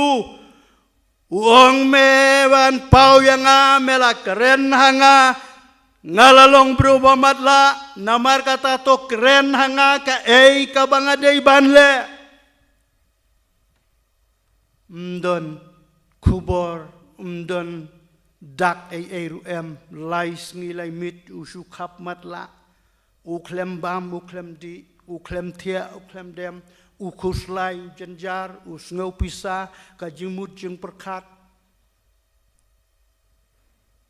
U ong, "Me wan paw ïa nga, me la kren ha nga, nga la long briew ba matlah, namar kata to kren ha nga kaei kaba nga dei ban leh." Ym don khubor, ym don dak ei ei ruh em, lai sngi lai miet u shu khap matlah, u khlem bam, u khlem dih, u khlem thiah, u khlem dem, u khuslai, u jynjar, u sngew pisa, ka jingmut jingpyrkhat.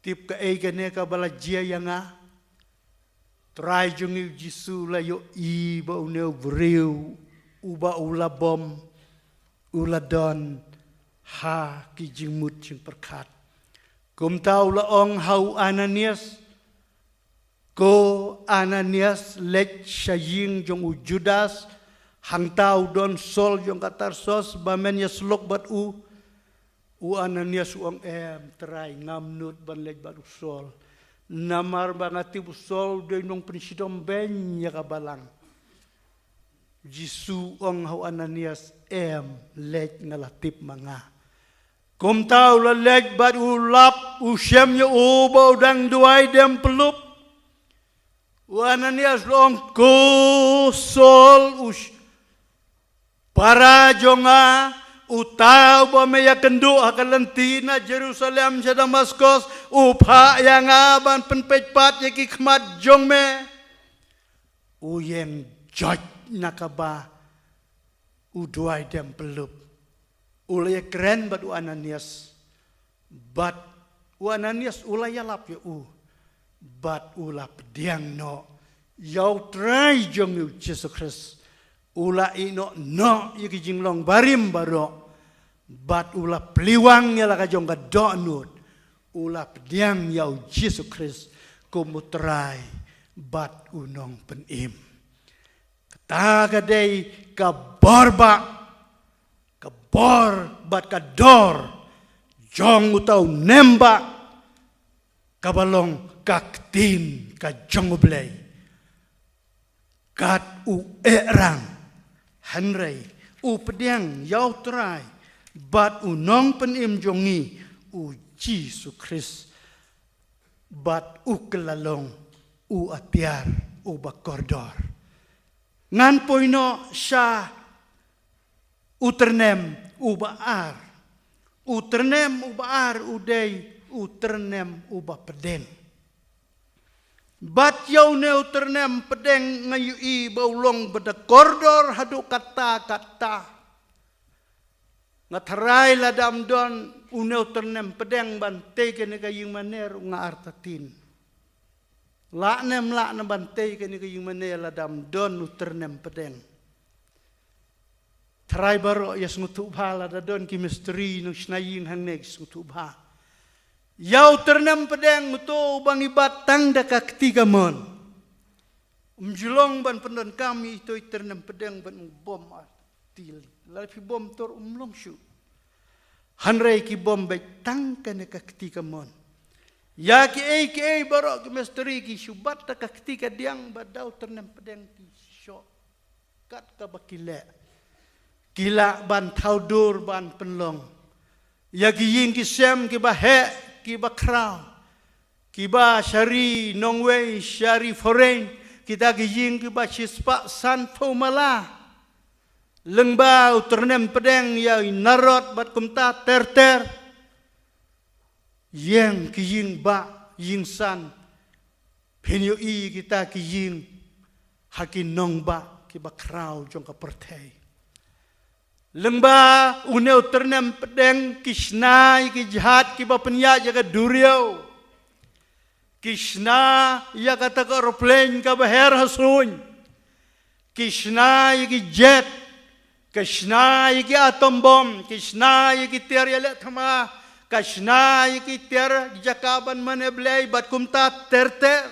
Tip kaei kane kaba la jia ïa nga? Trai jong ngi u Jisu la ïohi ba une u briew uba u la bom u la don ha ki jingmut jingpyrkhat. Kumta u la ong ha u Ananias, "Ko Ananias, leit sha ïing jong u Judas, hangta u don Saul jong ka Tarsos, ba men ïasyllok bad u." U Ananias u ong, "Em Trai, ngam nud ban leit bad u Saul. Namar ba nga tip u Saul u dei u nongpynshitom beiñ ïa ka balang." Jisu u ong ha u Ananias, "Em, leit, nga la tip ma nga." Kumta u la leit bad u lap, u shem ïa u ba u dang duwai dem pyllup. U Ananias u la ong, "Ko Saul, u sh-, para jong nga, uta uba me ïakynduh ha ka lynti na Jerusalem sha Damaskos, u phah ïa nga ban pynpeit pat ïa ki khmat jong me." U ïeng joit na kaba u duwai dem pyllup. U la ïakren bad u Ananias. Bad u Ananias u la ïalap ïa u. Bad u la pdiang noh ïa u Trai jong ngi u Jisu Khrist. U la ïehnoh noh ïa ki jinglong barim baroh. Bad u la plie wang ïa la ka jong ka dohnud. U la pdiang ïa u Jisu Khrist kum u Trai bad u Nongpynim. Kata ka dei ka bor bah, ka bor bad ka dor jong uta u nembah, kaba long ka ktien ka jong U Blei. Kat u eh rang, hynrei u pdiang ïa u Trai bad u Nongpynim jong ngi u Jisu Khrist. Bad u kylla long u atiar uba kordor. Ngan poi noh sha u tyrnem uba ar. U tyrnem uba ar u dei u tyrnem uba pdeng. Bad ïa une u tyrnem pdeng nga ïohi ba u long ba da kordor haduh katta katta. Nga tharai lada ym don une u tyrnem pdeng ban tei kane ka ïing mane ruh nga artatien. Lah ne ym lah ne ban tei kane ka ïing mane lada ym don u tyrnem pdeng. Tharai baroh ïa sngewthuh bha, lada don ki mistri nongshna ïing hangne ki sngewthuh bha. Ïa u tyrnem pdeng uto uba ngi bat tang da ka kti kamon. Ym ju long ban pyndonkam ïa ito i tyrnem pdeng ban ym bom artylli. Lada phi bom to ruh ym long shuh. Hynrei ki bom beit tang kane ka kti kamon. Ïa kiei kiei baroh ki mistri ki shu bat da ka kti kadiang ba da u tyrnem pdeng ki shoh. Kat kaba ki leh, ki lah ban thaw dur ban pynlong ïa ki ïing ki sem kiba heh kiba khraw, kiba sha ri nongwei, sha ri foreign, kita ki ïing kiba shispah sanphew mala. Lyngba u tyrnem pdeng ïa i narod bad kumta ter ter. Ïeng ki ïing bah, ïing san. Phin ïohi kita ki ïing ha ki nongbah kiba khraw jong ka pyrthei. Lyngba une u tyrnem pdeng ki shna ïa ki jahaj kiba pynïaid ïa ka duriaw. Ki shna ïa kata ka aeroplane kaba her ha suiñ. Ki shna ïa ki jet. Ki shna ïa ki atom bomb. Ki shna ïa ki tiar ïaleh thma. Ki shna ïa ki tiar jaka ban mane blei bad kumta ter ter.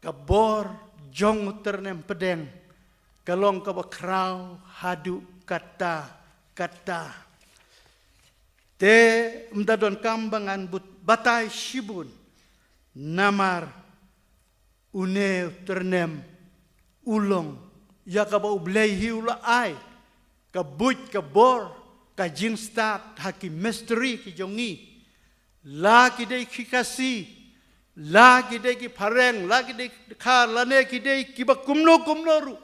Ka bor jong u tyrnem pdeng ka long kaba khraw haduh katta katta. Te ym da donkam ba ngan bud batai shibun. Namar une u tyrnem u long ïa kaba U Blei hi u la ai ka buit ka bor ka jingstad ha ki mistri ki jong ngi. La ki dei ki Khasi, la ki dei ki Phareng, la ki dei ki Dkhar, lane ki dei kiba kumno kumno ruh.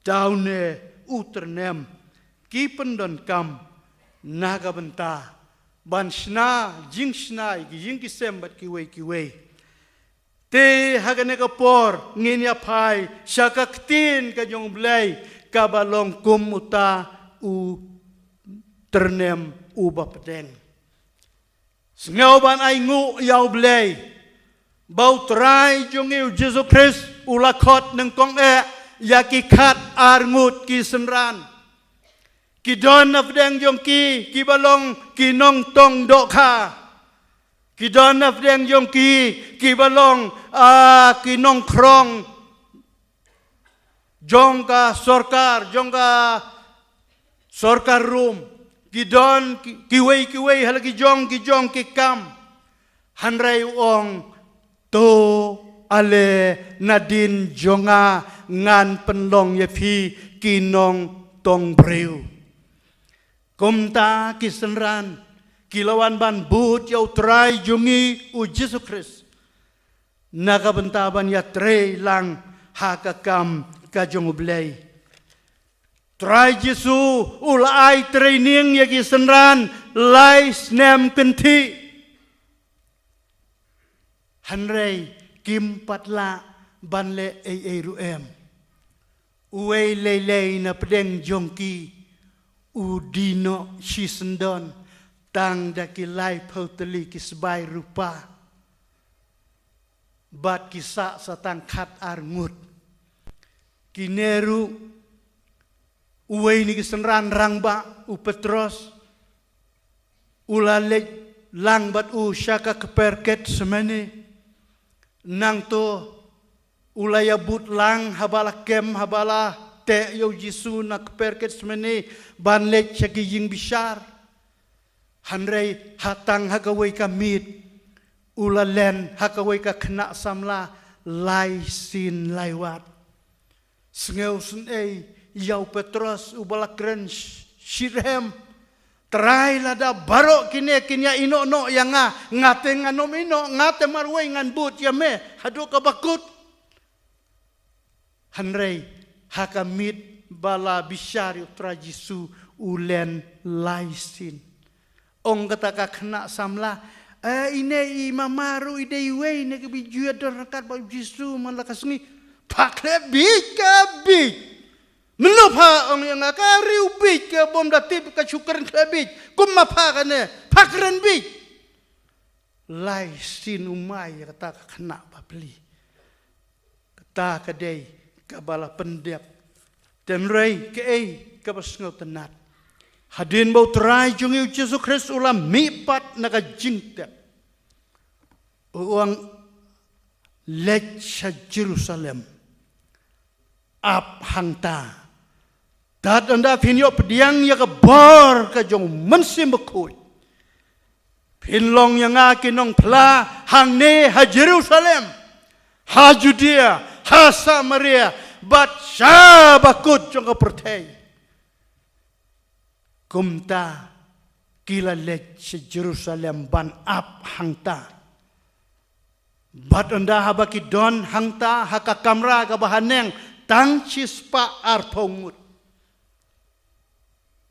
Da une u tyrnem ki pyndonkam na ka bynta ban shna, jingshna ïa ki ïing ki sem bad kiwei kiwei. Te ha kane ka por ngin ïa phai sha ka ktien ka jong U Blei kaba long kum uta u tyrnem uba pdeng. Sngew ban ai nguh ïa U Blei ba U Trai jong ngi U Jisu Khrist u la khot nyngkong eh ïa ki khat ar ngut ki synran. Ki don na pdeng jong ki kiba long ki nongtong dohkha. Ki don na pdeng jong ki kiba long, ah, ki nongkhrong jong ka sorkar, jong ka sorkar Rom. Ki don ki, kiwei kiwei ha la ki jong ki jong ki kam. Hynrei u ong, to ale, nadien jong nga ngan pynlong ïa phi ki nongtong briew. Kumta ki synran ki la wan ban bud ïa U Trai jong ngi U Jisu Khrist na ka bynta ban ïatrei lang ha ka kam ka jong U Blei. Trai Jisu u la ai training ïa ki synran lai snem kynthih. Hynrei kim pat lah ban leh ei ei ruh em. Uwei lei lei na pdeng jong ki u die noh shisyndon tang da ki laiphew tylli ki sbai rupa bad ki sah sa tang khat ar ngut. Kine ruh, uwei na ki synran rangbah u Petros u la leit lang bad u sha ka kper Getsemane. Nangto u la ïabud lang haba la kem, haba la teh ïa U Jisu na kper Getsemane ban leit sha ki ïing bishar. Hynrei ha tang ha kawei ka miet u la len ha kawei ka khynnah samla lai sien lai wat. Sngewsynei ïa u Petros uba la kren sh-, shitrhem. Trai, lada baroh kine kin ïa ïehnoh noh ïa nga, nga te ngan ym ïehnoh, nga te marwei ngan bud ïa me haduh kaba kut. Hynrei ha ka miet ba la bishar ïa U Trai Jisu u len lai sien. Ong kata ka khynnah samla, eh, ine i mama ruh i dei iwei na kiba ju ïadon ryngkat bad U Jisu man la ka sngi. Pha khleh bieit ka bieit. Mano pha ong ïa nga ka riewbieit kaba ym da tip ka shu kren khleh bieit. Kumba pha kane, pha kren bieit. Lai sien u mai ïa kata ka khynnah bapli. Kata ka dei kaba la pyndep. Hynrei kaei kaba sngewtynnat, hadien ba U Trai jong ngi U Jisu Khrist u la mihpat na ka jingtep, u ong, leit sha Jerusalem, ap hangta. Tad ynda phin ïoh pdiang ïa ka bor ka jong U Mynsiem Bakhuid, phin long ïa nga ki nongphla hangne ha Jerusalem, ha Judea, ha Samaria, bad sha bakut jong ka pyrthei. Kumta ki la leit sha Jerusalem ban ap hangta. Bad ynda haba ki don hangta ha ka kamra kaba haneng tang shispah arphew ngut.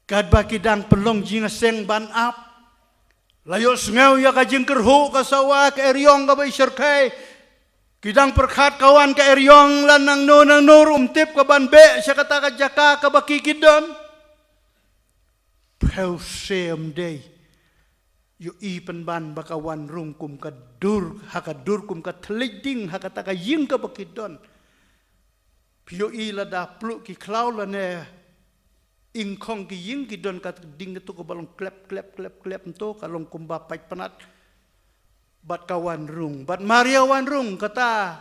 Katba ki dang pynlong jingïaseng ban ap, la ïohsngew ïa ka jingkyrhuh ka sawa, ka eriong kaba ishyrkhei. Ki dang pyrkhat ka wan ka eriong la nangno nangno ruh ym tip, ka ban beh sha kata ka jaka kaba ki ki don. Phew shem dei. Ïohi pynban ba ka wan rung kum ka dur, ha ka dur kum ka thylliej ding ha kata ka ïing kaba ki don. Phi ïohi lada pluh ki khlaw lane ingkhong ki ïing ki don ka ding kato kaba long klep klep klep klep nto, ka long kumba pait pnat. Bad ka wan rung, bad mar ïa wan rung kata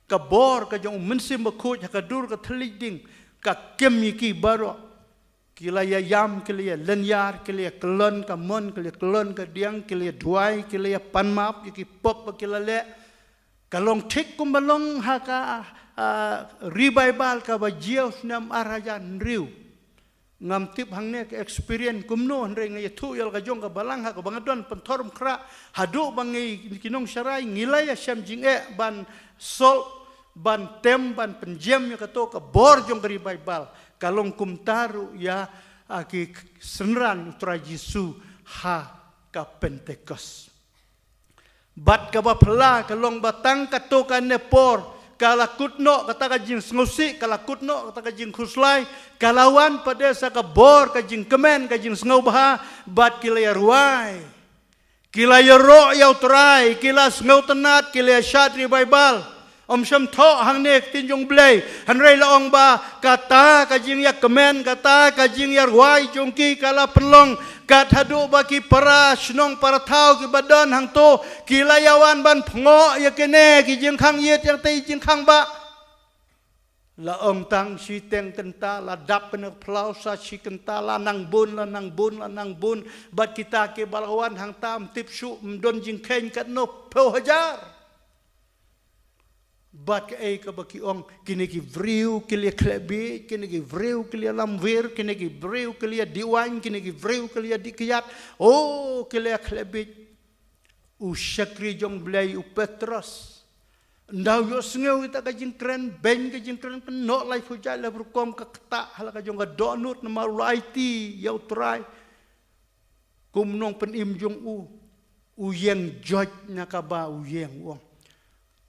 ka bor ka jong U Mynsiem Bakhuid ha ka dur ka thylliej ding ka kem ïa ki baroh. Ki la ïa ïam, ki la ïa lyniar, ki la ïa kyllon ka mon, ki la ïa kyllon ka diang, ki la ïa duwai, ki la ïa pan map ïa ki pop ba ki la leh. Ka long thik kumba long ha ka, ah, revival kaba jia u snem ar hajar hynriew. Ngam tip hangne ka experience kumno, hynrei nga ïathuh ïa la ka jong ka balang ha kaba nga don pynthor mkhrah haduh ba ngi ki nongsharai ngi la ïa shem jingeh ban sol, ban tem, ban pynjem ïa kato ka bor jong ka revival. Ka long kumta ruh ïa, ah, ki synran U Trai Jisu ha ka Pentekost. Bad kaba phylla ka long ba tang katto katne por ka la kut noh kata ka jingsngewsih, ka la kut noh kata ka jingkhuslai, ka la wan pat de sa ka bor, ka jingkmen, ka jingsngewbha, bad ki la ïarwai. Ki la ïaroh ïa U Trai, ki la sngewtynnat, ki la ïashad revival. Ym shym thoh hangne ka ktien jong U Blei, hynrei la ong ba kata ka jingïakmen, kata ka jingïarwai jong ki ka la pynlong kat haduh ba ki para shnong para thaw kiba don hangto ki la ïawan ban pyngoh ïa kine ki jingkhang ïit, ïa kata ki jingkhang bah. La ong tang shiteng kynta, la dap kane ka phyllaw sa shi kynta, la nang bun, la nang bun, la nang bun. Bad kita kiba la wan hangta ym tip shuh, ym don jingkheiñ katno phew hajar. Bad kaei kaba ki ong, kine ki briew ki la ïakhleh bieit, kine ki briew ki la ïalamwir, kine ki briew ki la ïadih waiñ, kine ki briew ki la ïadih kyiad. Oh, ki la ïakhleh bieit. U shakri jong U Blei u Petros, ynda u ïohsngew ïa kata ka jingkren beiñ, ka jingkren kynnoh laiphew jait laiphew rukom, ka ktah ha la ka jong ka dohnud namar u la aiti ïa U Trai. Kum u nongpynim jong u, u ïeng joit na kaba u ïeng, u ong,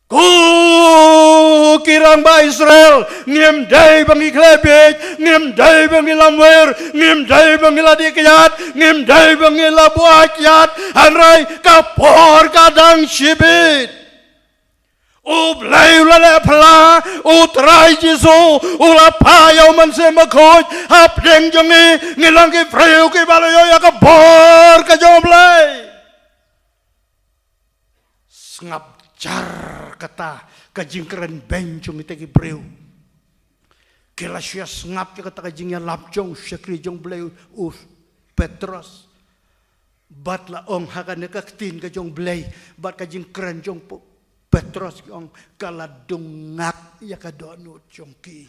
ko ki rangbah Israel, ngim dei ba ngi khleh bieit, ngim dei ba ngi lamwir, ngim dei ba ngi la dih kyiad, ngim dei ba ngi la buaid kyiad, hynrei ka por ka dang shibit. U Blei u la leh phylla, U Trai Jisu u la phah ïa U Mynsiem Bakhuid hapdeng jong ngi, ngi long ki briew kiba la ïoh ïa ka bor ka jong U Blei. Sngap jar kata ka jingkren beiñ jong kita ki briew. Ki la shu ïa sngap ïa kata ka jingïalap jong u shakri jong U Blei u Petros. Bad la ong ha kane ka ktien ka jong U Blei bad ka jingkren jong P-, Petros, ki ong ka la dung ngat ïa ka dohnud jong ki.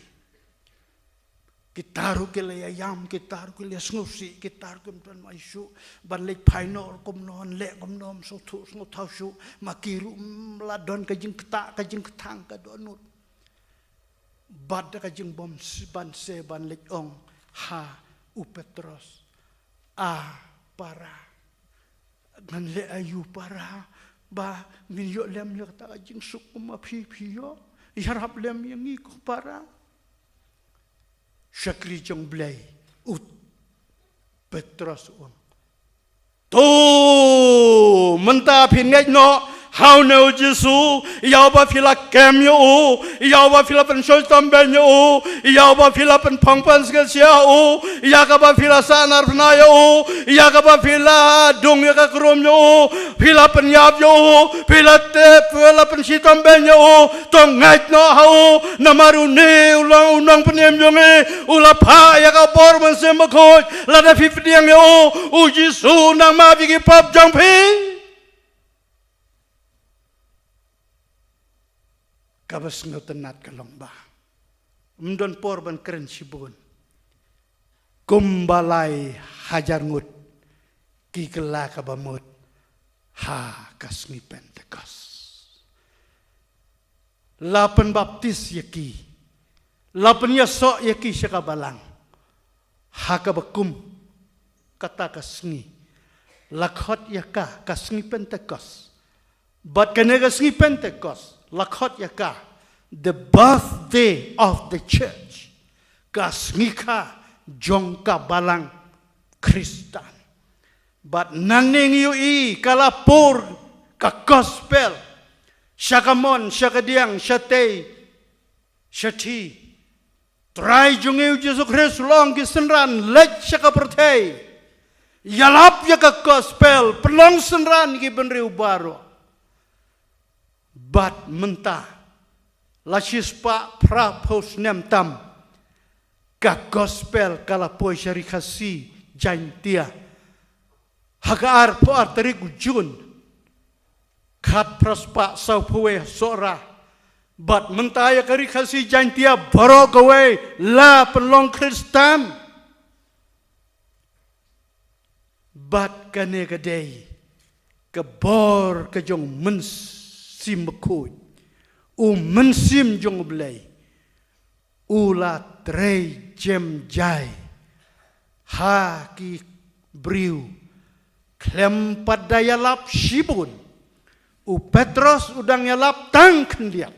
Kita ruh ki la ïa ïam, kita ruh ki la ïa sngewsih, kita ruh kim don ma shuh ban leit phai noh kumno, leh kumno, ym sngewthuh sngewthaw shuh, ma ki ruh ym la don ka jingktah ka jingkthang ka dohnud. Bad da ka jingbym s-, ban se ban leit ong ha u Petros, a para, ngan leh aïu para ba ngin ïoh lem ïa kata ka jingsuk kum ma phi, phi ïoh ïarap lem ïa ngi ko para. Shakri jong U Blei, u Petros u ong, to, mynta phin ngeit noh ha une u Jisu, ïa uba phi la kem ïa u, ïa uba phi la pynshitom beiñ ïa u, ïa uba phi la pynphong pynskhem ïa u, ïa kaba phi la sahnarphna ïa u, ïa kaba phi la dung ïa ka krum ïa u, phi la pynïap ïa u, phi la tep, phi la pynshitom beiñ ïa u, to ngeit noh ha u, namar une u long u nongpynim jong ngi, u la phah ïa ka bor Mynsiem Bakhuid, lada phi pdiang ïa u, u Jisu u nang map ïa ki pop jong phi. Kaba sngewtynnat ka long ba ym don por ban kren shibun, kumba lai hajar ngut ki kylla kaba mut ha ka sngi Pentekost. La pynbaptis ïa ki, la pynïasoh ïa ki sha ka balang ha kaba kum kata ka sngi. La khot ïa ka ka sngi Pentekost. Bad kane ka sngi Pentekost la khot ïa ka the birthday of the church, ka sngi kha jong ka balang Khristan. Bad nangne ngi ïohi ka la pur ka gospel sha kamon, sha kadiang, shatei, shathi. Trai jong ngi u Jisu Khrist u la ong, ki synran, leit sha ka pyrthei, ïalap ïa ka gospel, pynlong synran ki bynriew baroh. Bad mynta la shispah phraphew snem tam ka gospel ka la poi sha Ri Khasi Jaintia ha ka arphew ar tarik u Jun khatphra spah sawphew wei ha Sohra. Bad mynta ïa ka Ri Khasi Jaintia baroh kawei la pynlong Khristan. Bad kane ka dei ka bor ka jong u Mynsiem Bakhuid. U Mynsiem jong U Blei u la trei jem jai ha ki briew Khlem pat da ïalap shibun, u Petros u dang ïalap tang khyndiat.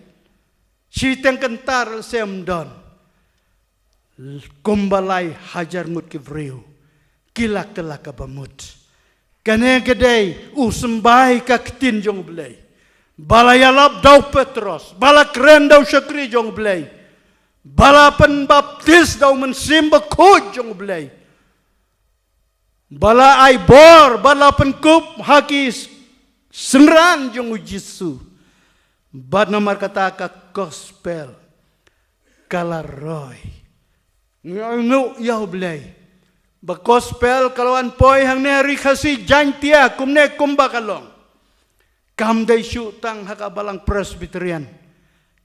Shiteng kynta ruh sem don. Kumba lai hajar ngut ki briew ki la kylla kaba mut. Kane ka dei u symbai ka ktien jong U Blei ba la ïalap da u Petros, ba la kren da u shakri jong U Blei, ba la pynbaptis da u Mynsiem Bakhuid jong U Blei, ba la ai bor, ba la pynkup ha ki s-, synran jong U Jisu. Bad namar kata ka gospel ka la roi. Ngi ong ïa U Blei ba gospel ka la wan poi hangne ha ri Khasi Jaintia kumne kumba ka long. Kam dei shuh tang ha ka balang Presbyterian,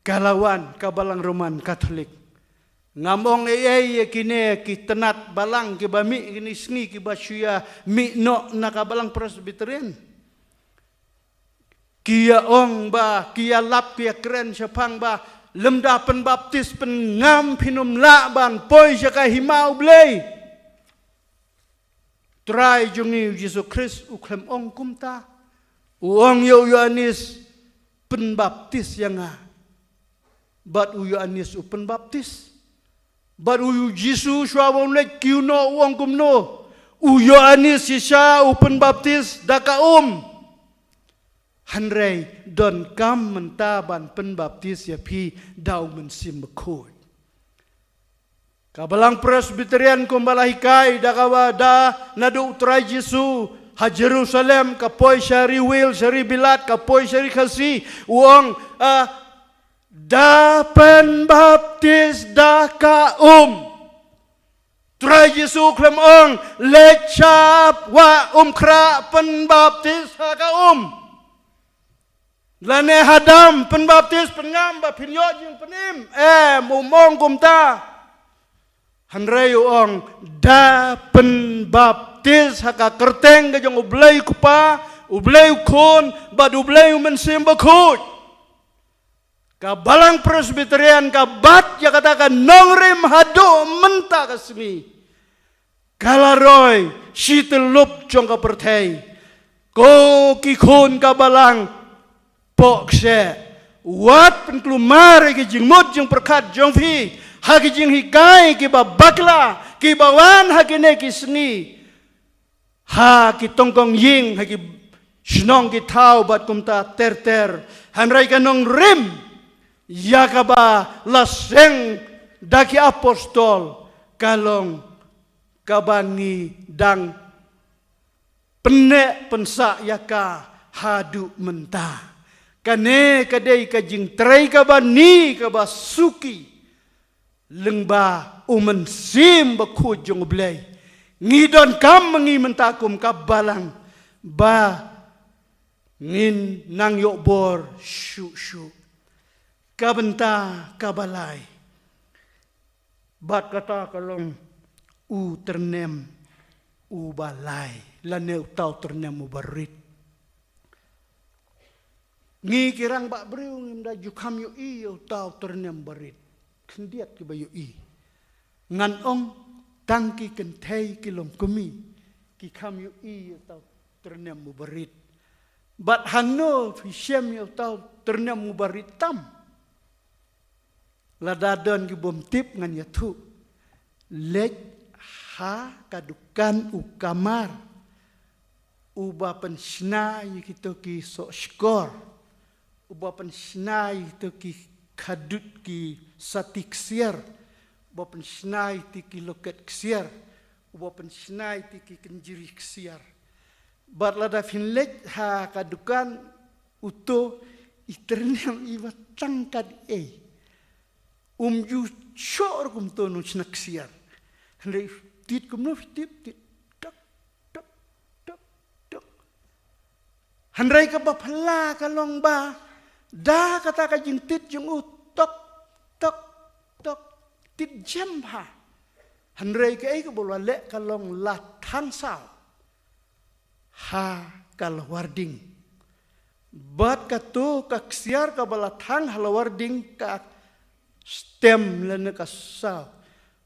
ka la wan ka balang Roman Catholic. Ngam ong ei ei ïa kine ki tnat balang kiba mih kine sngi kiba shu ïa mih noh na ka balang Presbyterian. Ki ïa ong ba, ki ïalap, ki ïa kren shaphang ba lymda pynbaptis pynngam phin ym lah ban poi sha ka hima U Blei. Trai jong ngi U Jisu Khrist u khlem ong kumta. U ong ïa u Ïoannis, pynbaptis ïa nga. Bad u Ïoannis u pynbaptis. Bad u Jisu shuwa ba un leit kiew noh u ong kumno? U Ïoannis shisha u pynbaptis da ka um. Hynrei donkam mynta ban pynbaptis ïa phi da u Mynsiem Bakhuid. Ka balang Presbyterian kumba la hikai da kaba da naduh u Trai Jisu ha Jerusalem, ka poi sha ri Wales, sha ri Bilat, ka poi sha ri Khasi, u ong, ah, da pynbaptis da ka um. Trai Jisu khlem ong, leit sha wah Umkhrah pynbaptis ha ka um. Lane ha dam pynbaptis pynngam ba phin ïoh jingpynim. Em, um ong kumta. Hynrei u ong, da pynbaptis ha ka kyrteng ka jong U Blei U Kpa, U Blei U Khun, bad U Blei U Mynsiem Bakhuid. Ka balang Presbyterian ka bat ïa kata ka nongrim haduh mynta ka sngi. Ka la roi shi tyllup jong ka pyrthei. Ko ki khun ka balang, pok se, wat pynkulmar ïa ki jingmut jingpyrkhat jong phi ha ki jinghikai kiba bakla kiba wan ha kine ki sngi. Ha ki tongkong ïing, ha ki shnong ki thaw bad kumta ter ter. Hynrei ka nongrim ïa kaba la seng da ki apostol ka long kaba ngi dang pynneh pynsah ïa ka haduh mynta. Kane ka dei ka jingtrei kaba ni kaba suki. Lyngba U Mynsiem Bakhuid jong U Blei, ngi donkam ma ngi mynta kum ka balang ba ngin nang ïoh bor shuh shuh. Ka bynta kaba lai. Bad kata ka long u tyrnem uba lai, lane uta u tyrnem uba rit. Ngi ki rangbah briew ngim da ju kham ïohi ïa uta u tyrnem barit. Khyndiat kiba ïohi. Ngan ong tang ki kynthei ki longkmie ki kham ïohi ïa uta u tyrnem uba rit. Bad hangno phi shem ïa uta u tyrnem uba rit tam? Lada don ki bym tip ngan ïathuh. Leit ha ka dukan u kamar uba pynshna ïa kito ki soh shkor, uba pynshna ïa kito ki khadut ki sati ksiar, uba pynshna ïa kito ki loket ksiar, uba pynshna ïa kito ki kynjri ksiar. Bad lada phin leit ha ka dukan uto, i tyrnem iba tang ka dei. Um ju shoh ruh kumto nongshna ksiar. Hynrei tit kumno tit, tit tok tok tok tok. Hynrei kaba phylla ka long ba da kata ka jingtit jong u tok tok tok, tit jem bha. Hynrei kaei kaba u la leh ka long la thang saw ha ka lawar ding. Bad kato ka ksiar kaba la thang ha lawar ding ka stem lane ka saw.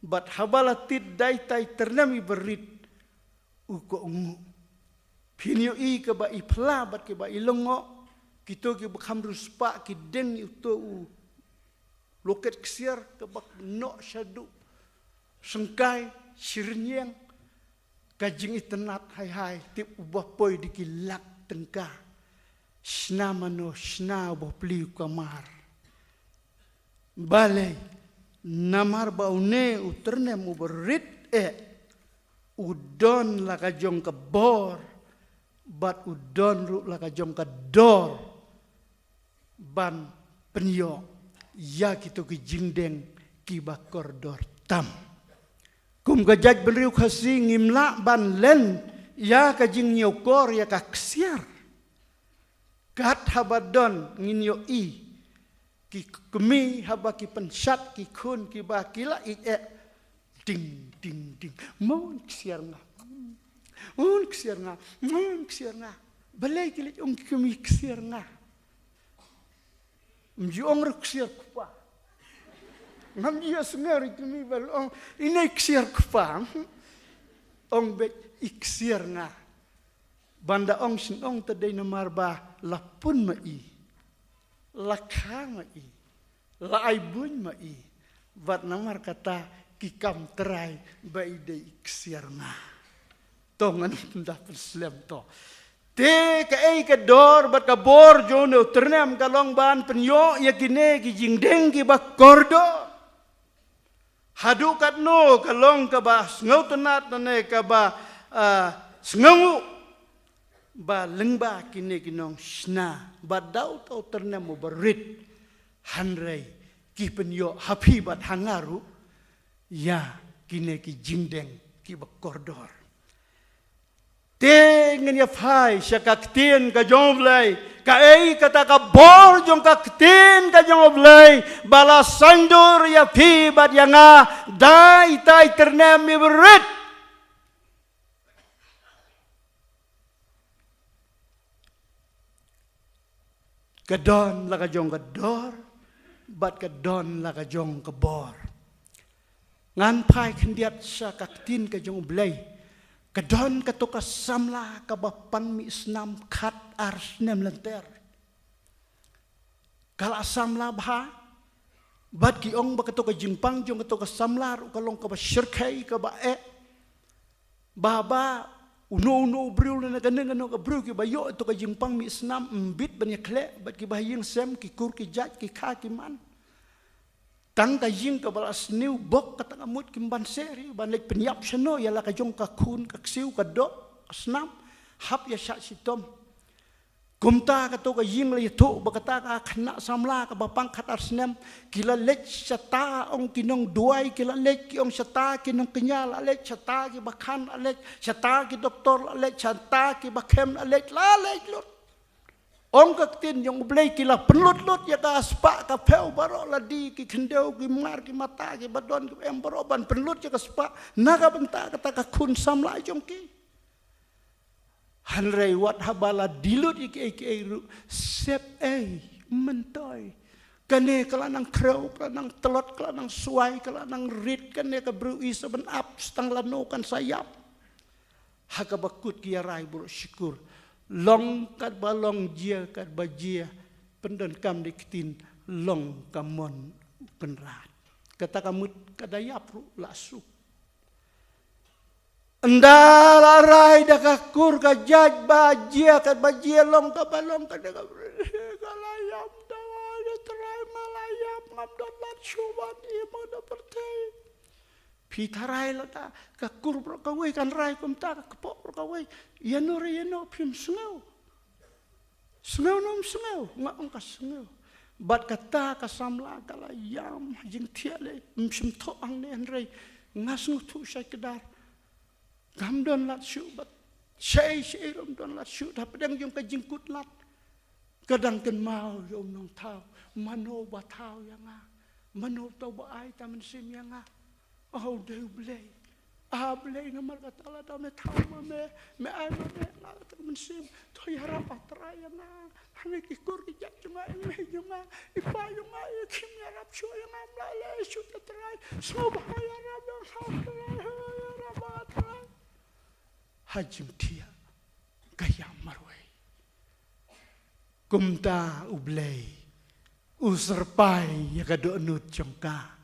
Bad haba la tit da ita i tyrnem iba rit, u kohnguh. Phin ïohi kaba i phla bad kiba i lyngngoh, kito kiba kham riewspah ki deng ïa uto u loket ksiar kaba noh shaduh syngkai, shi rynïeng, ka jingitynnad hai hai, tip uba poi da ki lak tyngka. Shna mano, shna uba plie u kamar. Balei? Namar ba une u tyrnem uba rit eh u don la ka jong ka bor, bad u don ruh la ka jong ka dor ban pynïoh ïa kito ki jingdeng kiba kordor tam. Kum ka jaitbynriew Khasi ngim lah ban len ïa ka jingñiewkor ïa ka ksiar. Kat haba don ngin ïohi ki kmie haba ki pynshad ki khun kiba ki la ïeit eh. Ding, ding, ding. Mon ksiar nga. Mon ksiar nga. Mon ksiar nga. Balei ki leit ong ki kmie ksiar nga? Ym ju ong ruh ksiar kpa. Ngam ju ïohsngew ruh ki kmie ba la ong ine i ksiar kpa. Ong beit i ksiar nga. Ban da ong shen ong te dei namar ba la pun ma i, la kha ma i, la ai buiñ ma i. Bad namar kata ki kam trai ba i dei i ksiar nga. To ngan ym da pynslem to. Te kaei ka dor bad ka bor jong une u tyrnem ka long ban pynïoh ïa kine ki jingdeng kiba kordor. Haduh katno ka long kaba sngewtynnad ne kaba, ah, sngewnguh ba lyngba kine ki nongshna ba da uto u tyrnem uba rit. Hynrei ki pynïoh ha phi bad ha nga ruh ïa kine ki jingdeng kiba kordor. Te ngin ïa phai sha ka ktien ka jong U Blei. Kaei kata ka bor jong ka ktien ka jong U Blei ba la saiñdur ïa phi bad ïa nga da ita i tyrnem iba rit. Ka don la ka jong ka dor bad ka don la ka jong ka bor. Ngan phai khyndiat sha ka ktien ka jong U Blei. Ka don kato ka samla kaba pang mih snam khat ar snem lynter. Ka la samla bha. Bad ki ong ba kato ka jingpang jong kato ka samla ruh ka long kaba shyrkhei kaba eh. Ba ba uno uno u briew lane kane kano ka briew kiba ïoh ïa kato ka jingpang mih snam ym bit ban ïa khleh bad kiba ha ïing sem ki kur ki jait ki kha ki man. Tang ka ïing kaba la sniew bok kata ka mut kim ban seh ri ban leit pynïap shano ïa la ka jong ka khun ka ksiew ka doh ka snam hap ïa shah shitom. Kumta kato ka ïing la ïathuh ba kata ka khynnah samla kaba pang khat ar snem ki la leit shata ong ki nongduwai ki la leit ki ong shata ki nongkñia la leit shata kiba khan la leit shata ki doktor la leit shata kiba khem la leit la leit lut. Ong ka ktien jong U Blei ki la pynlut lut ïa ka spah ka phew baroh lade ki khyndew ki mar ki mata kiba don kiba em baroh ban pynlut ïa ka spah na ka bynta kata ka khun samla jong ki. Hynrei wat haba la die lut ïa kiei kiei ruh sep ei myntoi. Kane ka la nang khrew ka la nang tlot ka la nang swai ka la nang rit kane ka briew i sa ban ap tang lano kan sa ïap. Ha kaba kut ki ïa rai baroh shi kur. Long katba long jia katba jia. Pyndonkam da i ktien long ka mon u kynrad. Kata ka mut ka da ïap ruh la suk. Ynda la rai da ka kur ka jait ba jia katba jia long kaba long kane ka briew ka la ïap. Dawa da trai ma la ïap ngam don lad shuh ban im ha kane ka pyrthei. Phi tharai lada ka kur baroh kawei kan rai kumta ka kpoh baroh kawei. Ïano re ïano phim sngew. Sngew ne ym sngew, nga ong ka sngew. Bad kata ka samla ka la ïam ha jingthiah lei, ym shym thoh hangne hynrei nga sngewthuh shai kdar. Kam don lad shuh bad shaei shaei ruh ym don lad shuh da pdeng jong ka jingkut lad. Ka dang kynmaw ïa u nongthaw, mano ba thaw ïa nga, mano uta uba ai ta mynsiem ïa nga. Oh, dei U Blei. Ah, Blei namar kata lada me thaw ma me, me ai ma me nga kata ka mynsiem. To ïarap ah Trai ïa nga. Hangne ki kur ki jait jong nga, i mei jong nga, i pa jong nga, i kim ïarap shuh ïa nga, ym lah leh shuh te Trai. Sngewbha ïarap ïa nga Trai, ïarap ah Trai. Ha jingthiah. ka ïam marwei. Kumta U Blei u syrpai ïa ka dohnud jong ka.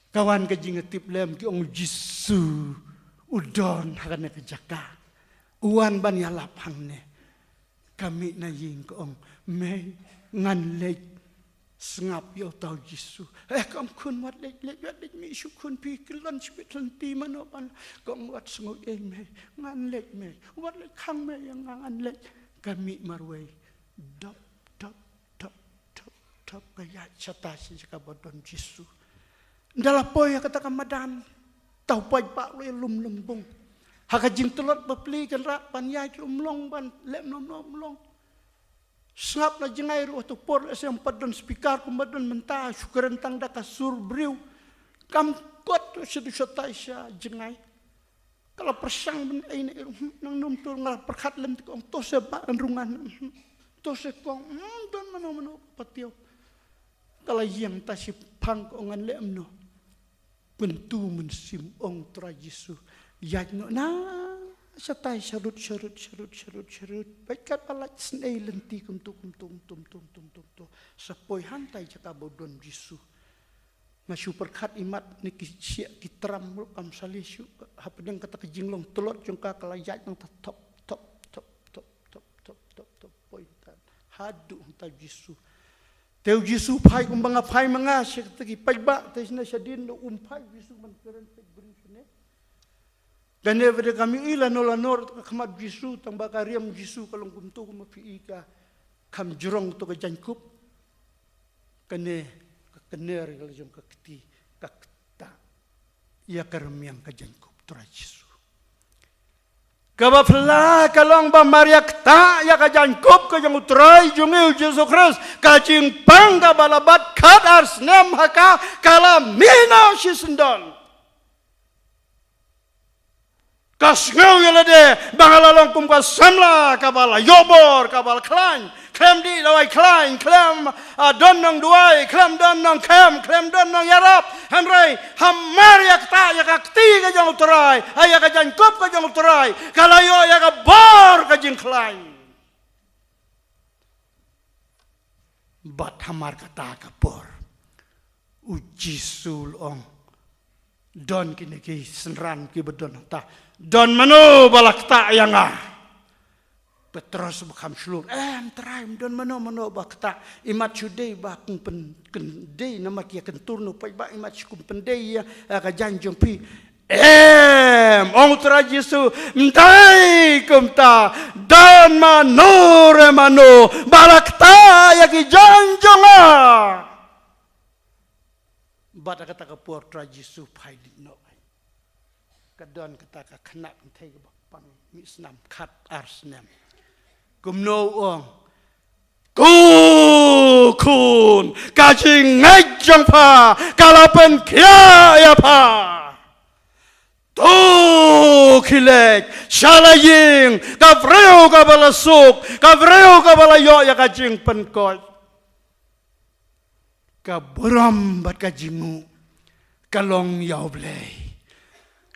Ka wan ka jingïatiplem, ki ong U Jisu u don ha kane ka jaka. U wan ban ïalap hangne. Ka mih na ïing ka ong, mei, ngan leit sngap ïa uta U Jisu. Eh, ka ong, khun, wat leit, leit, wat leit mih shuh khun, phi kyllon shibit lynti, mano ban. Ka ong, wat sngew ei mei, ngan leit mei, wat leit khang mei ïa nga, ngan leit. Ka mih marwei. Dop, dop, dop, dop, dop, ka ïaid shatai sha jaka ba don Jisu. Ynda la poi ha kata ka madan, uta u paidbah ruh u lum lum bung. Ha ka jingtlot bapli, kan rat ban ïaid ruh um long, ban leh mano mano um long. Sngap na jngai ruh, ha tu por lehse ym pat don speaker kumba don mynta, shu kren tang da ka sur briew. Kam kot ruh sha tu shatai sha jngai. Ka la pyrshang ban ei ne ei ruh, hmm, nang nym tur, nga la pyrkhat lem te, ka ong, to se bah, ngan rung ngan, hmm, to se kong, hmm, don mano mano ba patiew. Ka la ïeng ta shiphang, ka ong, ngan leh mano. Kyntu mynsiem, ong Trai Jisu, ïaid noh na shatai sharud, sharud, sharud, sharud, sharud. Peit katba lait sngewsih lynti, kumtu, kumtu, kumtu. Sa poi hangtai jaka ba don Jisu. Nga shu pyrkhat imat ne ki shiah ki tram ruh kam sali shuh, hapdeng kata ka jinglong tlot jong ka, ka la ïaid nangta thop, thop, thop, poi tan haduh hangta Jisu. Te U Jisu phai kumba nga phai ma nga, sha kata ki paidbah te shane shadien, um phai U Jisu ban kren peit briew shane. Kane ba dei kam ïohi lano lano ruh ka khmat U Jisu, tang ba ka riam U Jisu ka long kumto, kumba phi i ka kham jrong to ka jaiñkup. Kane ka kner ïa la jong ka kti, ka ktah ïa ka rmiang ka jaiñkup Trai Jisu. Kaba phylla ka long ba mar ïa ktah ïa ka jaiñkup ka jong U Trai jong ngi U Jisu Khrist, ka jingpang kaba la bat khatar snem ha ka, ka la mih noh shisyndon. Ka sngew ïa lade ba nga la long kum ka samla kaba la ïoh bor, kaba la khlaiñ, khlem dih lawei khlaiñ, khlem, ah, don nongduwai, khlem don nongkhem, khlem don nongïarap. Hynrei hamar ïa ktah ïa ka kti ka jong U Trai, ah, ïa ka jaiñkup ka jong U Trai, ka la ïoh ïa ka bor ka jingkhlaiñ. Bad hamar kata ka por U Jisu u la ong, don kine ki synran kiba don hangta, don mano ba la ktah ïa nga? Petros ba kham shlur, em Trai, ym don mano mano ba ktah. Imat shu dei ba kum pyn, pyn dei namar ki ïa kyntur na u paidbah, imat shu kum pyndei ïa, ïa ka jaiñ jong phi. Em, ong Trai Jisu, ym dei kumta, don mano re mano ba la ktah ïa ki jaiñ jong nga. Bad ha kata ka por Trai Jisu phai leit noh. Ka don kata ka khynnah kynthei kaba pang mih snam khatar snem. Kumno u ong? Ko khun, ka jingngeit jong pha ka la pynkhiah ïa pha. To khie leit sha la ïing, ka briew kaba la suk, ka briew kaba la ïoh ïa ka jingpynkhuid. Ka burom bad ka jingnguh ka long ïa U Blei.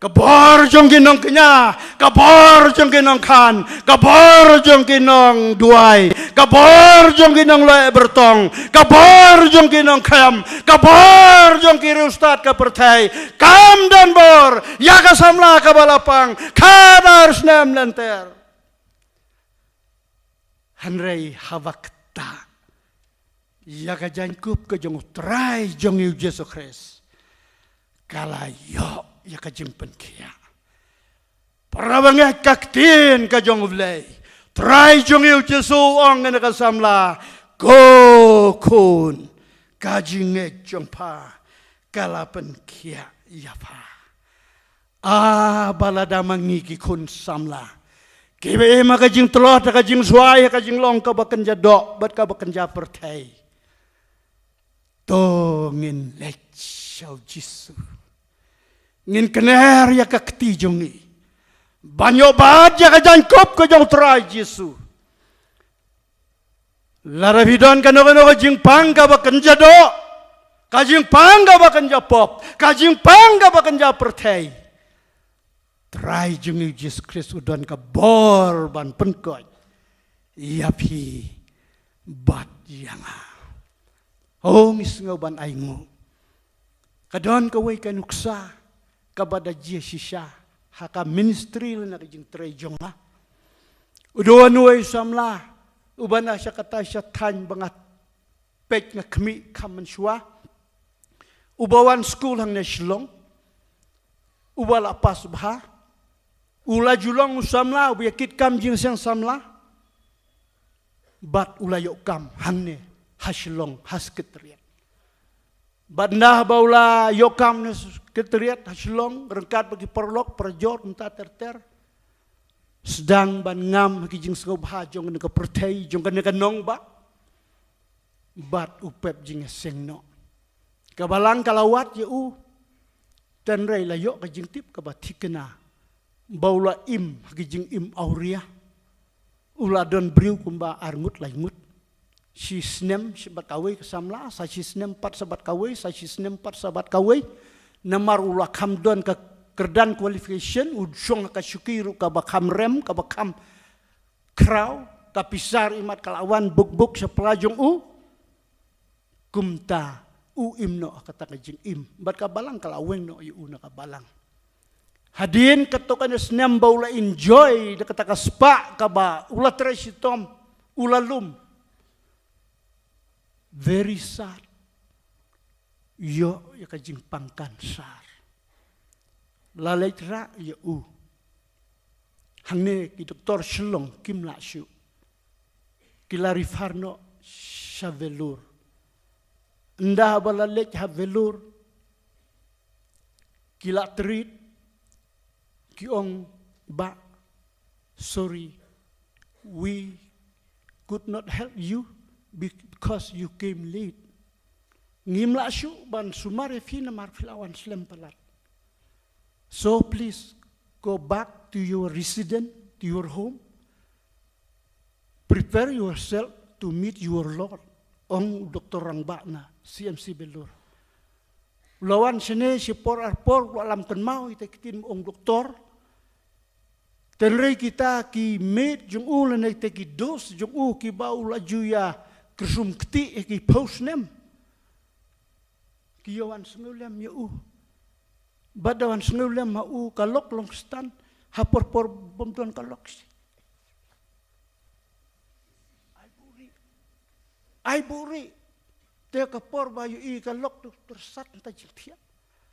Ka bor jong ki nongkñia, ka bor jong ki nongkhan, ka bor jong ki nongduwai, ka bor jong ki nongleh byrtong, ka bor jong ki nongkhem, ka bor jong ki riewstad ka pyrthei, kam don bor ïa ka samla kaba la pang khatar snem lynter. Hynrei haba ktah ïa ka jaiñkup ka jong U Trai jong ngi U Jisu Khrist, ka la ïoh ïa ka jingpynkhiah. Para bangeit, ka ktien ka jong U Blei. Trai jong ngi U Jisu u ong ïa kane ka samla, ko khun, ka jingngeit jong pha ka la pynkhiah ïa pha. Ah, ba lada ma ngi ki khun samla kiba im ha ka jingtlot, ha ka jingswai, ha ka jinglong kaba kynja doh bad kaba kynja pyrthei. To ngin leit sha U Jisu. Ngin kner ïa ka kti jong ngi ban ïoh bat ïa ka jaiñkup ka jong U Trai Jisu. Lada phi don kano kano ka jingpang kaba kynja doh, ka jingpang kaba kynja pop, ka jingpang kaba kynja pyrthei, Trai jong ngi u Jisu Khrist u don ka bor ban pynkoit ïa phi bad ïa nga. O, ngi sngew ban ainguh. Ka don kawei ka nuksa kaba da jia shisha ha ka ministry lane ka jingtrei jong nga. U don uwei u samla uba na sha kata sha thaiñ ba nga peit nga khmih kham mynshuwa, uba wan skul hangne Shillong, uba la pass bha, u la ju long u samla uba ïa kit kam jingïaseng samla, bad u la ïoh kam hangne ha Shillong ha Secretariat. Bad ynda ba u la ïoh kam na Secretariat ha Shillong, ryngkat bad ki paralok parajor kumta ter ter, sdang ban ngam ha ki jingsngewbha jong kane ka pyrthei, jong kane ka nongbah, bad u pep jingïaseng noh. Ka balang ka la wad ïa u, tynrai la ïoh ka jingtip kaba thikna ba u la im ha ki jingim awria. U la don briew kumba arngut laingut. Shi snem shi bad kawei ka samla, sa shi snem pat sa bad kawei, sa shi snem pat sa bad kawei. Namar u la kham don ka kyrdan qualification, u shong ha ka shuki ruh kaba kham rem, kaba kham khraw, ka pisa imat ka la wan buk buk sha pla jong u. Kumta u im noh ha kata ka jingim, bad ka balang ka la weng noh ïa u na ka balang. Hadien kato kane snem ba u la enjoy da kata ka spah kaba u la trei shitom, u la lum. Very sad. Ïoh ïa ka jingpang kansar. La leit rah ïa u. Hangne ki doktor Shillong kim lah shuh. Ki la refer noh sha Vellore. Ynda ba la leit ha Vellore, ki la treat, ki ong, "Bah, sorry, we could not help you because you came late." Ngim lah shuh ban sumar ïa phi namar phi la wan slem palat. So please go back to your residence, to your home. Prepare yourself to meet your Lord, ong u doktor rangbah na C M C Vellore. U la wan shane shi por ar por, u la lam kynmaw ïa kita ki ktien ong u doktor. Tynrai kita ki met jong u lane kita ki dose jong u kiba u la ju ïa kyrsum kti ïa ki phew snem, ki ïa wan sngewlem ïa u. Bad da wan sngewlem ha u, ka lok long stan, ha por por bym don ka lok shi. Ai buhrieh. Ai buhrieh. Te ka por ba ïohi ka lok tu, pyrsad nangta jingthiah.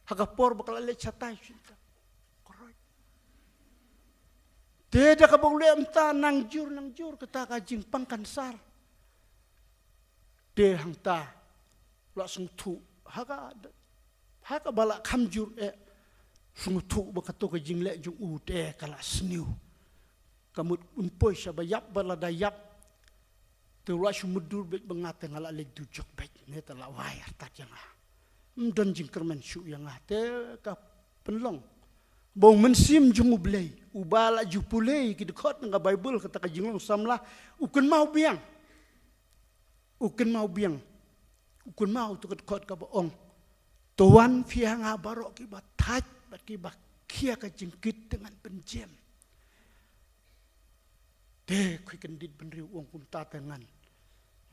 Ha ka por ba ka la leit shatai shisha. Koroi. Te da kaba u leh mynta nang jur, nang jur kata ka jingpang kansar. Te hangta la sngewthuh ha ka, ha kaba la kham jur eh, sngewthuh ba kato ka jingleh jong u te ka la sniew. Ka mut un poi sha ba ïap, ba lada ïap te u la shu mutdur beit ba nga te nga la leit dujok beit, ne te la wai artat ïa nga. Ym don jingkyrmen shuh ïa nga. Te ka pynlong ba u Mynsiem jong U Blei uba la ju pule ïa ki dkhot na ka Baibl, kata ka jinglong samla, u kynmaw biang. U kynmaw biang. U kynmaw tu ka dkhot kaba ong, "To wan phi ha nga baroh kiba thait bad kiba khia ka jingkit, te ngan pynjem." Te khoi kyndit bynriew, ong, "Kumta te ngan,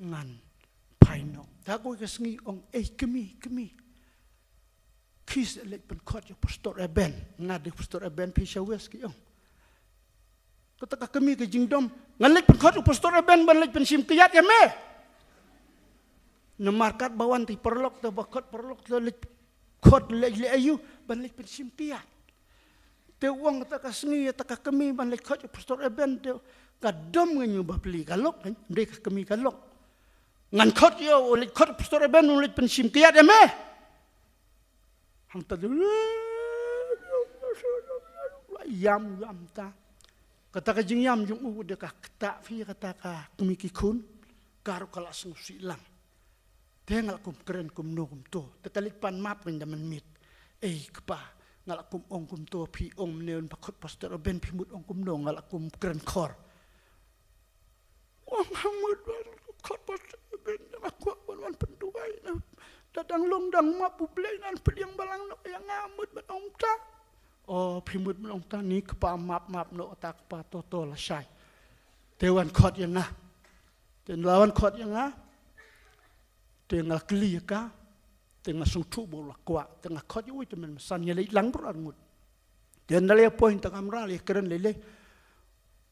ngan phai noh." Ta kawei ka sngi ong, "Ei kmie, kmie, khie leit pynkhot ïa u Pastor Eben." Nga dei u Pastor Eben, phi sha West ki ong. Kata ka kmie ka jingdom, "Ngan leit pynkhot ïa u Pastor Eben ban leit pynshim kiad ïa me." Namar katba wan te paralok, te ba khot paralok, te leit khot leit leit aïu, ban leit pynshim kiad. Te u ong, "Kata ka sngi, kata ka kmie ban leit khot ïa u Pastor Eben, te ka dom nga ïa u bapli ka lok, eh, dei ka kmie ka lok. Ngan khot ïa u, leit khot ïa u Pastor Eben, u leit pynshim kiad ïa me." Hangta te ïam, ïam ta. Kata ka jingïam jong u, u dei ka ktah phi ïa kata ka kmie ki khun, ka ruh ka la sngewsih lang. Te nga la kum kren kumno kumto. Te ka leit pan map ngan da mynmiet. "Ei kpa, nga la kum ong kumto, phi ong mynne un ba khot Pastor Eben, phi mut ong kumno?" Nga la kum kren khor. Ong, "Nga mut ban khot Pastor Eben, nga kwah ban wan pynduwai, na da dang long dang map, U Blei un pdiang balang noh ïa nga, mut ban ong ta." O, phi mut mynta ni kpa map map noh ta kpa to to lashai. Te wan khot ïa nga. Te la wan khot ïa nga. Te nga kylli ïa ka. Te nga sngewthuh ba u la kwah. Te nga khot ïa u, te mynmiet san ïa leit lang bro ar ngut. Te nda lei point ta kamra lei kren lei lei.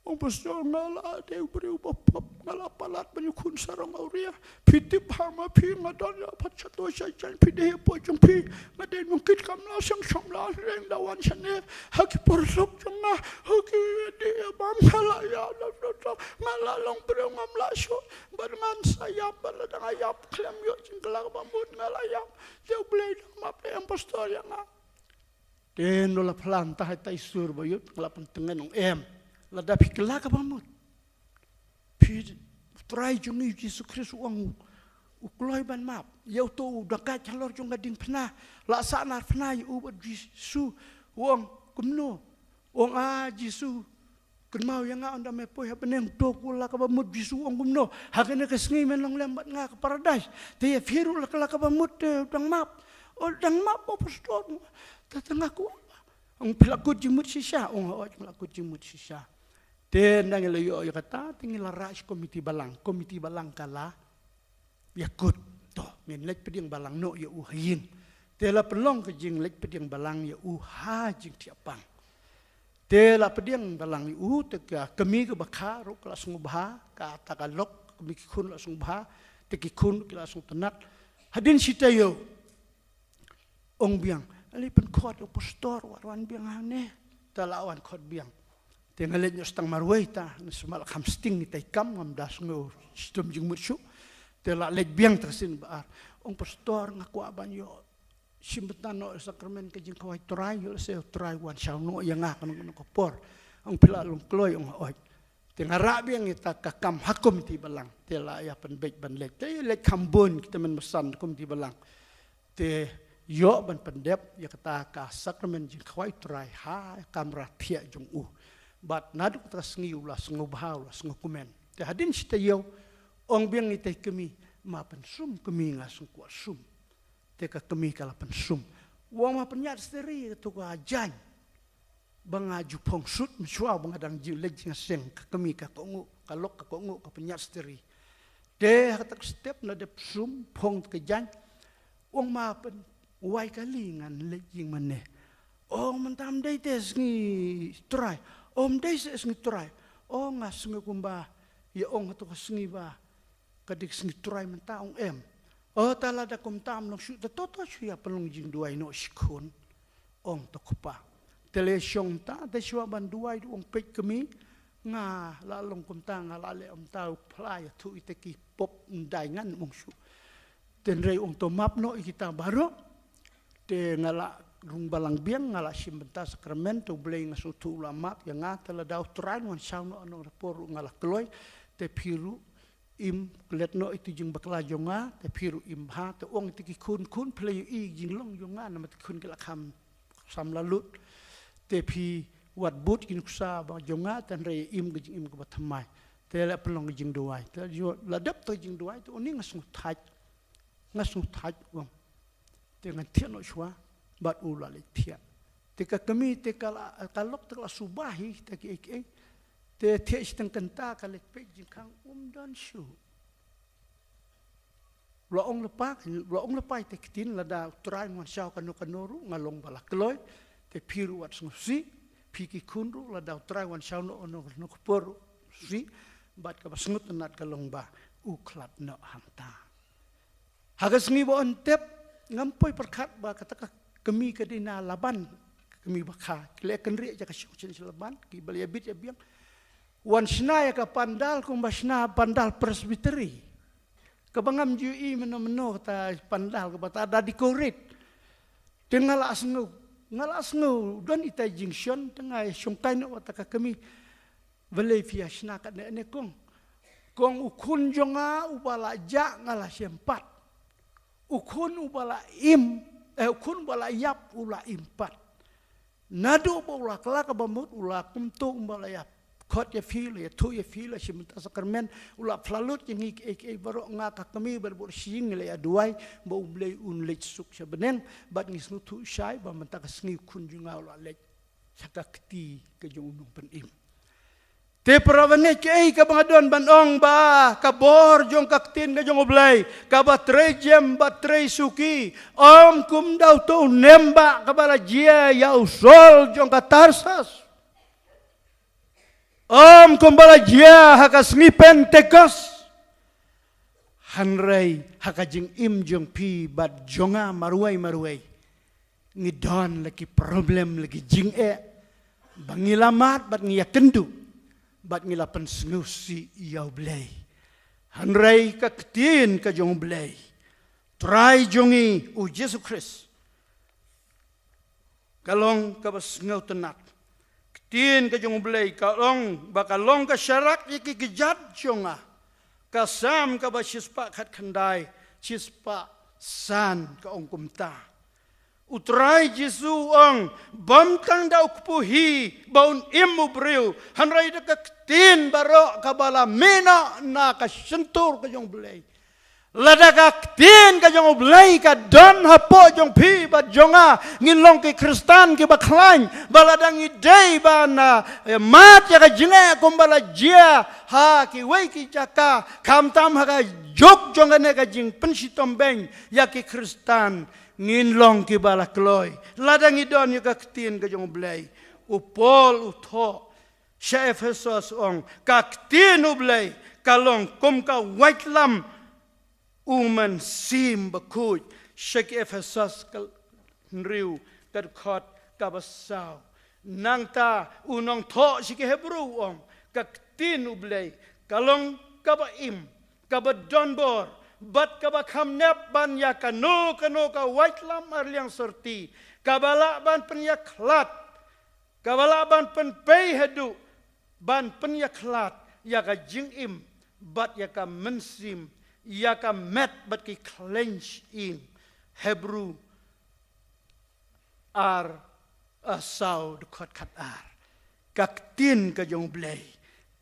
Ong pastor nga la dei u briew ba pop, nga la palat ban ïakhun sarong awria. Phi tip ha ma phi nga don ïa phat shato shai jan phi dei hapoh jong phi. Nga dei nongkit kam la shang sham la reng da wan shane. Ha ki por lok jong nga, ha ki dei bam nga la ïa la la la. Nga la long briew ngam la shu. Bad ngan sa ïap bad la dang ïap khlem ïoh jingkylla kaba mut nga la ïap. Te U Blei dang map dei em pastor ïa nga. Te nda la phlang ta hai tai sur ba ïoh nga la pyntngen ong em. Lada phi kylla kaba mut. Phi Trai jong ngi Jisu Khrist u ong u kloi ban map. Ïa uto u dang kait halor jong ka diengphna. La sah nar phna ïa u bad Jisu u ong kumno. U ong a Jisu kynmaw ïa nga ynda me poi ha bneng, to kylla kaba mut Jisu u ong kumno. Ha kane ka sngi men long lem bad nga ka paradais. Te ïa phi ruh la kylla kaba mut te dang map. O dang map o pastor. Te te nga kwah. Ong phi la kut jingmut shisha, ong hooid nga la kut jingmut shisha. Te nda ngi la ïoh ïa kata, te ngi la rah sha komiti balang, komiti balang ka la ïa kut. To, ngin leit pdiang balang noh ïa u ha ïing. Te la pynlong ka jingleit pdiang balang ïa u ha jingthiah pang. Te la pdiang balang ïa u, te ka kmie kaba kha ruh ka la sngewbha, kata ka lok, kmie ki khun la sngewbha, te ki khun ki la sngewtynnat. Hadien shi taïew. Ong biang, ale pynkhot ïa u pastor, wat wan biang hangne. Te la wan khot biang. Te nga leit noh stang marwei ta, nga sumar la kham sting ïa tai kam, ngam da sngew shitom jingmut shuh. Te la leit biang ta ka sien ba ar. Ong pastor nga kwah ban ïoh shim bynta noh sakramen ka jingkhawai Trai, ïoh lehse Trai wan shaw noh ïa nga kano kano ka por. Ong phi la long kloi, ong hooid. Te nga rah biang ïa ta ka kam ha komiti balang. Te la ïa pynbeit ban leit. Te leit kham bun kita mynmiet komiti balang. Te ïoh ban pyndep ïa kata ka sakramen jingkhawai Trai ha kamra thiah jong u. Bad naduh kata ka sngi u la sngewbha u la sngewkmen. Te hadien shi taïew ong biang ïa tai kmie ma pynsum kmie nga sngewkwah sum. Te ka kmie ka la pynsum. U ong ma pynïaid steri kato ka jaiñ. Ba nga ju phong sut mynshuwa ba nga dang ju leit jingïaseng ka kmie ka kohnguh, ka lok ka kohnguh ka pynïaid steri. Te ha kata ka step na dep sum phong ka jaiñ. U ong ma pynwai kali ngan leit ïing mane. O mynta ym dei te sngi Trai. O ym dei se sngi Trai. O nga sngew kumba ïa ong hato ka sngi ba ka dei ka sngi Trai mynta, ong em. O ta lada kumta ym long shuh, ta to to shu ïa pynlong jingduwai noh shi khun. Ong to kpa. Te leit shong ta, te shuwa ban duwai, ong peit kmie, nga la long kumta, nga la leh kumta, u phla ïathuh ïa ta ki pop, ym dei ngan ong shuh. Te hynrei ong to map noh ïa kita baroh. Te nga la rung balang biang, nga la shim bynta sakramen, te U Blei nga sngewthuh u la map ïa nga, te lada U Trai un wan shaw noh, noh na por ruh nga la kloi, te phi ruh im klet noh ïa tu jingbakla jong nga, te phi ruh im bha, te ong ïa tu ki khun, khun phi la ïohi jinglong jong nga, namar tu ki khun ki la kham samla lut. Te phi wat bud ki nuksa ba jong nga, te hynrei im ka jingim kaba thymmai. Te la pynlong ka jingduwai. Te la dep ta ka jingduwai, te une nga sngewthait. Nga sngewthait u ong. Te ngan thiah noh shuwa, bad u la leit thiah. Te ka kmie, te ka la, ka lok, te ka la suba hi, te kiei kiei. Te thiah shiteng kynta ka leit peit jingkhang um don shuh. U la ong lypa, u la ong lypa ïa te ktien lada U Trai un wan shaw kano kano ruh nga long ba la kloi, te phi ruh wat sngewsih, phi ki khun ruh lada U Trai un wan shaw noh, noh, noh ka por ruh sngewsih, bad kaba sngewtynnat ka long ba u khlad noh hangta. Ha ka sngi ba yn tep, ngam poi pyrkhat ba kata ka kmie ka dei na Laban, ka kmie ba kha, ki leh kynriah ïa ka shong sha Laban, kiba la ïa bit ïa biang. Wan shna ïa ka pandal kumba shna pandal Presbytery. Kaba ngam ju ïohi mynno mynno kata pandal kaba ta da decorate. Te nga la sngew, nga la sngew don ita i jingshon, te nga ïa shongkai noh ïa kata ka kmie. Balei phi ïa shna katne ne kong? Kong, u khun jong nga uba la jah nga la shem pat. U khun uba la im, eh, u khun uba la ïap u la im pat. Naduh ba u la kylla kaba mut u la kumto, uba la ïa khot ïa phi, la ïathuh ïa phi, la shim bynta sakramen, u la phla lut ïa ngi kiei kiei baroh, nga ka kmie ba bor sha ïing ngi la ïa duwai ba U Blei un leit suk sha bneng, bad ngi sngewthuh shai ba mynta ka sngi u khun jong nga u la leit. sha ka kti ka jong u nongpynim. Te para bangeit, kaei kaba nga don ban ong ba ka bor jong ka ktien ka jong U Blei kaba trei jem ba trei suki, ym kum da uto u nongbah kaba la jia ïa u Saul jong ka Tarsas. Ym kumba la jia ha ka sngi Pentekost. Hynrei ha ka jingim jong phi bad jong nga marwei marwei, ngi don la ki problem, la ki jingeh ba ngi la mad bad ngi ïakynduh bad ngi la pynsngewsih ïa U Blei. Hynrei ka ktien ka jong U Blei, Trai jong ngi U Jisu Khrist, ka long kaba sngewtynnat. Ktien ka jong U Blei ka long ba ka long ka sharak ïa ki kjat jong nga. Ka Salm kaba shispah khatkhyndai, shispah san ka ong kumta. U Trai Jisu u ong, bym tang da u kpu hi ba un im u briew, hynrei da ka ktien baroh kaba la mih noh na ka shyntur ka jong U Blei. Lada ka ktien ka jong U Blei ka don hapoh jong phi bad jong nga, ngin long ki Khristan kiba khlaiñ. Ba lada ngi dei ban, ah, mad ïa ka jingeh kumba la jia ha kiwei ki jaka, khamtam ha ka juk jong kane ka jingpynshitom beiñ ïa ki Khristan, ngin long kiba la kloi. Lada ngi don ïa ka ktien ka jong U Blei. U Paul u thoh sha Ephesos u ong, ka ktien U Blei ka long kum ka waitlam u Mynsiem Bakhuid. Sha ki Ephesos ka hynriew, ka dkhot kaba saw. Nangta u nongthoh sha ki Hebru u ong, ka ktien U Blei ka long kaba im, kaba don bor, bad kaba kham nep ban ïa kano kano ka waitlam arliang syrti, kaba lah ban pynïakhlad, kaba lah ban pynpei haduh ban pynïakhlad ïa ka jingim bad ïa ka mynsiem, ïa ka met bad ki khleiñ shyieng. Hebru ar, a, saw dkhot khatar. Ka ktien ka jong U Blei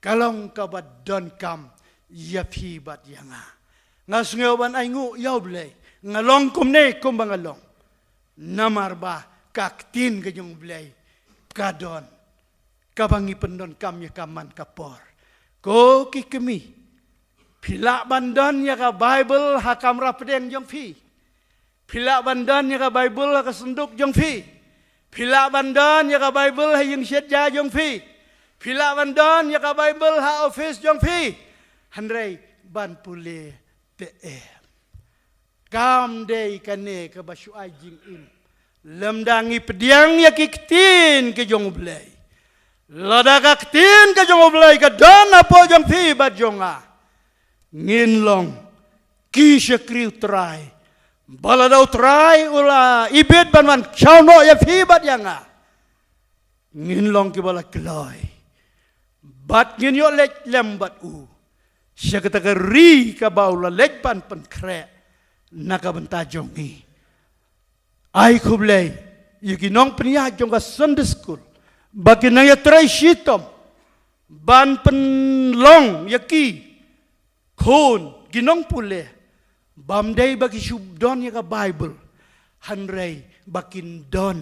ka long kaba donkam ïa phi bad ïa nga. Nga sngew ban ainguh ïa U Blei, nga long kumne kumba nga long, namar ba ka ktien ka jong U Blei ka don kaba ngi pyndonkam ïa ka man ka por. Ko ki kmie, phi lah ban don ïa ka Baibl ha kamra pdeng jong phi. Phi lah ban don ïa ka Baibl ha ka synduk jong phi. Phi lah ban don ïa ka Baibl ha ïing shet ja jong phi. Phi lah ban don ïa ka Baibl ha office jong phi. Hynrei ban pule te em. Kam dei kane kaba shu ai jingim lymda ngi pdiang ïa ki ktien ki jong U Blei. Lada ka ktien ka jong U Blei ka don hapoh jong phi bad jong nga, ngin long ki shakri U Trai. Ba lada U Trai u la ibit ban wan shaw noh ïa phi bad ïa nga, ngin long kiba la kloi. Bad ngin ïoh leit lem bad u sha kata ka ri kaba u la leit ban pynkhreh na ka bynta jong ngi. Ai khublei ïa ki nongpynïaid jong ka Sunday School ba kin nang ïatrei shitom ban pynlong ïa ki khun ki nongpule, bym dei ba ki shu don ïa ka Baibl, hynrei ba kin don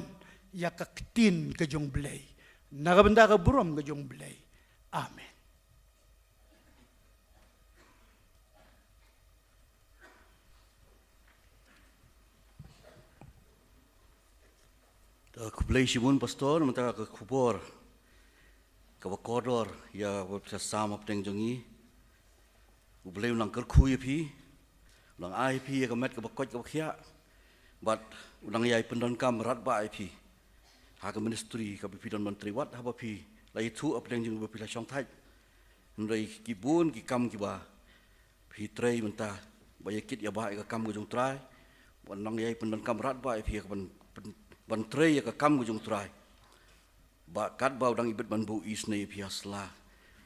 ïa ka ktien ka jong U Blei na ka bynta ka burom ka jong U Blei. Amen. Te khublei shibun Pastor, mynta ka khubor kaba kordor ïa kaba phi la sam hapdeng jong ngi. U Blei u nang kyrkhu ïa phi, u nang ai ïa phi ïa ka met kaba koit kaba khiah, bad u nang ïai pyndonkam radbah ïa phi ha ka ministry kaba phi don ban trei wat haba phi la ïathuh hapdeng jong ngi ba phi la shongthait. Hynrei ki bun ki kam kiba phi trei mynta ba ïa kit ïa ba ïa ka kam ka jong U Trai, ba nang ïai pyndonkam radbah ïa phi ïa ka ban, ban, ban trei ïa ka kam ka jong U Trai. Ba katba u dang ibit ban buh isynei ïa phi ha sla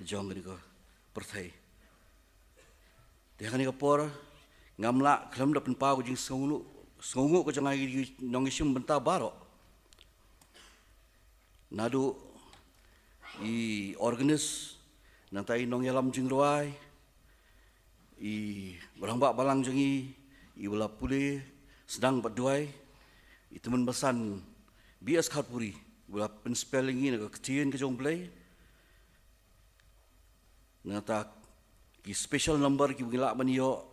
jong kane ka pyrthei. Te ha kane ka por ngam lah khlem da pynpaw ka jingsngewnguh, sngewnguh ka jong ngi nongïashim bynta baroh. Naduh i organist, nangta i nongïalam jingrwai, i rangbah balang jong ngi, i ba la pule sdang bad duwai, i tymmen basan B S Kharpuri, ba la pynspell ïa ngi na ka ktien ka jong U Blei. Nangta ki special number kiba ngi lah ban ïoh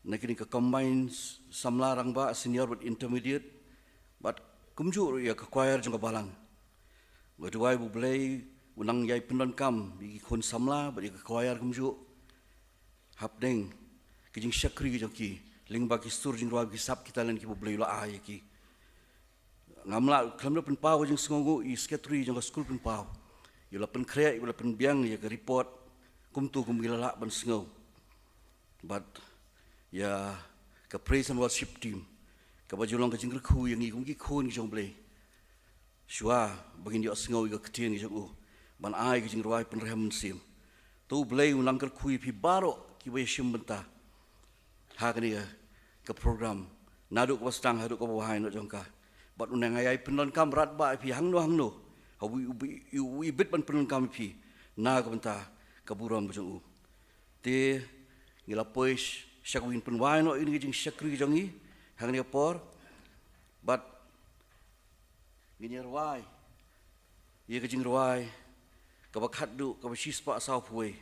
na kine ki combined samla rangbah senior bad intermediate, bad kumjuh ruh ïa ka choir jong ka balang. Nga duwai ba U Blei un nang ïai pyndonkam ïa ki khun samla bad ïa ka choir kumjuh hapdeng ki jingshakri ki jong ki, lyngba ki sur jingrwai, ki sap, ki talent kiba U Blei u la ai ïa ki. Ngam lah khlem da pynpaw ka jingsngewnguh ïa i secretary jong ka skul pynpaw, ïa u la pynkhreh, ïa u la pynbiang ïa ka report kumto kum ngi la lah ban sngew. Bad ïa ka praise and worship team, kaba ju long ka jingkyrkhu ïa ngi kum ki khun ki jong U Blei, shuwa ba ngin ïohsngew ïa ka ktien ka jong u, ban ai ka jingrwai pynrhem mynsiem. To U Blei un nang kyrkhu ïa phi baroh kiba ïashim bynta ha kane ka program, naduh kaba sdang haduh kaba wahai noh jong ka. Bad un nang ïai pyndonkam radbah ïa phi hangno hangno, ha uwei uwei uwei bit ban pyndonkam ïa phi na ka bynta ka burom ka jong u. Te ngi la poi sh-, sha kawei, pynwai noh ïa kane ka jingshakri ka jong ngi ha kane ka por. Bad ngin ïa rwai ïa ka jingrwai kaba khatduh, kaba shispah sawphew wei.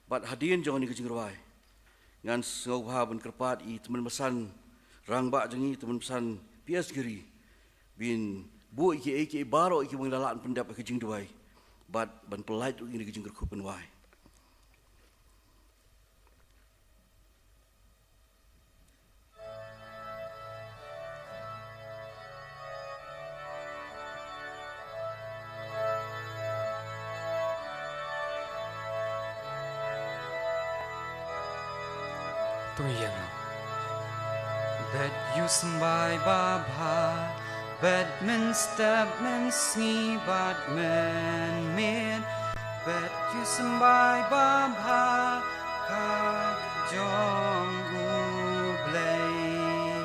Bad hadien jong kane ka jingrwai, ngan sngewbha ban kyrpad ïa i tymmen basan rangbah jong ngi, tymmen basan P S Giri, ban buh ïa kiei kiei baroh ïa kiba ngi la lah ban pyndep ha ka jingduwai, bad ban pyllait ruh ïa kane ka jingkyrkhu pynwai. To ïa ngi. Bet ïa u symbai babha, bet mynstep mynsngi bad mynmiet, bet ïa u symbai babha ka jong U Blei.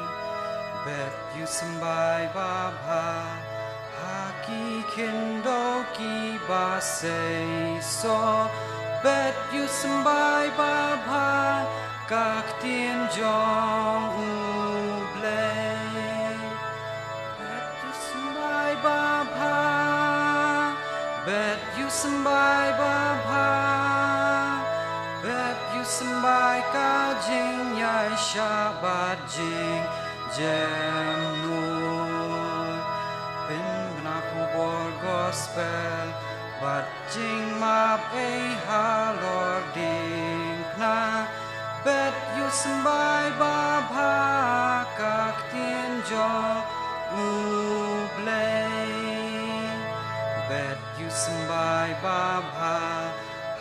Bet ïa u symbai babha ha ki khyndew kiba seisoh, bet ïa u symbai babha ka ktien jong U Blei. Bet ïa u symbai babha, bet ïa u symbai babha, bet ïa u symbai ka jingïaishah bad jingjem nud. Pynbna khubor gospel bad jingmap ei halor diengphna, bet ïa u symbai babha ka ktien jong U Blei. Bet ïa u symbai babha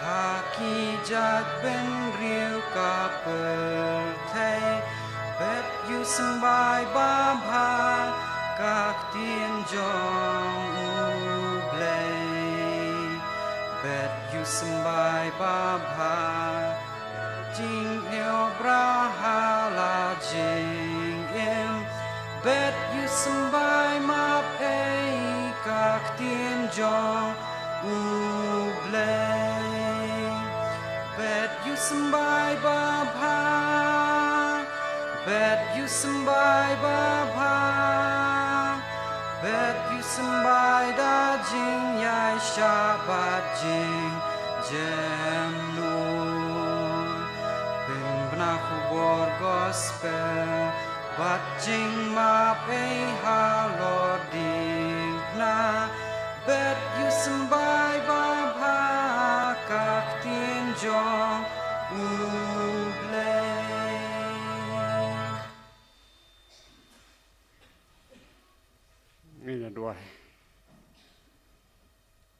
ha ki jaitbynriew ka pyrthei, bet ïa u symbai babha ka ktien jong U Blei. Bet ïa u symbai babha, jingïoh bra ha la jingim, bet ïa u symbai map ei ka ktien jong U Blei. Bet ïa u symbai babha, bet ïa u symbai babha, bet ïa u symbai da jingïaishah bad jingjem nud. Pynbna khubor gospel bad jingmap ei halor diengphna, bet ïa u symbai babha ka ktien jong U Blei. Ngin ïa duwai.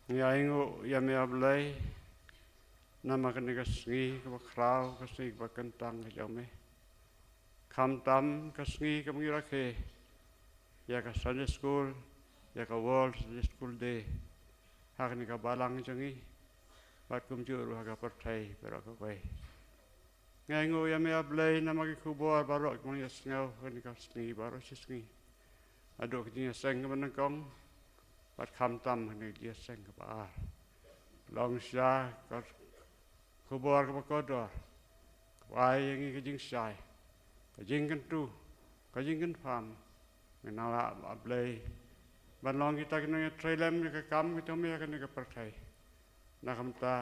Ngi ainguh ïa me A Blei namar kane ka sngi kaba khraw, ka sngi kaba kyntang ka jong me. Khamtam ka sngi kaba ngi rakhe ïa ka Sunday School, ïa ka World Sunday School Day ha kane ka balang jong ngi, bad kumjuh ruh ha ka pyrthei baroh kawei. Ngi ainguh ïa me A Blei namar ki khubor baroh kiba ngi ïa sngew ha kane ka sngi baroh shi sngi. Haduh ka jingïaseng kaba nyngkong bad khamtam ha kane ka jingïaseng kaba ar. Long shisha ka khubor kaba kordor, kaba ai ïa ngi ka jingshai, ka jingkyntu, ka jingkynpham. Ngin nang lah A Blei ban long kita ki nongïatreilang ïa ka kam ka jong me ha kane ka pyrthei. Na ka bynta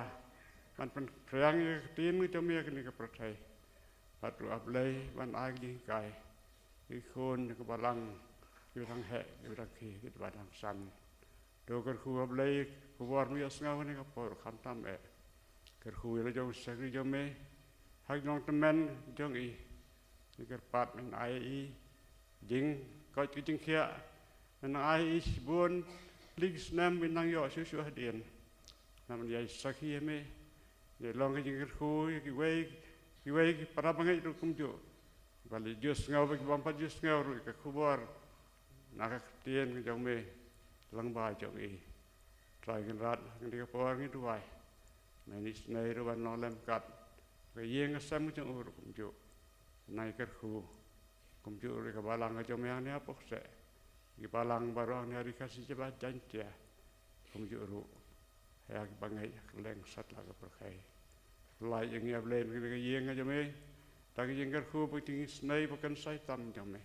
ban pynphriang ïa ka ktien ka jong me ha kane ka pyrthei. Bad ruh A Blei ban ai ka jinghikai ïa ki khun jong ka balang, kiba dang heh, kiba dang khie, kiba dang san. To kyrkhu A Blei, khubor me ïohsngew ha kane ka por khamtam eh. Kyrkhu ïa la jong u shakri jong me ha ki longtymmen jong i. Ki kyrpad men ai i jingkoit ki jingkhiah, men ai i shibun tylli ki snem ban nang ïoh shuh shuh hadien. Namar ïa i sakhi ïa me, ïa long ka jingkyrkhu ïa kiwei, kiwei ki para bangeit ruh kumjuh. Ba la ju sngew, ba ki bym pat ju sngew ruh ïa ka khubor na ka ktien ka jong me lyngba jong i. Trai Kynrad, ha kane ka por ngi duwai, men isynei ruh ban long lem kat ka ïing ka sem ka jong u ruh kumjuh. Nang kyrkhu kumjuh ruh ïa ka balang ka jong me hangne ha Pukse, ki balang baroh hangne ha Ri Khasi Jaiñtia, kumjuh ruh ïa ki bangeit ha kylleng satlak ka pyrthei. Lait ïa ngi A Blei na kane ka ïing ka jong me, da ka jingkyrkhu bad ka jingisynei ba kynsai tam jong me.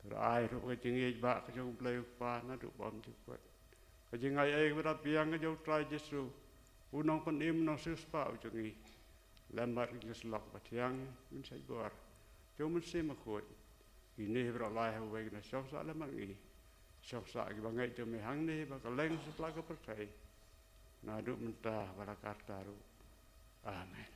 Te ai ruh ka jingïeit ba ka jong U Blei U Kpa naduh bymjukut, ka jingai ei kaba da biang ka jong U Trai Jisu, u Nongpynim, Nongsiewspah u jong ngi, lem bad ka jingïasyllok ba thiang, ka jingshait bor jong U Mynsiem Bakhuid, kine baroh lai ha uwei kine shong sah lem bad ngi, shong sah ki bangeit jong me hangne bad kylleng satlak ka pyrthei, naduh mynta bad la karta ruh. Amen.